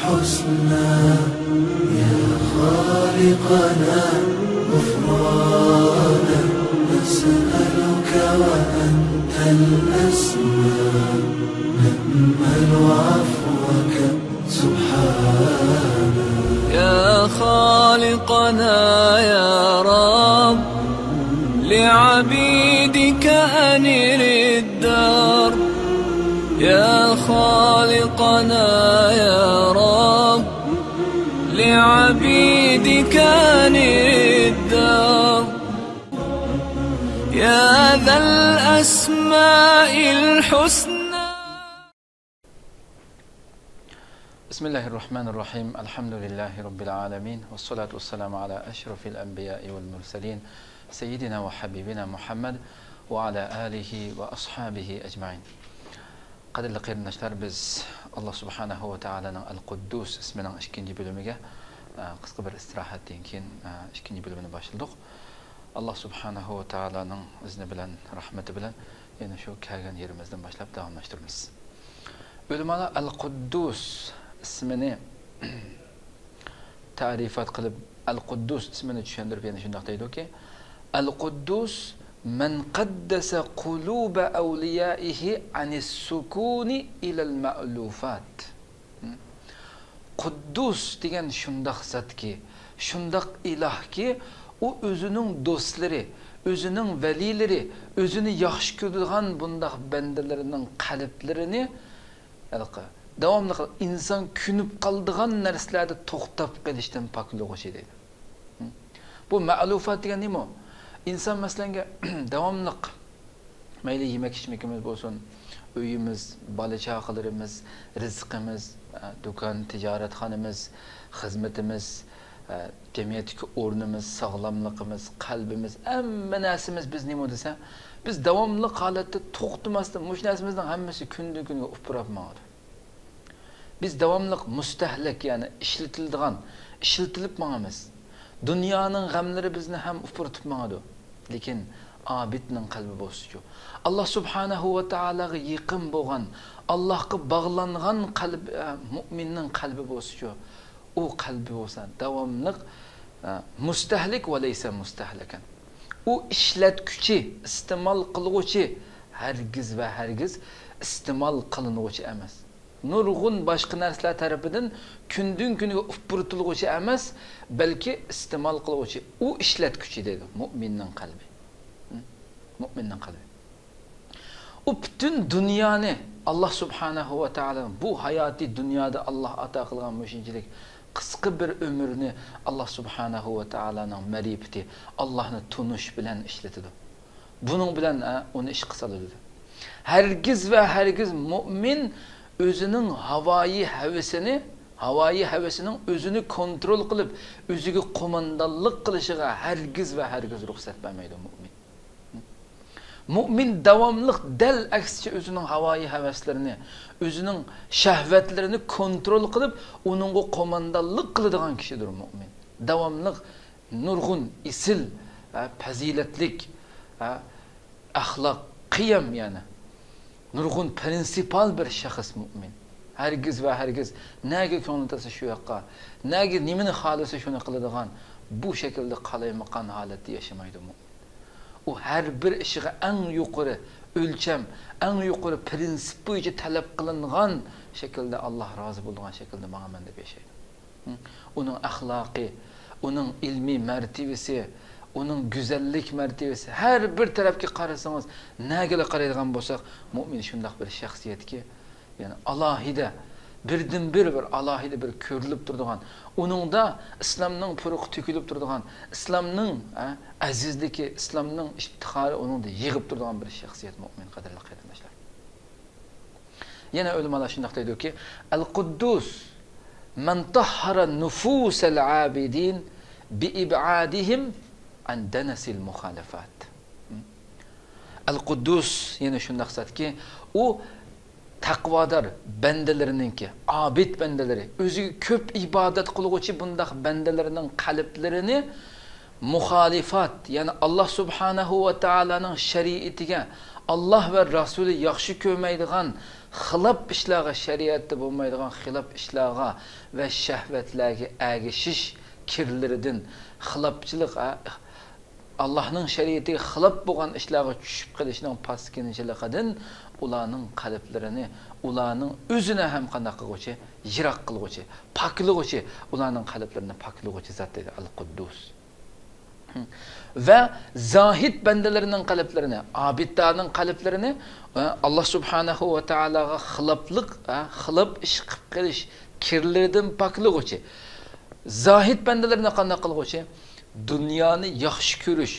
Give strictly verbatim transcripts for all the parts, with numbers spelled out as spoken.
الحسنى. يا خالقنا غفرانا نسألك وأنت الأسمى. نأمل عفوك سبحانا. يا خالقنا يا رب، لعبيدك أنر الدار. يا خالقنا يا رب، لعبيدك أنر الدار. يا ذا الأسماء الحسنى. بسم الله الرحمن الرحيم. الحمد لله رب العالمين، والصلاة والسلام على أشرف الأنبياء والمرسلين، سيدنا وحبيبنا محمد وعلى آله وأصحابه أجمعين. قەدىرلىك قېرىنداشلار، بىز ئاللا سۇبھانەھۇ ۋە تائالانىڭ ئەل قۇددۇس ئىسمىنىڭ ئىككىنچى بۆلۈمىگە، ئە، قىسقا بىر ئىستىراھەتتىن كېيىن، ئە، ئىككىنچى بۆلۈمنى باشلىدۇق. ئاللا سۇبھانەھۇ ۋە تائالانىڭ ئىزنى بىلەن، رەھمىتى بىلەن يەنە شۇ كەلگەن يېرىمىزدىن باشلاپ داۋاملاشتۇرىمىز. ئۆلىمالار ئەل قۇددۇس ئىسمىنى تەرىپات قىلىپ، ئەل قۇددۇس ئىسمىنى چۈشەندۈرۈپ يەنە شۇنداق دەيدۇكى، ئەل قۇددۇس مەن قەددەسە قۇلۇبە ئەۋلىيائىھى ئەنىس سۇكۇنى ئىلەل مەئلۇفات. قۇددۇس دېگەن شۇنداق زاتكى، شۇنداق ئىلاھكى، ئۇ ئۆزىنىڭ دوستلىرى، ئۆزىنىڭ ۋەلىلىرى، ئۆزىنى ياخشى كۆرىدىغان بۇنداق بەندىلىرىنىڭ قەلبلىرىنى ھېلىقى داۋاملىق ئىنسان كۆنۈپ قالىدىغان نەرسىلەردە توختاپ قېلىشتىن پاكلىغۇچى دەيدۇ. بۇ مەلۇفات دېگەن نېمە؟ ئىنسان مەسىلەنگە داۋاملىق مەيلى يېمەك-ئىچمىكىمىز بولسۇن، ئۆيىمىز، بالا-چاقىلىرىمىز، رىزقىمىز، ئە، دۇكان، تىجارەتخانىمىز، خىزمىتىمىز، ئە، جەمئىيەتتىكى ئورنىمىز، ساغلاملىقىمىز، قەلبىمىز، ھەممە نەرسىمىز بىز نېمە دېسە، بىز داۋاملىق ھالەتتە توختىماستىن مۇشۇ نەرسىمىزنىڭ ھەممىسى كۈندىن-كۈنگە ئۇپراپ ماڭىدۇ. بىز داۋاملىق مۇستەھلىك، يەنى ئىشلىتىلىدىغان، ئىشلىتىلىپ ماڭىمىز. دۇنيانىڭ غەملىرى بىزنى ھەم ئۇپرىتىپ ماڭىدۇ. لېكىن ئابىدنىڭ قەلبى بولسىچۇ؟ ئاللا سۇبھانەھۇ ۋە تائالاغا يېقىن بولغان، ئاللاھقا باغلانغان قەلب، ئە، مۇئمىننىڭ قەلبى بولسىچۇ؟ ئۇ قەلبى بولسا داۋاملىق، ئە، مۇستەھلىك ۋە لەيسە مۇستەھلىكەن. ئۇ ئىشلەتكۈچى، ئىستېمال قىلغۇچى ھەرگىز ۋە ھەرگىز ئىستېمال قىلىنغۇچى ئەمەس. نۇرغۇن باشقا نەرسىلەر تەرىپىدىن كۈندىن-كۈنگە ئۇپرىتىلغۇچى ئەمەس، بەلكى ئىستېمال قىلغۇچى، ئۇ ئىشلەتكۈچى دەيدۇ مۇئمىننىڭ قەلبى. ھە؟ مۇئمىننىڭ قەلبى. ئۇ پۈتۈن دۇنيانى، ئاللا سۇبھانەھۇ ۋە تائالا بۇ ھاياتىي دۇنيادا ئاللا ئاتا قىلغان مۇشۇنچىلىك قىسقا بىر ئۆمۈرنى ئاللا سۇبھانەھۇ ۋە تائالانىڭ مەرىپىتى، ئاللانى تونۇش بىلەن ئىشلىتىدۇ. بۇنىڭ بىلەن، ھە، ئۇنى ئىشقا سالىدۇ. ھەرگىز ۋە ھەرگىز مۇئمىن ئۆزىنىڭ ھاۋايى ھەۋىسىنى، ھاۋايى ھەۋىسىنىڭ ئۆزىنى كونترول قىلىپ، ئۆزىگە قوماندانلىق قىلىشىغا ھەرگىز ۋە ھەرگىز رۇخسەت بەرمەيدۇ مۇئمىن. مۇئمىن داۋاملىق دەل ئەكسىچە ئۆزىنىڭ ھاۋايى ھەۋەسلىرىنى، ئۆزىنىڭ شەھۋەتلىرىنى كونترول قىلىپ، ئۇنىڭغا قوماندانلىق قىلىدىغان كىشىدۇر مۇئمىن. داۋاملىق نۇرغۇن ئېسىل، ھە، پەزىلەتلىك، ھە، ئەخلاق، قىيەم، يەنى نۇرغۇن پرىنسىپال بىر شەخس مۇئمىن. ھەرگىز ۋە ھەرگىز نەگە كۆڭلى تارتسا شۇ ياققا، نەگە نېمىنى خالىسا شۇنى قىلىدىغان، بۇ شەكىلدە قالايمىقان ھالەتتە ياشىمايدۇ مۇئمىن. ئۇ ھەر بىر ئىشىغا ئەڭ يۇقىرى ئۆلچەم، ئەڭ يۇقىرى پرىنسىپ بويىچە تەلەپ قىلىنغان شەكىلدە، ئاللا رازى بولىدىغان شەكىلدە ماڭىمەن دەپ ياشايدۇ. ئۇنىڭ ئەخلاقى، ئۇنىڭ ئىلمىي مەرتىۋىسى، ئۇنىڭ گۈزەللىك مەرتىۋىسى، ھەر بىر تەرەپكە قارىسىڭىز، نەگىلا قارايدىغان بولساق، مۇئمىن شۇنداق بىر شەخسىيەتكى، يەنى ئالاھىدە، بىردىنبىر بىر ئالاھىدە بىر كۆرۈلۈپ تۇرىدىغان، ئۇنىڭدا ئىسلامنىڭ پۇرىقى تۆكۈلۈپ تۇرىدىغان، ئىسلامنىڭ، ھە، ئەزىزلىكى، ئىسلامنىڭ ئىپتىخارى ئۇنىڭدا يىغىپ تۇرىدىغان بىر شەخسىيەت مۇئمىن، قەدىرلىك قېرىنداشلار. يەنە ئۆلىمالار شۇنداق دەيدۇكى، ئەل قۇددۇس مەن تەھھەرە نۇفۇسەل ئابىدىن بىئىبئادىھىم ئەن دەنەسىل مۇخالىفات. ئەل قۇددۇس يەنە شۇنداق زاتكى، ئۇ تەقۋادار بەندىلىرىنىڭكى، ئابىد بەندىلىرى، ئۆزىگە كۆپ ئىبادەت قىلغۇچى بۇنداق بەندىلىرىنىڭ قەلبلىرىنى مۇخالىفات، يەنى ئاللا سۇبھانەھۇ ۋە تائالانىڭ شەرىئىتىگە، ئاللا ۋە رەسۇلى ياخشى كۆرمەيدىغان خىلاپ ئىشلارغا، شەرىئەتتە بولمايدىغان خىلاپ ئىشلارغا ۋە شەھۋەتلەرگە ئەگىشىش كىرلىرىدىن، خىلاپچىلىق، ئە، ئاللاھنىڭ شەرىئىتىگە خىلاپ بولغان ئىشلارغا چۈشۈپ قېلىشنىڭ پاسكىنىچىلىقىدىن ئۇلارنىڭ قەلبلىرىنى، ئۇلارنىڭ ئۆزىنى ھەم قانداق قىلغۇچى؟ يىراق قىلغۇچى، پاكلىغۇچى، ئۇلارنىڭ قەلبلىرىنى پاكلىغۇچى زات دەيدۇ، ئەل قۇددۇس. ۋە زاھىد بەندىلىرىنىڭ قەلبلىرىنى، ئابىدلارنىڭ قەلبلىرىنى، ئە، ئاللا سۇبھانەھۇ ۋە تائالاغا خىلاپلىق، ئە، خىلاپ ئىش قىلىپ قېلىش كىرلىرىدىن پاكلىغۇچى. زاھىد بەندىلىرىنى قانداق قىلغۇچى؟ دۇنيانى ياخشى كۆرۈش،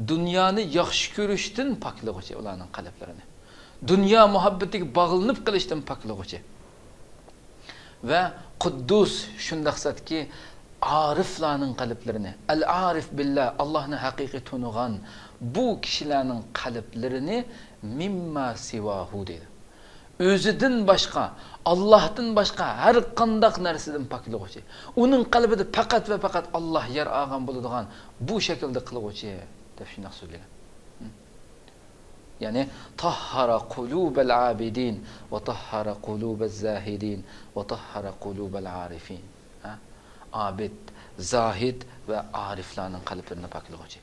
دۇنيانى ياخشى كۆرۈشتىن پاكلىغۇچى ئۇلارنىڭ قەلبلىرىنى. دۇنيا مۇھەببىتىگە باغلىنىپ قېلىشتىن پاكلىغۇچى. ۋە قۇددۇس شۇنداق زاتكى، ئارىفلارنىڭ قەلبلىرىنى، ئەل ئارىف بىللا، ئاللاھنى ھەقىقىي تونۇغان بۇ كىشىلەرنىڭ قەلبلىرىنى مىمما سىۋاھۇ دەيدۇ. ئۆزىدىن باشقا، ئاللاھتىن باشقا ھەر قانداق نەرسىدىن پاكلىغۇچى. ئۇنىڭ قەلبىدە پەقەت ۋە پەقەت ئاللاھ يەر ئالغان بولىدىغان بۇ شەكىلدە قىلغۇچى، دەپ شۇنداق سۆزلىگەن. يەنى، تاھھارا قۇلۇبەل ئابىدىن ۋە تاھھارا قۇلۇبەز زاھىدىن ۋە تاھھارا قۇلۇبەل ئارىفىن. ھە؟ ئابىد، زاھىد ۋە ئارىفلارنىڭ قەلبلىرىنى پاكلىغۇچى.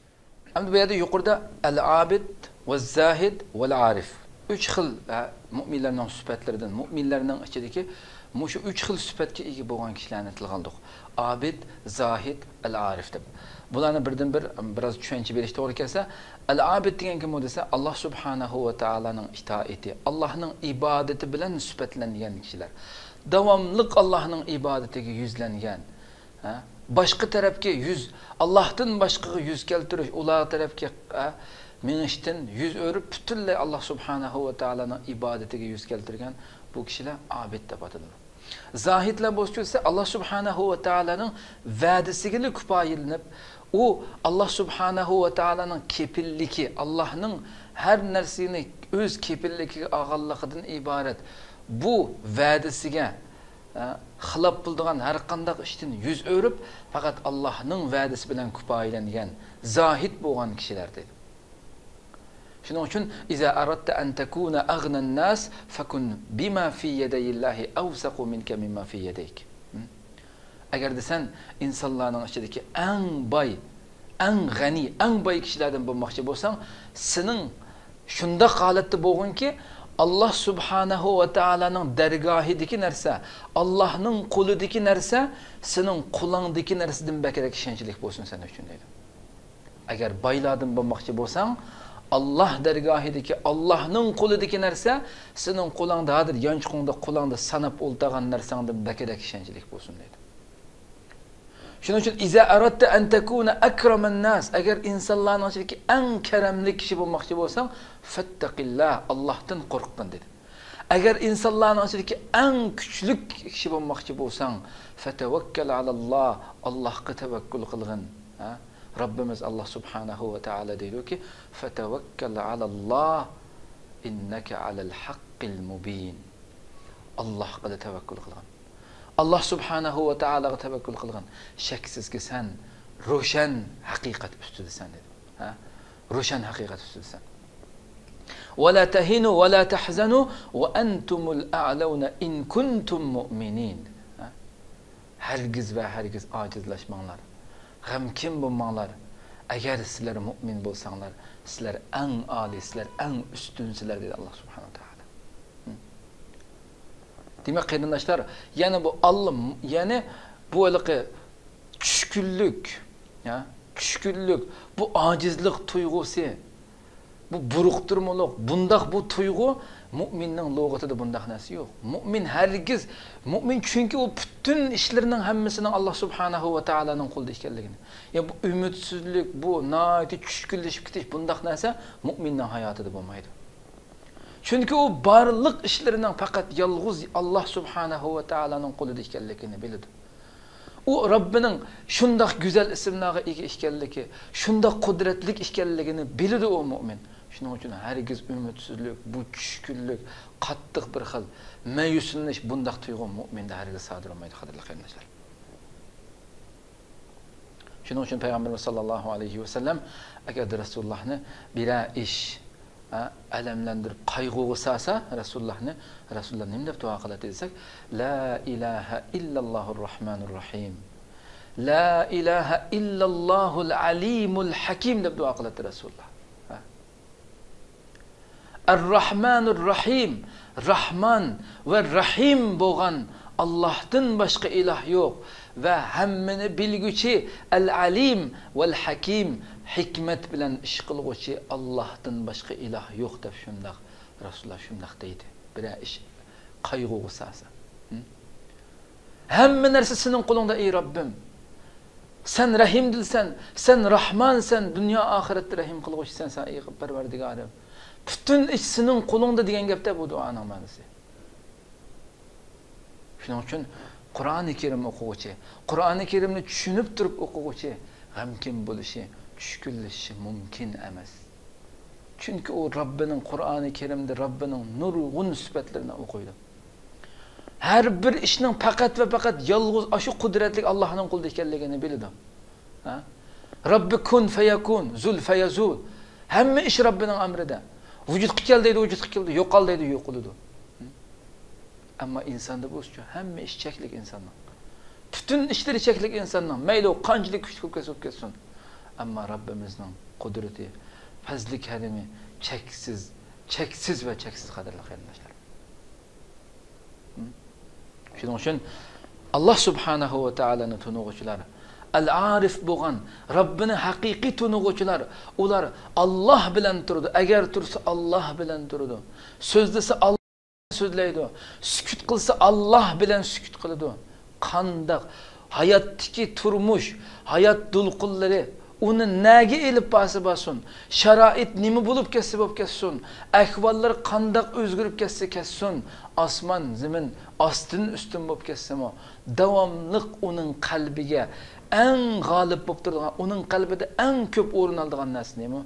ئەمدى بۇ يەردە يۇقىرىدا ئەل ئابىد ۋە زاھىد ۋەل ئارىف. ئۈچ خىل، ھە، مۇئمىنلارنىڭ سۈپەتلىرىدىن، مۇئمىنلارنىڭ ئىچىدىكى مۇشۇ ئۈچ خىل سۈپەتكە ئىگە بولغان كىشىلەرنى تىلغا ئالدۇق. ئابىد، زاھىد، ئەل ئارىف دەپ. بۇلارنى بىردىن بىر، بىراز چۈشەنچە بېرىش توغرا كەلسە، ئەل ئابىد دېگەن كىم ئۇ دېسە، ئاللا سۇبھانەھۇ ۋە تائالانىڭ ئىتائىتى، ئاللانىڭ ئىبادىتى بىلەن سۈپەتلەنگەن كىشىلەر. داۋاملىق ئاللانىڭ ئىبادىتىگە يۈزلەنگەن. ھە؟ باشقا تەرەپكە يۈز، ئاللاھتىن باشقىغا يۈز كەلتۈرۈش، ئۇلار تەرەپكە، ھە، مېڭىشتىن يۈز ئۆرۈپ، پۈتۈنلەي ئاللا سۇبھانەھۇ ۋە تائالانىڭ ئىبادىتىگە يۈز كەلتۈرگەن بۇ كىشىلەر ئابىد دەپ ئاتىلىدۇ. زاھىدلار بولسا، ئاللا سۇبھانەھۇ ۋە تائالانىڭ ۋەدىسىگىلا كۇپايىلىنىپ، ئۇ ئاللا سۇبھانەھۇ ۋە تائالانىڭ كېپىللىكى، ئاللانىڭ ھەر نەرسىنى ئۆز كېپىللىكىگە ئالغانلىقىدىن ئىبارەت بۇ ۋەدىسىگە، ئە، خىلاپ بولىدىغان ھەر قانداق ئىشتىن يۈز ئۆرۈپ، پەقەت ئاللانىڭ ۋەدىسى بىلەن كۇپايىلەنگەن، زاھىد بولغان كىشىلەر دەيدۇ. شۇنىڭ ئۈچۈن، إذا أردت أن تكون أغنى الناس فكن بما في يدي الله أوثق منك مما في يديك. ئەگەردە سەن ئىنسانلارنىڭ ئىچىدىكى ئەڭ باي، ئەڭ غەنى، ئەڭ باي كىشىلەردىن بولماقچى بولساڭ، سېنىڭ شۇنداق ھالەتتە بولغىنكى، ئاللا سۇبھانەھۇ ۋە تائالانىڭ دەرگاھىدىكى نەرسە، ئاللانىڭ قولىدىكى نەرسە سېنىڭ قولۇڭدىكى نەرسىدىن بەكرەك ئىشەنچلىك بولسۇن سەن ئۈچۈن دەيدۇ. ئەگەر بايلاردىن بولماقچى بولساڭ، ئاللا دەرگاھىدىكى، ئاللانىڭ قولىدىكى نەرسە سېنىڭ قولۇڭدا، ھازىر يانچۇقۇڭدا، قولۇڭدا ساناپ ئولتۇرغان نەرسەڭدىن بەكرەك ئىشەنچلىك بولسۇن دەيدۇ. شۇنىڭ ئۈچۈن، إذا أردت أن تكون أكرم الناس، ئەگەر ئىنسانلارنىڭ ئىچىدىكى ئەڭ كەرەملىك كىشى بولماقچى بولساڭ، فاتقِ الله، ئاللاھتىن قورققىن دېدى. ئەگەر ئىنسانلارنىڭ ئىچىدىكى ئەڭ كۈچلۈك كىشى بولماقچى بولساڭ، فتوكل على الله، ئاللاھقا تەۋەككۈل قىلغىن. ھە؟ رەببىمىز ئاللا سۇبھانەھۇ ۋە تائالا دەيدۇكى، فتوكل على الله إنك على الحق المبين. ئاللاھقىلا تەۋەككۈل قىلغىن. ئاللا سۇبھانەھۇ ۋە تائالاغا تەۋەككۈل قىلغىن. شەكسىزكى، سەن روشەن ھەقىقەت ئۈستىدىسەن دېدى. ھە؟ روشەن ھەقىقەت ئۈستىدىسەن. ولا تهنوا ولا تحزنوا وأنتم الأعلون إن كنتم مؤمنين. ھە؟ ھەرگىز ۋە ھەرگىز ئاجىزلاشماڭلار. غەمكىن بولماڭلار. ئەگەر سىلەر مۇئمىن بولساڭلار، سىلەر ئەڭ ئالىي، سىلەر ئەڭ ئۈستۈنسىلەر، دېدى ئاللا سۇبھانەھۇ ۋە تائالا. ھە؟ دېمەك، قېرىنداشلار، يەنە بۇ ئاللىم، يەنى بۇ ھېلىقى چۈشكۈنلۈك، يا، چۈشكۈنلۈك، بۇ ئاجىزلىق تۇيغۇسى، بۇ بۇرۇقتۇرمىلىق، بۇنداق بۇ تۇيغۇ، مۇئمىننىڭ لۇغىتىدە بۇنداق نەرسە يوق. مۇئمىن ھەرگىز، مۇئمىن چۈنكى ئۇ پۈتۈن ئىشلىرىنىڭ ھەممىسىنىڭ ئاللا سۇبھانەھۇ ۋە تائالانىڭ قولىدا ئىكەنلىكىنى. يا بۇ ئۈمىدسىزلىك، بۇ ناھايىتى چۈشكۈنلىشىپ كېتىش، بۇنداق نەرسە مۇئمىننىڭ ھاياتىدا بولمايدۇ. چۈنكى ئۇ بارلىق ئىشلىرىنىڭ پەقەت يالغۇز ئاللا سۇبھانەھۇ ۋە تائالانىڭ قولىدا ئىكەنلىكىنى بىلىدۇ. ئۇ رەببىنىڭ شۇنداق گۈزەل ئىسىملارغا ئىگە ئىكەنلىكى، شۇنداق قۇدرەتلىك ئىكەنلىكىنى بىلىدۇ ئۇ مۇئمىن. شۇنىڭ ئۈچۈن ھەرگىز ئۈمىدسىزلىك، بۇ چۈشكۈنلۈك، قاتتىق بىر خىل مەيۈسلىنىش، بۇنداق تۇيغۇ مۇئمىندا ھەرگىز سادىر بولمايدۇ، قەدىرلىك قېرىنداشلار. شۇنىڭ ئۈچۈن پەيغەمبىرىمىز ساللاللاھۇ ئەلەيھى ۋەسەللەم، ئەگەردە رەسۇلۇللاھنى بىرەر ئىش، ئەلەملەندۈرۈپ، قايغۇغا سالسا رەسۇلۇللاھنى، رەسۇلۇللاھ نېمە دەپ دۇئا قىلاتتى دېسەك، لا ئىلاھە ئىللاللاھۇر راھمانۇر راھىم. لا ئىلاھە ئىللاللاھۇل ئەلىمۇل ھەكىم دەپ دۇئا قىلاتتى رەسۇلۇللاھ. ھە. ئەر راھمانۇر راھىم، راھمان ۋە رەھىم بولغان ئاللاھتىن باشقا ئىلاھ يوق ۋە ھەممىنى بىلگۈچى ئەل ئەلىم ۋەل ھەكىم، ھېكمەت بىلەن ئىش قىلغۇچى ئاللاھتىن باشقا ئىلاھ يوق دەپ شۇنداق رەسۇلۇللاھ شۇنداق دەيدۇ. بىرەر ئىش قايغۇغا سالسا. ھە؟ ھەممە نەرسە سېنىڭ قولۇڭدا، ئەي رەببىم. سەن رەھىمدىلسەن، سەن راھمانسەن، دۇنيا ئاخىرەتتە رەھىم قىلغۇچىسەن سەن، ئەي پەرۋەردىگارىم. پۈتۈن ئىش سېنىڭ قولۇڭدا دېگەن گەپتە بۇ دۇئانىڭ مەنىسى. شۇنىڭ ئۈچۈن قۇرئانى كەرىم ئوقۇغۇچى، قۇرئانى كەرىمنى چۈشىنىپ تۇرۇپ ئوقۇغۇچى غەمكىن بولۇشى، چۈشكۈنلىشىشى مۇمكىن ئەمەس. چۈنكى ئۇ رەببىنىڭ، قۇرئانى كەرىمدە رەببىنىڭ نۇرغۇن سۈپەتلىرىنى ئوقۇيدۇ. ھەر بىر ئىشنىڭ پەقەت ۋە پەقەت يالغۇز ئاشۇ قۇدرەتلىك ئاللاھنىڭ قولىدا ئىكەنلىكىنى بىلىدۇ. ھە؟ رەببى كۇن فەيەكۇن، زۇل فەيەزۇل. ھەممە ئىش رەببىنىڭ ئەمرىدە. ۋۇجۇدقا كەل دەيدۇ، ۋۇجۇدقا كېلىدۇ، يوقال دەيدۇ، يوقىلىدۇ. ئەمما ئىنساندا بولسىچۇ، ھەممە ئىش چەكلىك ئىنساننىڭ. پۈتۈن ئىشلىرى چەكلىك ئىنساننىڭ. مەيلى ئۇ قانچىلىك كۈچلۈك بولۇپ كەتسۇن، بولۇپ كەتسۇن. ئەمما رەببىمىزنىڭ قۇدرىتى، پەزلى كەرىمى چەكسىز، چەكسىز ۋە چەكسىز، قەدىرلىك قېرىنداشلار. شۇنىڭ ئۈچۈن ئاللاھ سۇبھانەھۇ ۋە تائالانى تونۇغۇچىلار، ئەل-ئارىف بولغان، رەببىنى ھەقىقىي تونۇغۇچىلار، ئۇلار ئاللاھ بىلەن تۇرىدۇ، ئەگەر تۇرسا ئاللاھ بىلەن تۇرىدۇ، سۆزلىسە ئاللاھ سۆزلەيدۇ، سۈكۈت قىلسا ئاللاھ بىلەن سۈكۈت قىلىدۇ. قانداق ھاياتتىكى تۇرمۇش، ھايات دولقۇنلىرى ئۇنى نەگە ئېلىپ بارسا بارسۇن، شارائىت نېمە بولۇپ كەتسە بولۇپ كەتسۇن، ئەھۋاللار قانداق ئۆزگىرىپ كەتسە كەتسۇن، ئاسمان زېمىن ئاستىن ئۈستۈن بولۇپ كەتسىمۇ، داۋاملىق ئۇنىڭ قەلبىگە ئەڭ غالىب بولۇپ تۇرىدىغان، ئۇنىڭ قەلبىدە ئەڭ كۆپ ئورۇن ئالىدىغان نەرسە نېمە؟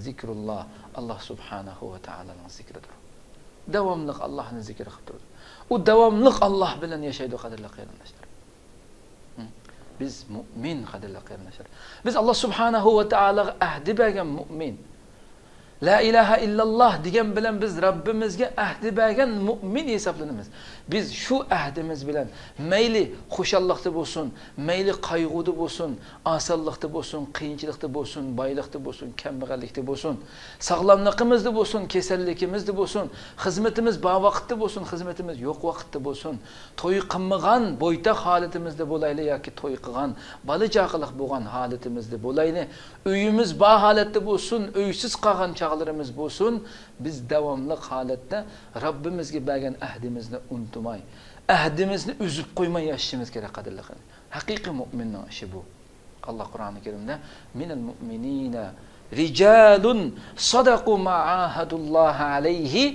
زىكرۇللاھ، ئاللاھ سۇبھانەھۇ ۋە تائالانىڭ زىكرىدۇر. داۋاملىق ئاللاھنى زىكىر قىلىپ تۇرىدۇ. ئۇ داۋاملىق ئاللاھ بىلەن ياشايدۇ، قەدىرلىك قېرىنداشلار. ھە؟ بىز مۇئمىن، قەدىرلىك قېرىنداشلار. بىز ئاللاھ سۇبھانەھۇ ۋە تائالاغا ئەھدى بەرگەن مۇئمىن. لا ئىلاھە ئىللاللاھ دېگەن بىلەن بىز رەببىمىزگە ئەھدى بەرگەن مۇئمىن ھېسابلىنىمىز. بىز شۇ ئەھدىمىز بىلەن مەيلى خۇشاللىقتا بولسۇن، مەيلى قايغۇدا بولسۇن، ئاسانلىقتا بولسۇن، قىيىنچىلىقتا بولسۇن، بايلىقتا بولسۇن، كەمبەغەللىكتە بولسۇن، ساغلاملىقىمىزدا بولسۇن، كېسەللىكىمىزدە بولسۇن، خىزمىتىمىز بار ۋاقىتتا بولسۇن، خىزمىتىمىز يوق ۋاقىتتا بولسۇن، توي قىلمىغان بويتاق ھالىتىمىزدە بولايلى ياكى توي قىلغان بالا چاقىلىق بولغان ھالىتىمىزدە بولايلى، ئۆيىمىز بار ھالەتتە بولسۇن، ئۆيسىز قالغان چاغلىرىمىز بولسۇن، بىز داۋاملىق ھالەتتە رەببىمىزگە بەرگەن ئەھدىمىزنى ئۇنتۇماي، ئەھدىمىزنى ئۈزۈپ قويماي ياشىشىمىز كېرەك، قەدىرلىك. ھەقىقىي مۇئمىننىڭ ئىشى بۇ. ئاللاھ قۇرئانى كەرىمدە، مىنەل مۇئمىنىنە رىجالۇن سەدەقۇ ما ئاھەدۇللاھە ئەلەيھى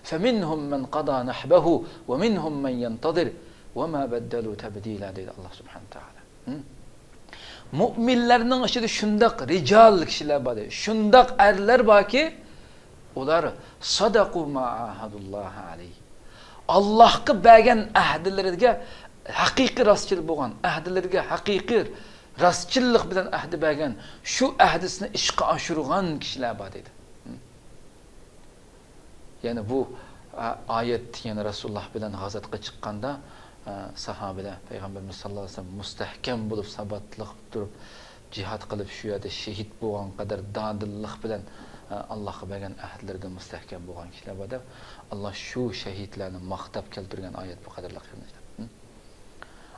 فەمىنھۇم مەن قەدا نەھبەھۇ ۋە مىنھۇم مەن يەنتەزىر ۋە ما بەددەلۇ تەبدىلا دەيدۇ ئاللاھ سۇبھانەھۇ ۋە تائالا. ھە؟ مۇئمىنلەرنىڭ ئىچىدە شۇنداق رىجال كىشىلەر بار دەيدۇ. شۇنداق ئەرلەر باركى، ئۇلار سەدەقۇ ما ئاھەدۇللاھە ئەلەيھى. ئاللاھقا بەرگەن ئەھدىلىرىگە ھەقىقىي راستچىل بولغان، ئەھدىلىرىگە ھەقىقىي راستچىللىق بىلەن ئەھدى بەرگەن، شۇ ئەھدىسىنى ئىشقا ئاشۇرغان كىشىلەر بار دەيدۇ. يەنى بۇ، ئا، ئايەت، يەنى رەسۇلۇللاھ بىلەن غازاتقا چىققاندا، ئا، ساھابىلەر پەيغەمبىرىمىز ساللاللاھۇ ئەلەيھى ۋەسەللەم مۇستەھكەم بولۇپ، ساباتلىق تۇرۇپ، جىھاد قىلىپ، شۇ يەردە شېھىت بولغان قەدەر دادىللىق بىلەن، ئا، ئاللاھقا بەرگەن ئەھدىلىرىدە مۇستەھكەم بولغان كىشىلەر بار دەپ، ئاللاھ شۇ شېھىتلەرنى ماختاپ كەلتۈرگەن ئايەت بۇ، قەدىرلىك قېرىنداشلار.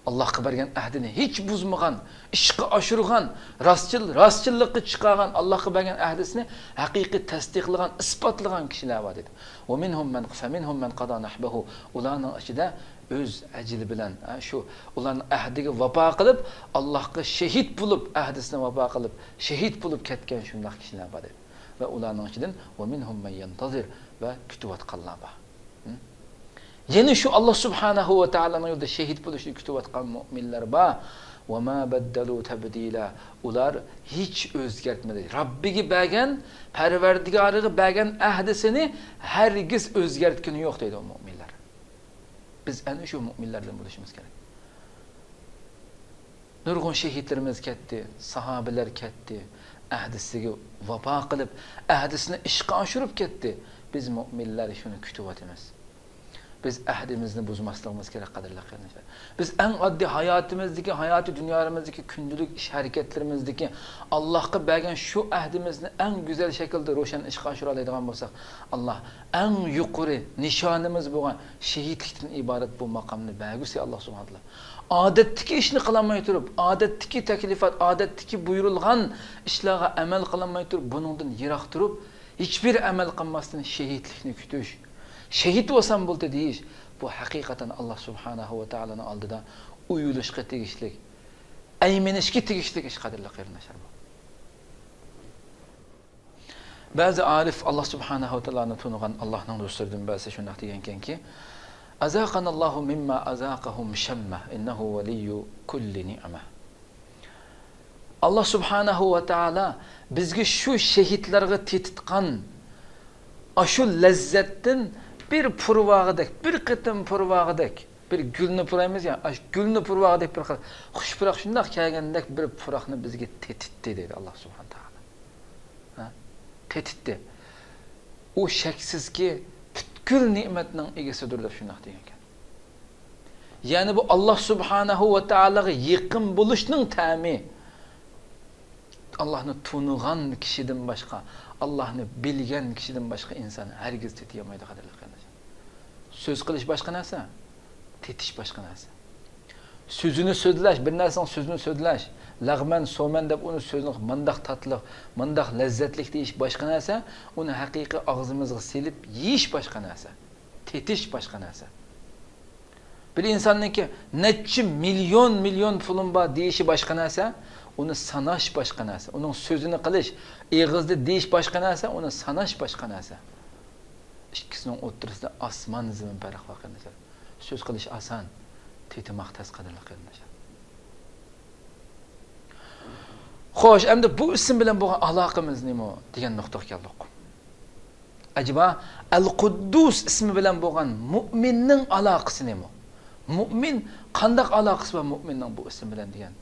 ئاللاھقا بەرگەن ئەھدىنى ھېچ بۇزمىغان، ئىشقا ئاشۇرغان، راستچىل، راستچىللىققا چىقارغان، ئاللاھقا بەرگەن ئەھدىسىنى ھەقىقىي تەستىقلىغان، ئىسپاتلىغان كىشىلەر بار دەيدۇ. ۋە مىنھۇم مەن، فەمىنھۇم مەن قەدا نەھبەھۇ. ئۇلارنىڭ ئىچىدە ئۆز ئەجىلى بىلەن، ھە، شۇ ئۇلارنىڭ ئەھدىگە ۋاپا قىلىپ، ئاللاھقا شېھىت بولۇپ، ئەھدىسىنى ۋاپا قىلىپ، شېھىت بولۇپ كەتكەن شۇنداق كىشىلەر بار دەيدۇ. ۋە ئۇلارنىڭ ئىچىدىن ۋە مىنھۇم مەن يەنتەزىر، ۋە كۈتۈۋاتقانلار بار. ھە؟ يەنە شۇ ئاللاھ سۇبھانەھۇ ۋە تائالانىڭ يولىدا شېھىت بولۇشنى كۈتۈۋاتقان مۇئمىنلەر بار. ۋە ما بەددەلۇ تەبدىلا. ئۇلار ھېچ ئۆزگەرتمىدى. رەببىگە بەرگەن، پەرۋەردىگارىغا بەرگەن ئەھدىسىنى ھەرگىز ئۆزگەرتكىنى يوق دەيدۇ ئۇ مۇئمىنلەر. بىز ئەنە شۇ مۇئمىنلەردىن بولۇشىمىز كېرەك. نۇرغۇن شېھىتلىرىمىز كەتتى، ساھابىلەر كەتتى، ئەھدىسىگە ۋاپا قىلىپ، ئەھدىسىنى ئىشقا ئاشۇرۇپ كەتتى. بىز مۆمىنلەر شۇنى كۈتۈۋاتىمىز. بىز ئەھدىمىزنى بۇزماسلىقىمىز كېرەك، قەدىرلىك قېرىنداشلار. بىز ئەڭ ئاددىي ھاياتىمىزدىكى، ھاياتىي دۇنيامىزدىكى، كۈندىلىك ئىش ھەرىكەتلىرىمىزدىكى ئاللاھقا بەرگەن شۇ ئەھدىمىزنى ئەڭ گۈزەل شەكىلدە روشەن ئىشقا ئاشۇرالايدىغان بولساق، ئاللاھ ئەڭ يۇقىرى نىشانىمىز بولغان شېھىتلىكتىن ئىبارەت بۇ ماقامنى بەرگۈسى ئاللاھ سۇبھانەھۇ ۋە تائالا. ئادەتتىكى ئىشنى قىلالماي تۇرۇپ، ئادەتتىكى تەكلىپات، ئادەتتىكى بۇيرۇلغان ئىشلارغا ئەمەل قىلالماي تۇرۇپ، بۇنىڭدىن يىراق تۇرۇپ، ھېچبىر ئەمەل قىلماستىن شېھىتلىكنى كۈتۈش، شېھىت بولسام بولدى دېيىش، بۇ ھەقىقەتەن ئاللاھ سۇبھانەھۇ ۋە تائالانىڭ ئالدىدا ئويلىشىشقا تېگىشلىك، ئەيمىنىشكە تېگىشلىك ئىش، قەدىرلىك قېرىنداشلار. بۇ بەزى ئارىف، ئاللاھ سۇبھانەھۇ ۋە تائالانى تونۇغان ئاللاھنىڭ دوستلىرىدىن بەزىسى شۇنداق دېگەنكەنكى، «أذاقنا الله مما أذاقهم شمة، إنه ولي كل نعمة.» ئاللاھ سۇبھانەھۇ ۋە تائالا بىزگە شۇ شېھىتلارغا تېتىتقان ئاشۇ لەززەتتىن بىر پۇرىۋالغۇدەك، بىر قېتىم پۇرىۋالغۇدەك، بىر گۈلنى پۇرايمىز يا، ئاشۇ گۈلنى پۇرىۋالغۇدەك بىر خىل خۇش پۇراق شۇنداق كەلگەندەك بىر پۇراقنى بىزگە تېتىتتى، دەيدۇ ئاللاھ سۇبھانەھۇ ۋە تائالا. ھە؟ تېتىتتى. ئۇ شەكسىزكى، پۈتكۈل نېمەتنىڭ ئىگىسىدۇر، دەپ شۇنداق دېگەنكەن. يەنى بۇ ئاللاھ سۇبھانەھۇ ۋە تائالاغا يېقىن بولۇشنىڭ تەمى، ئاللاھنى تونۇغان كىشىدىن باشقا، ئاللاھنى بىلگەن كىشىدىن باشقا ئىنسان ھەرگىز تېتىيالمايدۇ، قەدىرلىك قېرىنداشلار. سۆز قىلىش باشقا نەرسە، تېتىش باشقا نەرسە. سۆزىنى سۆزلەش، بىر نەرسىنىڭ سۆزىنى سۆزلەش، لەغمەن، سومەن دەپ ئۇنى سۆزنى مۇنداق تاتلىق، مۇنداق لەززەتلىك دېيىش باشقا نەرسە، ئۇنى ھەقىقىي ئاغزىمىزغا سېلىپ يېيىش باشقا نەرسە، تېتىش باشقا نەرسە. بىر ئىنساننىڭكى نەچچە مىليون، مىليون پۇلۇم بار دېيىشى باشقا نەرسە، ئۇنى ساناش باشقا نەرسە، ئۇنىڭ سۆزىنى قىلىش، ئېغىزدا دېيىش باشقا نەرسە، ئۇنى ساناش باشقا نەرسە. ئىككىسىنىڭ ئوتتۇرىسىدا ئاسمان زېمىن پەرق بار، قېرىنداشلار. سۆز قىلىش ئاسان، تېتىماق تەس، قەدىرلىك قېرىنداشلار. خوش، ئەمدى بۇ ئىسىم بىلەن بولغان ئالاقىمىز نېمە دېگەن نۇقتىغا كەلدۇق. ئەجەبا، ئەل قۇددۇس ئىسمى بىلەن بولغان مۇئمىننىڭ ئالاقىسى نېمە؟ مۇئمىن قانداق ئالاقىسى بار مۇئمىننىڭ بۇ ئىسىم بىلەن دېگەن؟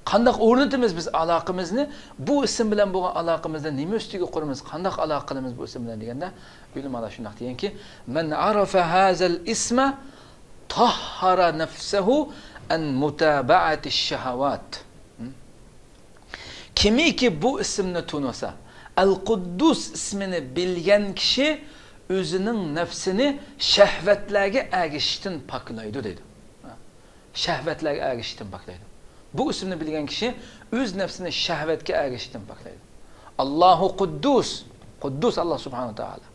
قانداق ئورنىتىمىز بىز ئالاقىمىزنى؟ بۇ ئىسىم بىلەن بولغان ئالاقىمىزنى نېمە ئۈستىگە قۇرىمىز؟ قانداق ئالاقە قىلىمىز بۇ ئىسىم بىلەن دېگەندە، ئۆلىمالار شۇنداق دېگەنكى، مەن ئارافە ھازەل ئىسمە تاھھارە نەفسەھۇ ئەن مۇتابەئەتىش شەھەۋات. كىمكى بۇ ئىسىمنى تونۇسا، ئەل قۇددۇس ئىسمىنى بىلگەن كىشى ئۆزىنىڭ نەپسىنى شەھۋەتلەرگە ئەگىشىشتىن پاكلايدۇ، دەيدۇ. شەھۋەتلەرگە ئەگىشىشتىن پاكلايدۇ. بۇ ئىسىمنى بىلگەن كىشى ئۆز نەپسىنى شەھۋەتكە ئەگىشىشتىن پاكلايدۇ. ئاللاھۇ قۇددۇس، قۇددۇس ئاللاھ سۇبھانەھۇ ۋە تائالا.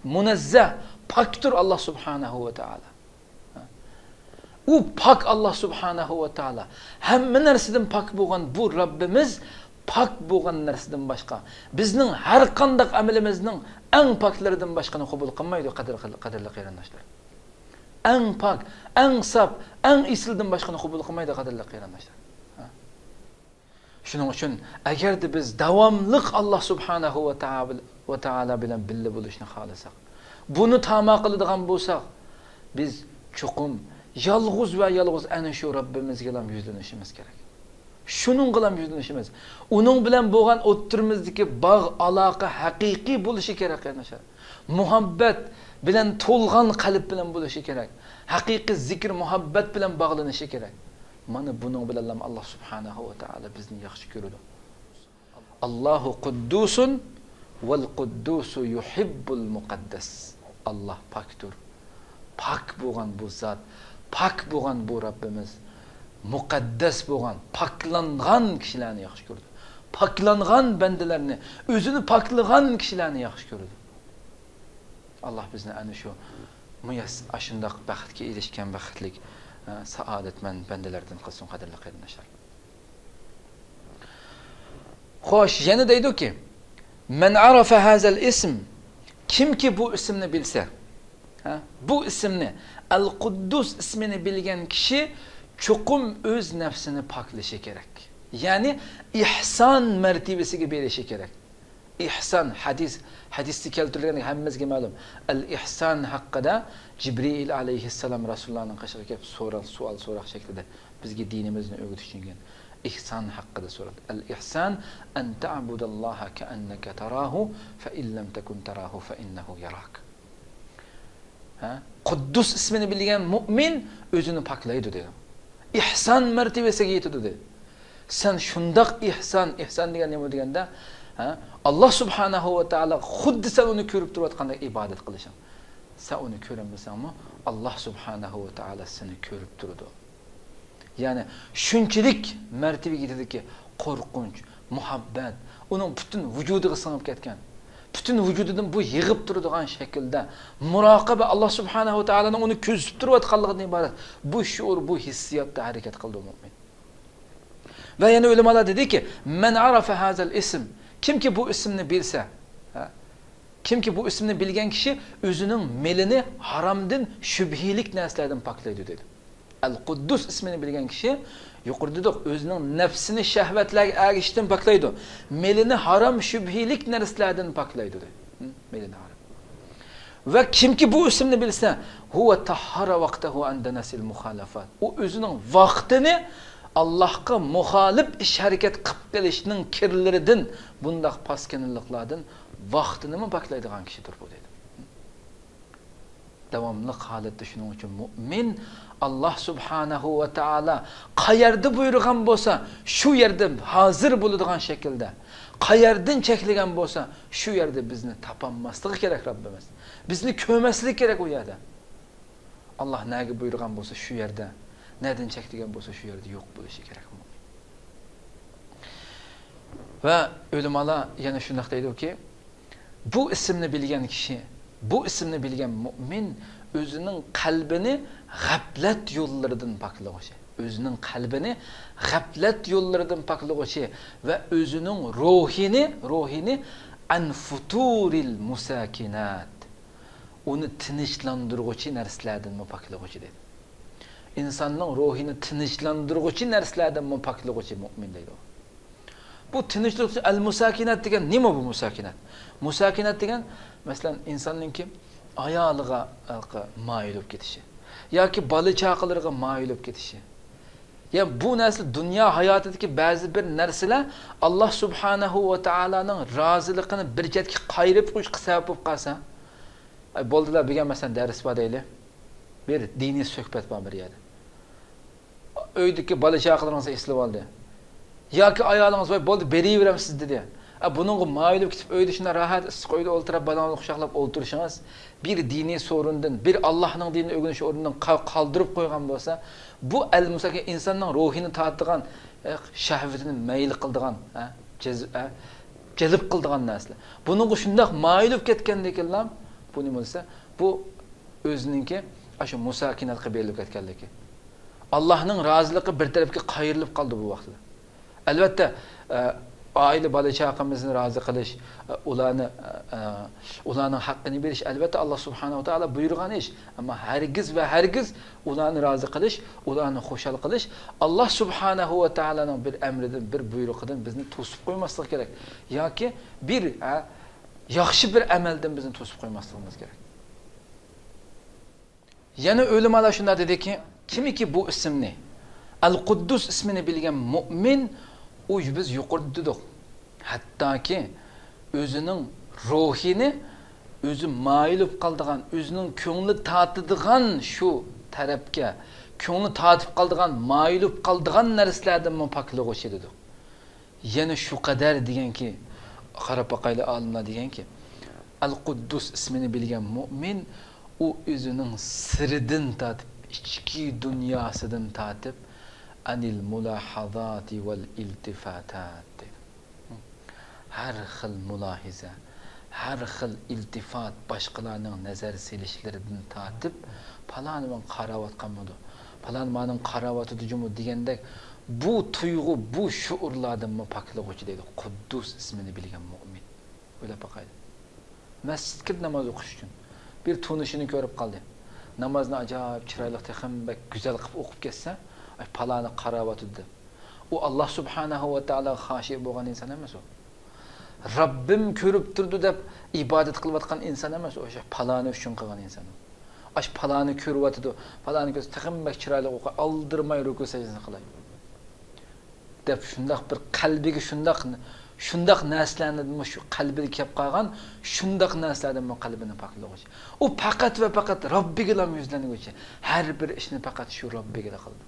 مۇنەززەھ، پاكتۇر ئاللاھ سۇبھانەھۇ ۋە تائالا. ئۇ پاك ئاللاھ سۇبھانەھۇ ۋە تائالا. ھەممە نەرسىدىن پاك بولغان بۇ رەببىمىز پاك بولغان نەرسىدىن باشقا، بىزنىڭ ھەر قانداق ئەمىلىمىزنىڭ ئەڭ پاكلىرىدىن باشقىنى قوبۇل قىلمايدۇ، قەدىر-، قەدىرلىك قېرىنداشلار. ئەڭ پاك، ئەڭ ساپ، ئەڭ ئېسىلدىن باشقىنى قوبۇل قىلمايدۇ، قەدىرلىك قېرىنداشلار. ھە؟ شۇنىڭ ئۈچۈن، ئەگەردە بىز داۋاملىق ئاللاھ سۇبھانەھۇ ۋە تائا-، ۋە تائالا بىلەن بىللە بولۇشنى خالىساق، بۇنى تاما قىلىدىغان بولساق، بىز چوقۇم يالغۇز ۋە يالغۇز ئەنە شۇ رەببىمىزگىلا يۈزلىنىشىمىز كېرەك. شۇنىڭغىلا يۈزلىنىشىمىز، ئۇنىڭ بىلەن بولغان ئوتتۇرىمىزدىكى باغ، ئالاقە ھەقىقىي بولۇشى كېرەك، قېرىنداشلار. مۇھەببەت بىلەن تولغان قەلب بىلەن بولۇشى كېرەك. ھەقىقىي زىكىر، مۇھەببەت بىلەن باغلىنىشى كېرەك. مانا بۇنىڭ بىلەنلا ئاللاھ سۇبھانەھۇ ۋە تائالا بىزنى ياخشى كۆرىدۇ. ئاللاھۇ قۇددۇسۇن ۋەل قۇددۇسۇ يۇھىببۇل مۇقەددەس. ئاللاھ پاكتۇر. پاك بولغان بۇ زات، پاك بولغان بۇ رەببىمىز، مۇقەددەس بولغان، پاكلانغان كىشىلەرنى ياخشى كۆرىدۇ. پاكلانغان بەندىلەرنى، ئۆزىنى پاكلىغان كىشىلەرنى ياخشى كۆرىدۇ. ئاللاھ بىزنى ئەنە شۇ مۇيەس-، ئاشۇنداق بەختكە ئېرىشكەن بەختلىك، ئە، سائادەتمەن بەندىلەردىن قىلسۇن، قەدىرلىك قېرىنداشلار. خوش، يەنە دەيدۇكى، مەن ئارافە ھازەل ئىسم، كىمكى بۇ ئىسىمنى بىلسە، ھە، بۇ ئىسىمنى، ئەل قۇددۇس ئىسمىنى بىلگەن كىشى چوقۇم ئۆز نەپسىنى پاكلىشى كېرەك. يەنى ئىھسان مەرتىۋىسىگە بېرىشى كېرەك. ئىھسان، ھەدىس، ھەدىستە كەلتۈرۈلگەن ھەممىمىزگە مەلۇم. ئەل ئىھسان ھەققىدە جىبرىئىل ئەلەيھىسسالام رەسۇلۇللانىڭ قېشىغا كېلىپ سورا-، سوئال سوراق شەكلىدە بىزگە دىنىمىزنى ئۆگىتىش ئۈچۈن كەلگەن. ئېھسان ھەققىدە سورىدى. ئەل ئېھسان ئەن تەئبۇدەللاھە كەئەننەكە تاراھۇ، فەئىن لەم تەكۇن تاراھۇ فەئىننەھۇ ياراك. ھە؟ قۇددۇس ئىسمىنى بىلگەن مۇئمىن ئۆزىنى پاكلايدۇ دېدى. ئېھسان مەرتىۋىسىگە يېتىدۇ دېدى. سەن شۇنداق ئېھسان، ئېھسان دېگەن نېمە دېگەندە، ھە؟ ئاللا سۇبھانەھۇ ۋە تائالاغا خۇددى سەن ئۇنى كۆرۈپ تۇرۇۋاتقاندەك ئىبادەت قىلىشىڭ. سەن ئۇنى كۆرەلمىسەڭمۇ، ئاللا سۇبھانەھۇ ۋە تائالا سېنى كۆرۈپ تۇرىدۇ. يەنى شۇنچىلىك مەرتىۋىگە يېتىدۇكى، قورقۇنچ، مۇھەببەت ئۇنىڭ پۈتۈن ۋۇجۇدىغا سىڭىپ كەتكەن. پۈتۈن ۋۇجۇدىدىن بۇ يىغىپ تۇرىدىغان شەكىلدە مۇراقىبە، ئاللا سۇبھانەھۇ ۋە تائالانىڭ ئۇنى كۆزىتىپ تۇرۇۋاتقانلىقىدىن ئىبارەت بۇ شۇئۇر، بۇ ھېسسىياتتا ھەرىكەت قىلىدۇ مۇئمىن. ۋە يەنە ئۆلىمالار دېدىكى، مەن ئارافە ھازەل ئىسم، كىمكى بۇ ئىسىمنى بىلسە، ھە؟ كىمكى بۇ ئىسىمنى بىلگەن كىشى ئۆزىنىڭ مېلىنى ھارامدىن، شۈبھىلىك نەرسىلەردىن پاكلايدۇ دېدى. ئەل قۇددۇس ئىسمىنى بىلگەن كىشى، يۇقىرىدا دېدۇق، ئۆزىنىڭ نەپسىنى شەھۋەتلەرگە ئەگىشىشتىن پاكلايدۇ. مېلىنى ھارام، شۈبھىلىك نەرسىلەردىن پاكلايدۇ دېدى. ھە؟ مېلىنى ھارام. ۋە كىمكى بۇ ئىسىمنى بىلسە، ھۇۋە تەھھەرە ۋەقتەھۇ ئەن دەنەسىل مۇخالەفات. ئۇ ئۆزىنىڭ ۋاقتىنى ئاللاھقا مۇخالىپ ئىش ھەرىكەت قىلىپ قېلىشنىڭ كىرلىرىدىن، بۇنداق پاسكىنىلىقلاردىن ۋاقتىنىمۇ پاكلايدىغان كىشىدۇر بۇ دېدى. داۋاملىق ھالەتتە شۇنىڭ ئۈچۈن مۇئمىن ئاللا سۇبھانەھۇ ۋە تائالا قەيەردە بۇيرۇغان بولسا، شۇ يەردە ھازىر بولىدىغان شەكىلدە، قەيەردىن چەكلىگەن بولسا، شۇ يەردە بىزنى تاپالماسلىقى كېرەك رەببىمىز. بىزنى كۆرمەسلىكى كېرەك ئۇ يەردە. ئاللا نەگە بۇيرۇغان بولسا، شۇ يەردە، نەدىن چەكلىگەن بولسا، شۇ يەردە يوق بولۇشى كېرەك. ۋە ئۆلىمالار يەنە شۇنداق دەيدۇكى، بۇ ئىسىمنى بىلگەن كىشى، بۇ ئىسىمنى بىلگەن مۇئمىن ئۆزىنىڭ قەلبىنى غەپلەت يوللىرىدىن پاكلىغۇچى، ئۆزىنىڭ قەلبىنى غەپلەت يوللىرىدىن پاكلىغۇچى ۋە ئۆزىنىڭ روھىنى، روھىنى ئەن فۇتۇرىل مۇساكىنات، ئۇنى تىنچلاندۇرغۇچى نەرسىلەردىنمۇ پاكلىغۇچى دېدى. ئىنساننىڭ روھىنى تىنچلاندۇرغۇچى نەرسىلەردىنمۇ پاكلىغۇچى مۇئمىن دەيدۇ. بۇ تىنچلىق، ئەل مۇساكىنات دېگەن نېمە بۇ مۇساكىنات؟ مۇساكىنات دېگەن، مەسىلەن، ئىنساننىڭكى ئايالىغا، ئە، مايىل بولۇپ كېتىشى ياكى بالا چاقىلىرىغا مايىل بولۇپ كېتىشى. يا بۇ نەرسە دۇنيا ھاياتىدىكى بەزى بىر نەرسىلەر ئاللا سۇبھانەھۇ ۋە تائالانىڭ رازىلىقىنى بىر چەتكە قايرىپ قويۇشقا سەۋەب بولۇپ قالسا، ئاي، بولدىلا، بۈگۈن مەسىلەن دەرس بار دەيلى. بىر دىنىي سۆھبەت بار بىر يەردە. ئۆيدىكى بالا چاقىلىرىڭىز ئېسىلىۋالدى. ياكى ئايالىڭىز، ۋاي، بولدى، بېرىۋېرەمسىز دېدى. ئە، بۇنىڭغا مايىل بولۇپ كېتىپ، ئۆيدە شۇنداق راھەت، ئىسسىق ئۆيدە ئولتۇرۇپ، بالىڭىزنى قۇچاقلاپ ئولتۇرۇشىڭىز، بىر دىنىي سورۇندىن، بىر ئاللاھنىڭ دىنىنى ئۆگىنىش ئورنىدىن قا-، قالدۇرۇپ قويغان بولسا، بۇ ئەل مۇساكىنە ئىنساننىڭ روھىنى تارتىدىغان، ئە، شەھۋىتىنى مەيىل قىلىدىغان، ئە، جەز-، ئە، جەلپ قىلىدىغان نەرسىلەر. بۇنىڭغا شۇنداق مايىل بولۇپ كەتكەندىن كېيىنلا، بۇ نېمە دېسە، بۇ ئۆزىنىڭكى ئاشۇ مۇساكىناتقا بېرىلىپ كەتكەنلىكى. ئاللاھنىڭ رازىلىقى بىر تەرەپكە قايرىلىپ قالدى بۇ ۋاقىتتا. ئەلۋەتتە، ئە، ئائىلە، بالا-چاقىمىزنى رازى قىلىش، ئە، ئۇلارنى، ئە، ئە، ئۇلارنىڭ ھەققىنى بېرىش، ئەلۋەتتە، ئاللا سۇبھانەھۇ ۋە تائالا بۇيرۇغان ئىش. ئەمما ھەرگىز ۋە ھەرگىز ئۇلارنى رازى قىلىش، ئۇلارنى خۇشال قىلىش ئاللا سۇبھانەھۇ ۋە تائالانىڭ بىر ئەمرىدىن، بىر بۇيرۇقىدىن بىزنى توسۇپ قويماسلىقى كېرەك. ياكى بىر، ئە، ياخشى بىر ئەمەلدىن بىزنى توسۇپ قويماسلىقىمىز كېرەك. يەنە ئۆلىمالار شۇنداق دېدىكى، كىمكى بۇ ئىسىمنى، ئەل قۇددۇس ئىسمىنى بىلگەن مۇئمىن، ئۇ، بىز يۇقىرىدا دېدۇق، ھەتتاكى ئۆزىنىڭ روھىنى ئۆزى مايىل بولۇپ قالىدىغان، ئۆزىنىڭ كۆڭلى تارتىدىغان شۇ تەرەپكە، كۆڭلى تارتىپ قالىدىغان، مايىل بولۇپ قالىدىغان نەرسىلەردىنمۇ پاكلىغۇچى دېدۇق. يەنە شۇ قەدەر دېگەنكى، قاراپ باقايلى، ئالىملار دېگەنكى، ئەل قۇددۇس ئىسمىنى بىلگەن مۇئمىن، ئۇ ئۆزىنىڭ سىرىدىن تارتىپ، ئىچكى دۇنياسىدىن تارتىپ، ئەنىل مۇلاھازاتى ۋەل ئىلتىفاتات دەيدۇ. ھەر خىل مۇلاھىزە، ھەر خىل ئىلتىپات، باشقىلارنىڭ نەزەر سېلىشلىرىدىن تارتىپ، پالانى ماڭا قاراۋاتقانمىدۇ، پالانى مانىڭ قاراۋاتىدۇ جۇمۇ دېگەندەك، بۇ تۇيغۇ، بۇ شۇئۇرلاردىنمۇ پاكلىغۇچى دەيدۇ، قۇددۇس ئىسمىنى بىلگەن مۇئمىن. ئويلاپ باقايلى. مەسچىتكە كىرىپ ناماز ئوقۇش ئۈچۈن بىر تونۇشىنى كۆرۈپ قالدى. نامازنى ئاجايىپ چىرايلىق، تېخىمۇ بەك گۈزەل قىلىپ ئوقۇپ كەتسە، ئاي، پالانى قاراۋاتىدۇ دەپ. ئۇ ئاللا سۇبھانەھۇ ۋە تائالاغا خاشىئ بولغان ئىنسان ئەمەس ئۇ. رەببىم كۆرۈپ تۇرىدۇ دەپ ئىبادەت قىلىۋاتقان ئىنسان ئەمەس ئۇ. ئاشۇ پالانى ئۈچۈن قىلغان ئىنسان ئۇ. ئاشۇ پالانى كۆرۈۋاتىدۇ، پالانى كۆرسە تېخىمۇ بەك چىرايلىق ئوقۇي، ئالدىرىماي رۇكۇ سەجدىسىنى قىلاي. دەپ شۇنداق بىر قەلبىگە شۇنداق، شۇنداق نەرسىلەردىن مۇشۇ قەلبىگە كەپ قالغان شۇنداق نەرسىلەردىن بۇ قەلبىنى پاكلىغۇچى. ئۇ پەقەت ۋە پەقەت رەببىگىلا يۈزلەنگۈچى. ھەر بىر ئىشنى پەقەت شۇ رەببىگىلا قىلىدۇ.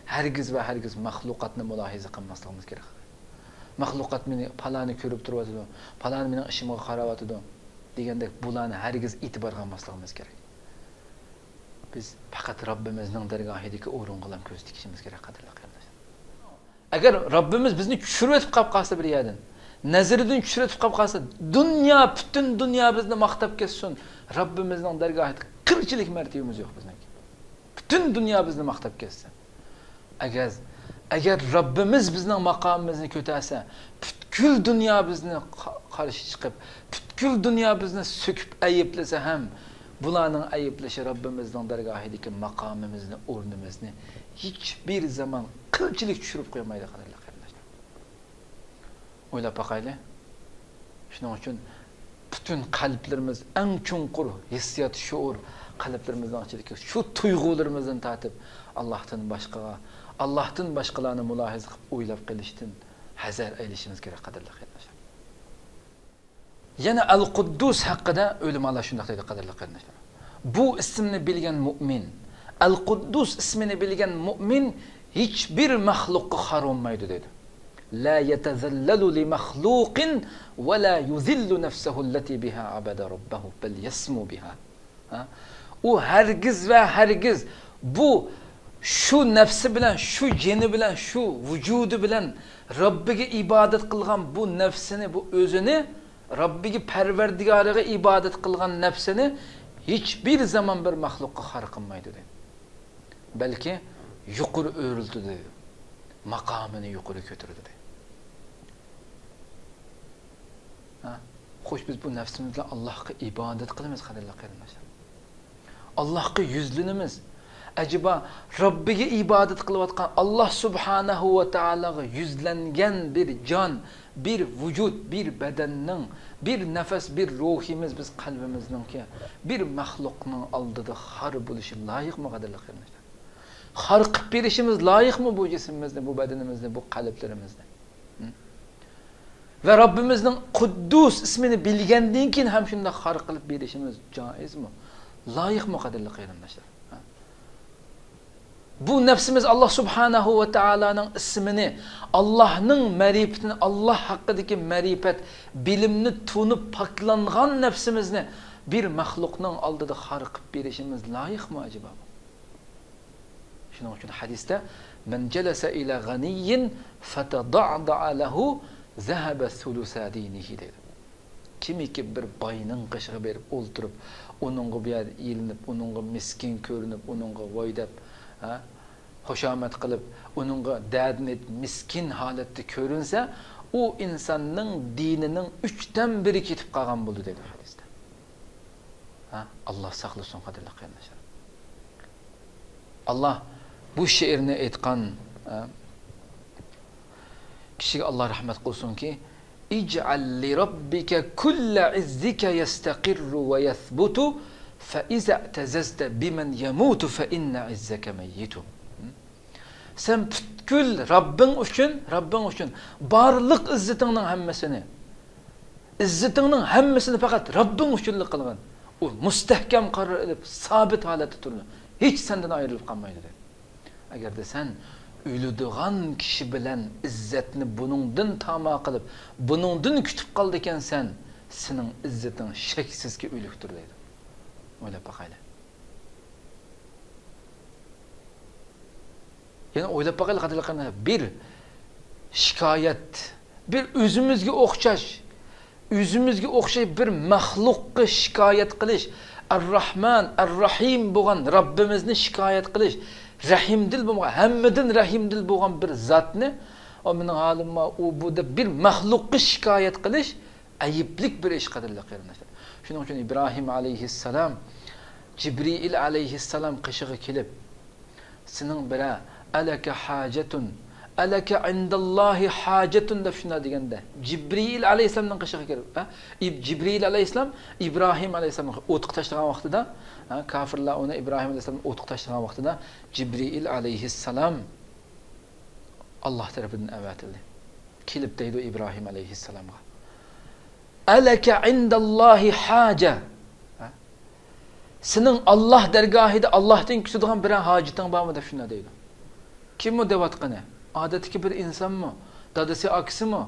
ھەرگىز ۋە ھەرگىز مەخلۇقاتنى مۇلاھىزە قىلماسلىقىمىز كېرەك. مەخلۇقات مېنى، پالانى كۆرۈپ تۇرۇۋاتىدۇ، پالانى مېنىڭ ئىشىمغا قاراۋاتىدۇ دېگەندەك بۇلارنى ھەرگىز ئېتىبارغا ئالماسلىقىمىز كېرەك. بىز پەقەت رەببىمىزنىڭ دەرگاھىدىكى ئورۇنغىلا كۆز تىكىشىمىز كېرەك، قەدىرلىك قېرىنداشلار. ئەگەر رەببىمىز بىزنى چۈشۈرۈۋېتىپ قاپ قالسا بىر يەردىن، نەزىرىدىن چۈشۈرۈۋېتىپ قاپ قالسا، دۇنيا، پۈتۈن دۇنيا بىزنى ماختاپ كەتسۇن، رەببىمىزنىڭ دەرگاھىدا قىلچىلىك مەرتىۋىمىز يوق بىزنىڭكى. پۈتۈن دۇنيا بىزنى ماختاپ كەتسۇن. ئەگەر، ئەگەر رەببىمىز بىزنىڭ ماقامىمىزنى كۆتەرسە، پۈتكۈل دۇنيا بىزنى قا-، قارشى چىقىپ، پۈتكۈل دۇنيا بىزنى سۆكۈپ ئەيىبلىسە ھەم، بۇلارنىڭ ئەيىبلىشى رەببىمىزنىڭ دەرگاھىدىكى ماقامىمىزنى، ئورنىمىزنى ھېچبىر زامان قىلچىلىك چۈشۈرۈپ قويمايدۇ، قەدىرلىك قېرىنداشلار. ئويلاپ باقايلى. شۇنىڭ ئۈچۈن پۈتۈن قەلبلىرىمىز، ئەڭ چوڭقۇر ھېسسىيات، شۇئۇر، قەلبلىرىمىزنىڭ ئىچىدىكى شۇ تۇيغۇلىرىمىزدىن تارتىپ، ئاللاھتىن باشقىغا، ئاللاھتىن باشقىلارنى مۇلاھىزە قىلىپ ئويلاپ قېلىشتىن ھەزەر ئەيلىشىمىز كېرەك، قەدىرلىك قېرىنداشلار. يەنە ئەل قۇددۇس ھەققىدە ئۆلىمالار شۇنداق دەيدۇ، قەدىرلىك قېرىنداشلار. بۇ ئىسىمنى بىلگەن مۇئمىن، ئەل قۇددۇس ئىسمىنى بىلگەن مۇئمىن ھېچبىر مەخلۇققا خار بولمايدۇ دەيدۇ. لا يتذلل لمخلوق ولا يذل نفسه التي بها عبد ربه بل يسمو بها. ھە؟ ئۇ ھەرگىز ۋە ھەرگىز بۇ شۇ نەپسى بىلەن، شۇ جېنى بىلەن، شۇ ۋۇجۇدى بىلەن رەببىگە ئىبادەت قىلغان بۇ نەپسىنى، بۇ ئۆزىنى، رەببىگە، پەرۋەردىگارىغا ئىبادەت قىلغان نەپسىنى ھېچبىر زامان بىر مەخلۇققا خار قىلمايدۇ دەيدۇ. بەلكى يۇقىرى ئۆرلىتىدۇ دەيدۇ. ماقامىنى يۇقىرى كۆتۈرىدۇ دەيدۇ. ھە؟ خوش، بىز بۇ نەپسىمىز بىلەن ئاللاھقا ئىبادەت قىلىمىز، قەدىرلىك قېرىنداشلار. ئاللاھقا يۈزلىنىمىز. ئەجەبا، رەببىگە ئىبادەت قىلىۋاتقان، ئاللاھ سۇبھانەھۇ ۋە تائالاغا يۈزلەنگەن بىر جان، بىر ۋۇجۇد، بىر بەدەننىڭ، بىر نەپەس، بىر روھىمىز، بىز قەلبىمىزنىڭكى، بىر مەخلۇقنىڭ ئالدىدا خار بولۇشى لايىقمۇ، قەدىرلىك قېرىنداشلار؟ خار قىلىپ بېرىشىمىز لايىقمۇ بۇ جىسمىمىزنى، بۇ بەدىنىمىزنى، بۇ قەلبلىرىمىزنى؟ ھە؟ ۋە رەببىمىزنىڭ قۇددۇس ئىسمىنى بىلگەندىن كېيىن ھەم شۇنداق خار قىلىپ بېرىشىمىز جائىزمۇ؟ لايىقمۇ، قەدىرلىك قېرىنداشلار؟ ھە؟ بۇ نەپسىمىز ئاللاھ سۇبھانەھۇ ۋە تائالانىڭ ئىسمىنى، ئاللاھنىڭ مەرىپىتىنى، ئاللاھ ھەققىدىكى مەرىپەت، بىلىمنى تونۇپ پاكلانغان نەپسىمىزنى بىر مەخلۇقنىڭ ئالدىدا خار قىلىپ بېرىشىمىز لايىقمۇ ئەجەبا؟ شۇنىڭ ئۈچۈن ھەدىستە، مَنْ جَلَسَ إِلَى غَنِيٍّ فَتَضَعْضَعَ لَهُ ذَهَبَ ثُلُثَا دِينِهِ دەيدۇ. كىمكى بىر باينىڭ قېشىغا بېرىپ ئولتۇرۇپ، ئۇنىڭغا بۇ يەردە ئېلىنىپ، ئۇنىڭغا مىسكىن كۆرۈنۈپ، ئۇنىڭغا ۋاي دەپ، ھە، خۇشامەت قىلىپ، ئۇنىڭغا دەردىنى ئېيتىپ، مىسكىن ھالەتتە كۆرۈنسە، ئۇ ئىنساننىڭ دىنىنىڭ ئۈچتىن بىرى كېتىپ قالغان بولىدۇ دەيدۇ ھەدىستە. ھە؟ ئاللاھ ساقلىسۇن، قەدىرلىك قېرىنداشلار. ئاللاھ بۇ شېئىرنى ئېيتقان، ھە، كىشىگە ئاللاھ رەھمەت قىلسۇنكى، اجعل لربك كل عزك يستقر ويثبت، فإذا اعتززت بمن يموت فإن عزك ميت. سەن پۈتكۈل رەببىڭ ئۈچۈن، رەببىڭ ئۈچۈن بارلىق ئىززىتىڭنىڭ ھەممىسىنى، ئىززىتىڭنىڭ ھەممىسىنى پەقەت رەببىڭ ئۈچۈنلا قىلغىن. ئۇ مۇستەھكەم قارار ئېلىپ، سابىت ھالەتتە تۇرىدۇ. ھېچ سەندىن ئايرىلىپ قالمايدۇ، دېدى. ئەگەردە سەن ئۆلىدىغان كىشى بىلەن ئىززەتنى بۇنىڭدىن تاما قىلىپ، بۇنىڭدىن كۈتۈپ قالىدىكەنسەن، سېنىڭ ئىززىتىڭ شەكسىزكى ئۆلۈكتۇر، دەيدۇ. ئويلاپ باقايلى. يەنە ئويلاپ باقايلى، قەدىرلىك قېرىنداشلار. بىر شىكايەت، بىر ئۆزىمىزگە ئوخشاش، ئۆزىمىزگە ئوخشاش بىر مەخلۇققا شىكايەت قىلىش، ئەر-راھمان، ئەر-راھىم بولغان رەببىمىزنى شىكايەت قىلىش، رەھىمدىل بولغان، ھەممىدىن رەھىمدىل بولغان بىر زاتنى، ئۇ مېنىڭ ھالىم بار، ئۇ بۇ دەپ بىر مەخلۇققا شىكايەت قىلىش، ئەيىبلىك بىر ئىش، قەدىرلىك قېرىنداشلار. شۇنىڭ ئۈچۈن ئىبراھىم ئەلەيھىسسالام جىبرىئىل ئەلەيھىسسالام قېشىغا كېلىپ، سېنىڭ بىرە، ئەلەكە ھاجەتۇن، ئەلەكە ئىنداللاھى ھاجەتۇن دەپ شۇنداق دېگەندە، جىبرىئىل ئەلەيھىسسالامنىڭ قېشىغا كېلىپ، ھە؟ ئىب-، جىبرىئىل ئەلەيھىسسالام ئىبراھىم ئەلەيھىسسالامنى ئوتقا تاشلىغان ۋاقتىدا، ھە، كاپىرلار ئۇنى، ئىبراھىم ئەلەيھىسسالامنى ئوتقا تاشلىغان ۋاقتىدا، جىبرىئىل ئەلەيھىسسالام ئاللاھ تەرىپىدىن ئەۋەتىلدى. كېلىپ دەيدۇ ئىبراھىم ئەلەيھىسسالامغا، ئەلەكە ئىنداللاھى ھاجە؟ ھە؟ سېنىڭ ئاللاھ دەرگاھىدا ئاللاھتىن كۈتىدىغان بىرەر ھاجىتىڭ بارمۇ دەپ شۇنداق دەيدۇ. كىم ئۇ دەۋاتقىنى؟ ئادەتتىكى بىر ئىنسانمۇ؟ دادىسى، ئاكىسىمۇ؟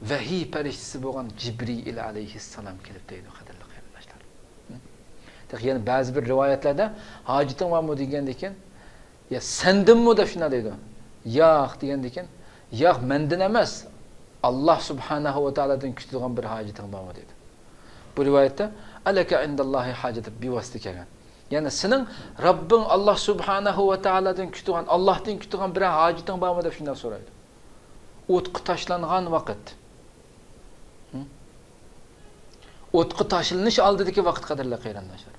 ۋەھىي پەرىشتىسى بولغان جىبرىئىل ئەلەيھىسسالام كېلىپ دەيدۇ، قەدىرلىك قېرىنداشلار. تېخى يەنە بەزى بىر رىۋايەتلەردە، ھاجىتىڭ بارمۇ دېگەندىن كېيىن، يا سەندىنمۇ دەپ شۇنداق دەيدۇ. ياق دېگەندىن كېيىن، ياق، مەندىن ئەمەس، ئاللاھ سۇبھانەھۇ ۋە تائالادىن كۈتىدىغان بىر ھاجىتىڭ بارمۇ دەيدۇ. بۇ رىۋايەتتە، ئەلەكە ئىنداللاھى ھاجە دەپ بىۋاسىتە كەلگەن. يەنى سېنىڭ رەببىڭ ئاللاھ سۇبھانەھۇ ۋە تائالادىن كۈتىدىغان، ئاللاھتىن كۈتىدىغان بىرەر ھاجىتىڭ بارمۇ دەپ شۇنداق سورايدۇ. ئوتقا تاشلانغان ۋاقىت. ھە؟ ئوتقا تاشلىنىش ئالدىدىكى ۋاقىت، قەدىرلىك قېرىنداشلار.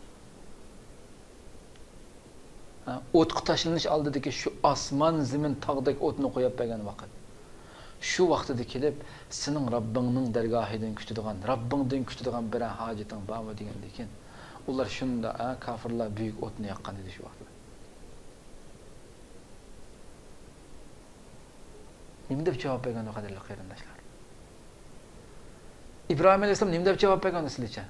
ھە؟ ئوتقا تاشلىنىش ئالدىدىكى شۇ ئاسمان، زېمىن، تاغدەك ئوتنى قويۇپ بەرگەن ۋاقىت. شۇ ۋاقتىدا كېلىپ، سېنىڭ رەببىڭنىڭ دەرگاھىدىن كۈتىدىغان، رەببىڭدىن كۈتىدىغان بىرەر ھاجىتىڭ بارمۇ دېگەندىن كېيىن، ئۇلار شۇنداق، ھە، كاپىرلار بۈيۈك ئوتنى ياققان ئىدى شۇ ۋاقتىدا. نېمە دەپ جاۋاب بەرگەندۇ، قەدىرلىك قېرىنداشلار؟ ئىبراھىم ئەلەيھىسسالام نېمە دەپ جاۋاب بەرگەندۇ سىلىچە؟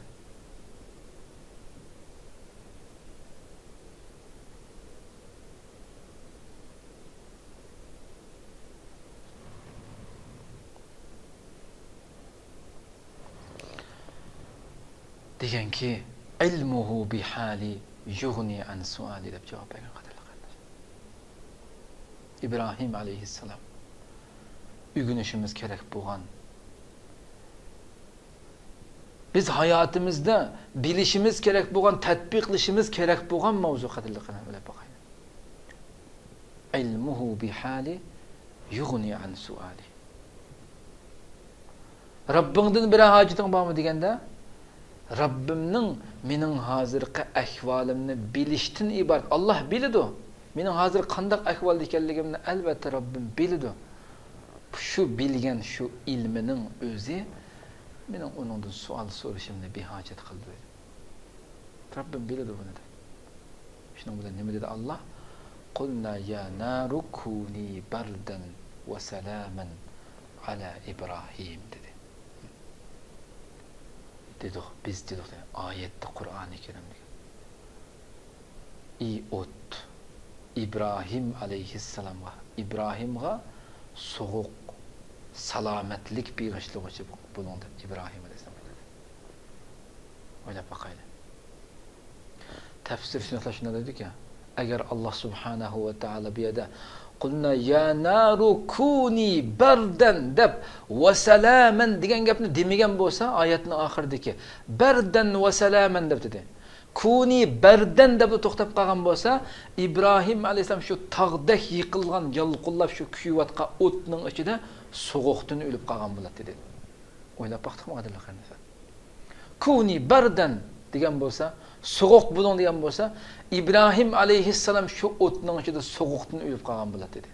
دېگەنكى، «ئىلمۇھۇ بىھالى يۇغنى ئەن سۇئالى» دەپ جاۋاب بەرگەن، قەدىرلىك قېرىنداشلار. ئىبراھىم ئەلەيھىسسالام ئۆگىنىشىمىز كېرەك بولغان، بىز ھاياتىمىزدا بىلىشىمىز كېرەك بولغان، تەتبىقلىشىمىز كېرەك بولغان ماۋزۇ، قەدىرلىك قېرىنداشلار، ئويلاپ باقايلى. «ئىلمۇھۇ بىھالى يۇغنى ئەن سۇئالى». رەببىڭدىن بىرەر ھاجىتىڭ بارمۇ دېگەندە، رەببىمنىڭ مېنىڭ ھازىرقى ئەھۋالىمنى بىلىشتىن ئىبارەت. ئاللاھ بىلىدۇ. مېنىڭ ھازىر قانداق ئەھۋالدا ئىكەنلىكىمنى، ئەلۋەتتە، رەببىم بىلىدۇ. شۇ بىلگەن شۇ ئىلمىنىڭ ئۆزى مېنىڭ ئۇنىڭدىن سوئال سورىشىمنى بىھاجەت قىلدى. رەببىم بىلىدۇ بۇنى دەپ. شۇنىڭ بىلەن نېمە دېدى ئاللاھ؟ «قۇلنا يا نارۇ كۇنى بەردەن ۋە سالامەن ئالا ئىبراھىم» دېدى. دېدۇق، بىز دېدۇق، دېگەن ئايەتتە، قۇرئانى كەرىمدە. ئى ئوت، ئىبراھىم ئەلەيھىسسالامغا، ئىبراھىمغا سوغۇق، سالامەتلىك بېغىشلىغۇچى بولۇڭ دەپ ئىبراھىم ئەلەيھىسسالام ئويلاپ باقايلى. تەپسىرشۇناسلار شۇنداق دەيدۇكى، ئەگەر ئاللاھ سۇبھانەھۇ ۋە تائالا بۇ يەردە «قۇلنا يا نارۇ كۇنى بەردەن» دەپ «ۋە سالامەن» دېگەن گەپنى دېمىگەن بولسا، ئايەتنىڭ ئاخىرىدىكى «بەردەن ۋە سالامەن» دەپ دېدى. «كۇنى بەردەن» دەپلا توختاپ قالغان بولسا، ئىبراھىم ئەلەيھىسسالام شۇ تاغدەك يېقىلغان، يالقۇنلاپ شۇ كۆيۈۋاتقان ئوتنىڭ ئىچىدە سوغۇقتىن ئۆلۈپ قالغان بولاتتى دېدى. ئويلاپ باقتۇقمۇ، قەدىرلىك قېرىنداشلار؟ «كۇنى بەردەن» دېگەن بولسا، سوغۇق بولۇڭ دېگەن بولسا، ئىبراھىم ئەلەيھىسسالام شۇ ئوتنىڭ ئىچىدە سوغۇقتىن ئۆلۈپ قالغان بولاتتى دېدى.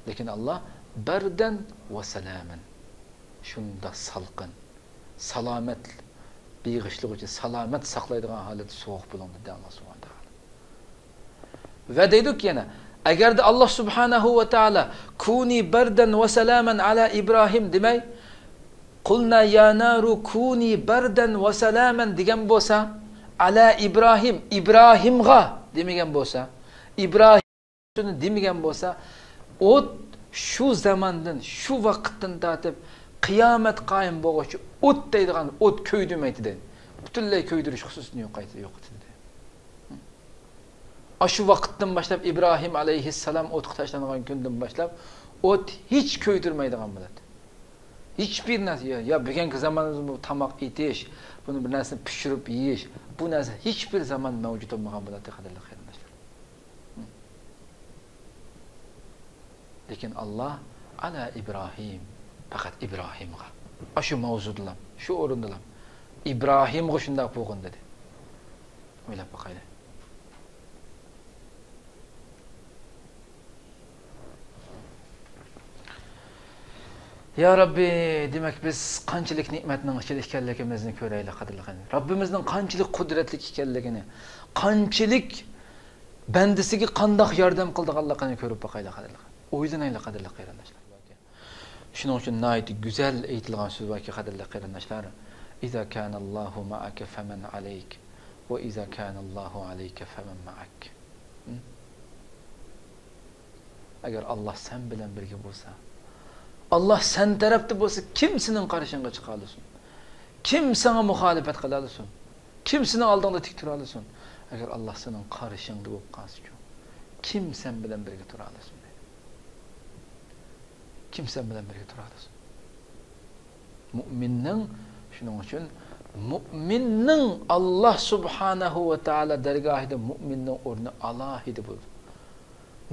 لېكىن ئاللاھ «بەردەن ۋە سالامەن»، شۇنداق سالقىن، سالامەت بېغىشلىغۇچى، سالامەت ساقلايدىغان ھالەتتە سوغۇق بولۇڭ دېدى ئاللاھ سۇبھانەھۇ ۋە تائالا. ۋە دەيدۇكى يەنە، ئەگەردە ئاللاھ سۇبھانەھۇ ۋە تائالا «كۇنى بەردەن ۋە سالامەن ئالا ئىبراھىم» دېمەي، «قۇلنا يا نارۇ كۇنى بەردەن ۋە سالامەن» دېگەن بولسا، «ئالا ئىبراھىم»، ئىبراھىمغا دېمىگەن بولسا، ئىبراھىم دېمىگەن بولسا، ئوت شۇ زاماندىن، شۇ ۋاقىتتىن تارتىپ قىيامەت قايىم بولغۇچە ئوت دەيدىغان ئوت كۆيدۈرمەيتتى دەيدۇ. پۈتۈنلەي كۆيدۈرۈش خۇسۇسىيىتىنى يوقايتتى، يوقىتىدۇ دەيدۇ. ئاشۇ ۋاقىتتىن باشلاپ، ئىبراھىم ئەلەيھىسسالام ئوتقا تاشلانغان كۈندىن باشلاپ، ئوت ھېچ كۆيدۈرمەيدىغان بولاتتى. ھېچبىر نەرسە، يا، يا بۈگۈنكى زامانىمىزدا بۇ تاماق ئېتىش، بۇنى بىر نەرسىنى پىشۇرۇپ يېيىش، بۇ نەرسە ھېچبىر زامان مەۋجۇت بولمىغان بولاتتى، قەدىرلىك قېرىنداشلار. لېكىن ئاللاھ «ئالا ئىبراھىم»، پەقەت ئىبراھىمغا، ئاشۇ ماۋزۇدىلا، شۇ ئورۇندىلا، «ئىبراھىمغا شۇنداق بولغىن» دېدى. ئويلاپ باقايلى. يا رەببى، دېمەك، بىز قانچىلىك نېمەتنىڭ ئىچىدە ئىكەنلىكىمىزنى كۆرەيلى، قەدىرلىك قېرىنداشلار. رەببىمىزنىڭ قانچىلىك قۇدرەتلىك ئىكەنلىكىنى، قانچىلىك بەندىسىگە قانداق ياردەم قىلىدىغانلىقىنى كۆرۈپ باقايلى، قەدىرلىك. ئويلىنايلى، قەدىرلىك قېرىنداشلار. شۇنىڭ ئۈچۈن ناھايىتى گۈزەل ئېيتىلغان سۆز باركى، قەدىرلىك قېرىنداشلار، «إذا كان الله معك فمن عليك، وإذا كان الله عليك فمن معك.» ھە؟ ئەگەر ئاللاھ سەن بىلەن بىرگە بولسا، ئاللاھ سەن تەرەپتە بولسا، كىم سېنىڭ قارشىڭغا چىقالىسۇن؟ كىم ساڭا مۇخالىپەت قىلالىسۇن؟ كىم سېنىڭ ئالدىڭدا تىك تۇرالىسۇن؟ ئەگەر ئاللاھ سېنىڭ قارشىڭدا بولۇپ قالسىچۇ، كىم سەن بىلەن بىرگە تۇرالىسۇن؟ كىم سەن بىلەن بىرگە تۇرالىسۇن؟ مۇئمىننىڭ، شۇنىڭ ئۈچۈن مۇئمىننىڭ ئاللاھ سۇبھانەھۇ ۋە تائالا دەرگاھىدا مۇئمىننىڭ ئورنى ئالاھىدە بولىدۇ.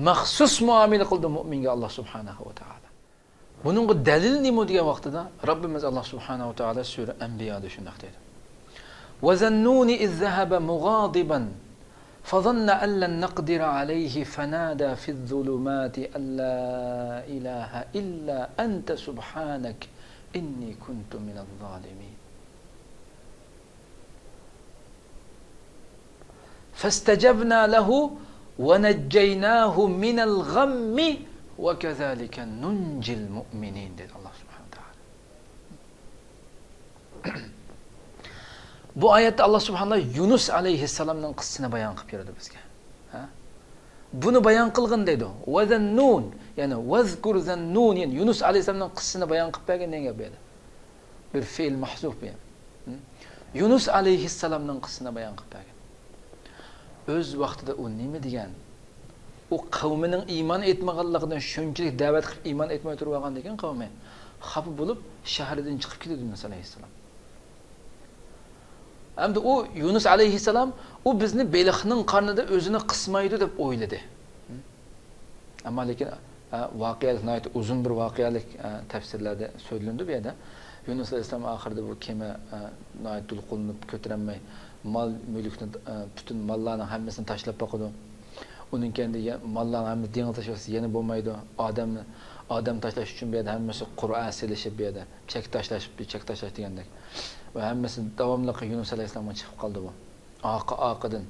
مەخسۇس مۇئامىلە قىلىدۇ مۇئمىنگە ئاللاھ سۇبھانەھۇ ۋە تائالا. بۇنىڭغا دەلىل نېمە دېگەن ۋاقتىدا، رەببىمىز ئاللاھ سۇبھانەھۇ ۋە تائالا سۈرە ئەنبىيادا شۇنداق دەيدۇ: «وذا النون إذ ذهب مغاضبا فظن أن لن نقدر عليه فنادى في الظلمات أن لا إله إلا أنت سبحانك إني كنت من الظالمين.» فاستجبنا له ونجيناه من الغم وكذلك ننجي المؤمنين، دېدى ئاللاھ سۇبھانەھۇ ۋە تائالا. بۇ ئايەتتە ئاللاھ سۇبھانەھۇ ۋە تائالا يۇنۇس ئەلەيھىسسالامنىڭ قىسسىسىنى بايان قىلىپ بېرىدۇ بىزگە. ھە؟ بۇنى بايان قىلغىن دەيدۇ. «وذا النون»، يەنى «واذكر ذا النون»، يەنى يۇنۇس ئەلەيھىسسالامنىڭ قىسسىسىنى بايان قىلىپ بەرگەن دېگەن گەپ بۇ يەردە. بىر فېئىل مەھزۇف بۇ يەردە. ھە؟ يۇنۇس ئەلەيھىسسالامنىڭ قىسسىسىنى بايان قىلىپ بەرگەن. ئۆز ۋاقتىدا ئۇ نېمە دېگەن؟ ئۇ قەۋمىنىڭ ئىمان ئېيتمىغانلىقىدىن شۇنچىلىك دەۋەت قىلىپ ئىمان ئېيتماي تۇرۇۋالغاندىكىن قەۋمى خاپا بولۇپ شەھىرىدىن چىقىپ كېتىدۇ يۇنۇس ئەلەيھىسسالام. ئەمدى ئۇ يۇنۇس ئەلەيھىسسالام، ئۇ بىزنى بېلىقنىڭ قارنىدا ئۆزىنى قىسمايدۇ دەپ ئويلىدى. ئەمما لېكىن، ئە، ۋەقەلىك ناھايىتى ئۇزۇن بىر ۋەقەلىك، ئە، تەپسىرلەردە سۆزلىنىدۇ بۇ يەردە. يۇنۇس ئەلەيھىسسالام ئاخىرىدا بۇ كېمە، ئە، ناھايىتى دولقۇنلىنىپ كۆتۈرەلمەي، مال مۈلۈكنى، ئە، پۈتۈن ماللارنىڭ ھەممىسىنى تاشلاپ باقىدۇ. ئۇنىڭ كەينىدە يە-، ماللارنىڭ ھەممىسى دېڭىزغا تاشلىسا يەنە بولمايدۇ. ئادەم، ئادەم تاشلاش ئۈچۈن بۇ يەردە ھەممىسى قورئان سېلىشىپ بۇ يەردە. چەك تاشلاش، چەك تاشلاش دېگەندەك. ۋە ھەممىسى داۋاملىق يۇنۇس ئەلەيھىسسالامغا چىقىپ قالدى بۇ. ئارقا-ئارقىدىن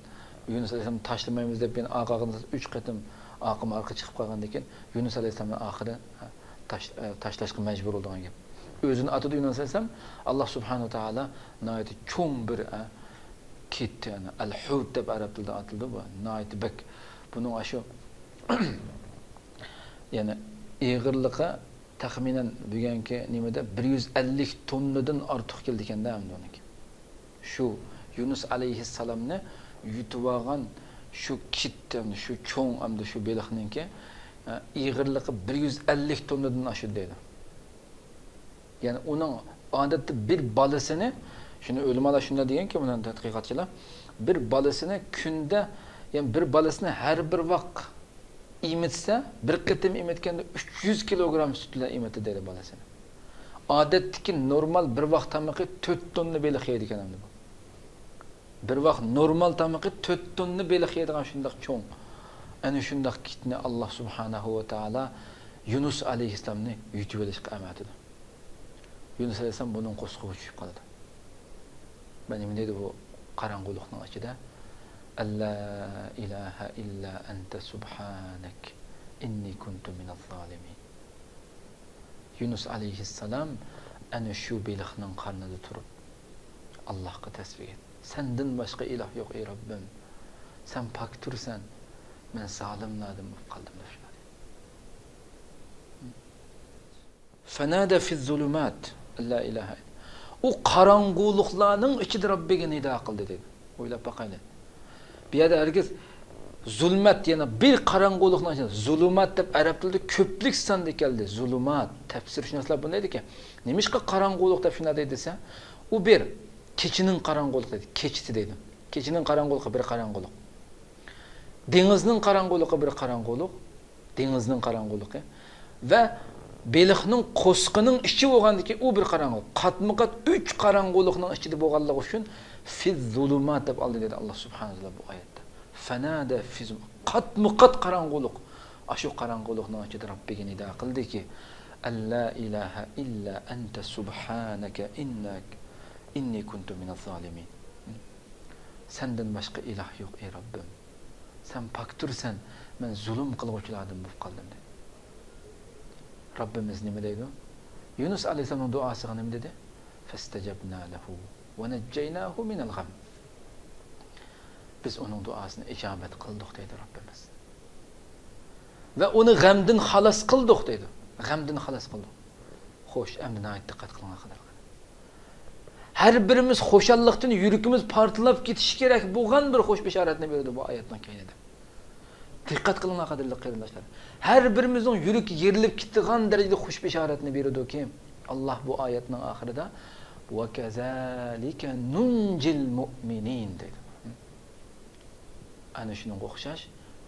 يۇنۇس ئەلەيھىسسالامنى تاشلىمايمىز دەپ يەنە ئارقا-ئارقىدىن ئۈچ قېتىم ئارقىمۇ-ئارقا چىقىپ قالغاندىن كېيىن يۇنۇس ئەلەيھىسسالامنى ئاخىرى تاش-، تاشلاشقا مەجبۇر بولىدىغان گەپ. ئۆزىنى ئاتىدۇ يۇنۇس ئەلەيھىسسالام، ئاللاھ سۇبھانەھۇ ۋە تائالا ناھايىتى چوڭ بىر، ئە، كىت، يەنى ئەل-ھۇت دەپ ئەرەب تىلىدا ئاتىلىدۇ بۇ. ناھايىتى بەك. بۇنىڭ ئاشۇ، يەنى ئېغىرلىقى تەخمىنەن بۈگۈنكى نېمىدە بىر يۈز ئەللىك توننىدىن ئارتۇق كېلىدىكەن-دە ئەمدى ئۇنىڭكى. شۇ يۇنۇس ئەلەيھىسسالامنى يۇتۇۋالغان شۇ كىت، ئەمدى شۇ چوڭ، ئەمدى شۇ بېلىقنىڭكى، ئە، ئېغىرلىقى بىر يۈز ئەللىك توننىدىن ئاشىدۇ دەيدۇ. يەنى ئۇنىڭ ئادەتتە بىر بالىسىنى، شۇنى ئۆلىمالار شۇنداق دېگەنكى، بۇنى تەتقىقاتچىلار، بىر بالىسىنى كۈندە، يەنى بىر بالىسىنى ھەر بىر ۋاق ئېمىتسە، بىر قېتىم ئېمىتكەندە ئۈچ يۈز كىلوگرام سۈت بىلەن ئېمىتتى دەيدۇ بالىسىنى. ئادەتتىكى نورمال بىر ۋاق تامىقى تۆت توننا بېلىق يەيدىكەن ئەمدى بۇ. بىر ۋاق نورمال تامىقى تۆت توننا بېلىق يەيدىغان شۇنداق چوڭ. ئەنە شۇنداق كىتنى ئاللاھ سۇبھانەھۇ ۋە تائالا يۇنۇس ئەلەيھىسسالامنى يۇتۇۋېلىشقا ئەمەتىدۇ. يۇنۇس ئەلەيھىسسالام بۇنىڭ قورسىقىغا چۈشۈپ قالىدۇ. مانا نېمە دەيدۇ بۇ قاراڭغۇلۇقنىڭ ئىچىدە؟ «ئەللا ئىلاھە ئىللا ئەنتە سۇبھانەك ئىننى كۇنتۇ مىنەز زالىمىن.» يۇنۇس ئەلەيھىسسالام ئەنە شۇ بېلىقنىڭ قارنىدا تۇرۇپ، ئاللاھقا تەسبىھ ئېيتتى. «سەندىن باشقا ئىلاھ يوق، ئەي رەببىم. سەن پاكتۇرسەن. مەن زالىملاردىن بولۇپ قالدىم» دەپ شۇنداق دېدى. فنادى في الظلمات أن لا إله إلا. ئۇ قاراڭغۇلۇقلارنىڭ ئىچىدە رەببىگە نىدا قىلدى دېدى. ئويلاپ باقايلى. بۇ يەردە ھەرگىز زۇلمەت، يەنى بىر قاراڭغۇلۇقنىڭ ئىچىدە، زۇلۇمات دەپ ئەرەب تىلىدا كۆپلۈك ساندا كەلدى. زۇلۇمات، تەپسىرشۇناسلار بۇنى دەيدىكەن. نېمىشقا قاراڭغۇلۇق دەپ شۇنداق دەيدۇ دېسە، ئۇ بىر كېچىنىڭ قاراڭغۇلۇقى دەيدۇ. كېچىسى دەيدۇ. كېچىنىڭ قاراڭغۇلۇقى بىر قاراڭغۇلۇق. دېڭىزنىڭ قاراڭغۇلۇقى بىر قاراڭغۇلۇق. دېڭىزنىڭ قاراڭغۇلۇقى ۋە بېلىقنىڭ قورسىقىنىڭ ئىچى بولغاندىكىن ئۇ بىر قاراڭغۇلۇق. قاتمۇقات ئۈچ قاراڭغۇلۇقنىڭ ئىچىدە بولغانلىقى ئۈچۈن في الظلمات دەپ ئالدى دېدى ئاللاھ سۇبھانەھۇ ۋە تائالا بۇ ئايەتتە. فنادى في الظلمات. قاتمۇقات قاراڭغۇلۇق. ئاشۇ قاراڭغۇلۇقنىڭ ئىچىدە رەببىگە نىدا قىلدىكى، أن لا إله إلا أنت سبحانك إنك، إني كنت من الظالمين. سەندىن باشقا ئىلاھ يوق، ئەي رەببىم. سەن پاكتۇرسەن، مەن زۇلۇم قىلغۇچىلاردىن بولۇپ قالدىم، دېدى. رەببىمىز نېمە دەيدۇ؟ يۇنۇس ئەلەيھىسسالامنىڭ دۇئاسىغا نېمە دېدى؟ فاستجبنا له ونجيناه من الغم. بىز ئۇنىڭ دۇئاسىنى ئىجابەت قىلدۇق، دەيدۇ رەببىمىز. ۋە ئۇنى غەمدىن خالاس قىلدۇق، دەيدۇ. غەمدىن خالاس قىلدۇق. خوش، ئەمدى ناھايىتى دىققەت قىلىڭلار، قەدىرلىك. ھەر بىرىمىز خۇشاللىقتىن يۈرىكىمىز پارتلاپ كېتىشى كېرەك بولغان بىر خوش بېشارەتنى بېرىدۇ بۇ ئايەتنىڭ كەينىدە. دىققەت قىلىڭلار، قەدىرلىك قېرىنداشلار. ھەر بىرىمىزنىڭ يۈرىكى يېرىلىپ كېتىدىغان دەرىجىدە خوش بېشارەتنى بېرىدۇكى، ئاللاھ بۇ ئايەتنىڭ ئاخىرىدا، وكذلك ننجي المؤمنين، دەيدۇ. ئەنە شۇنىڭغا ئوخشاش،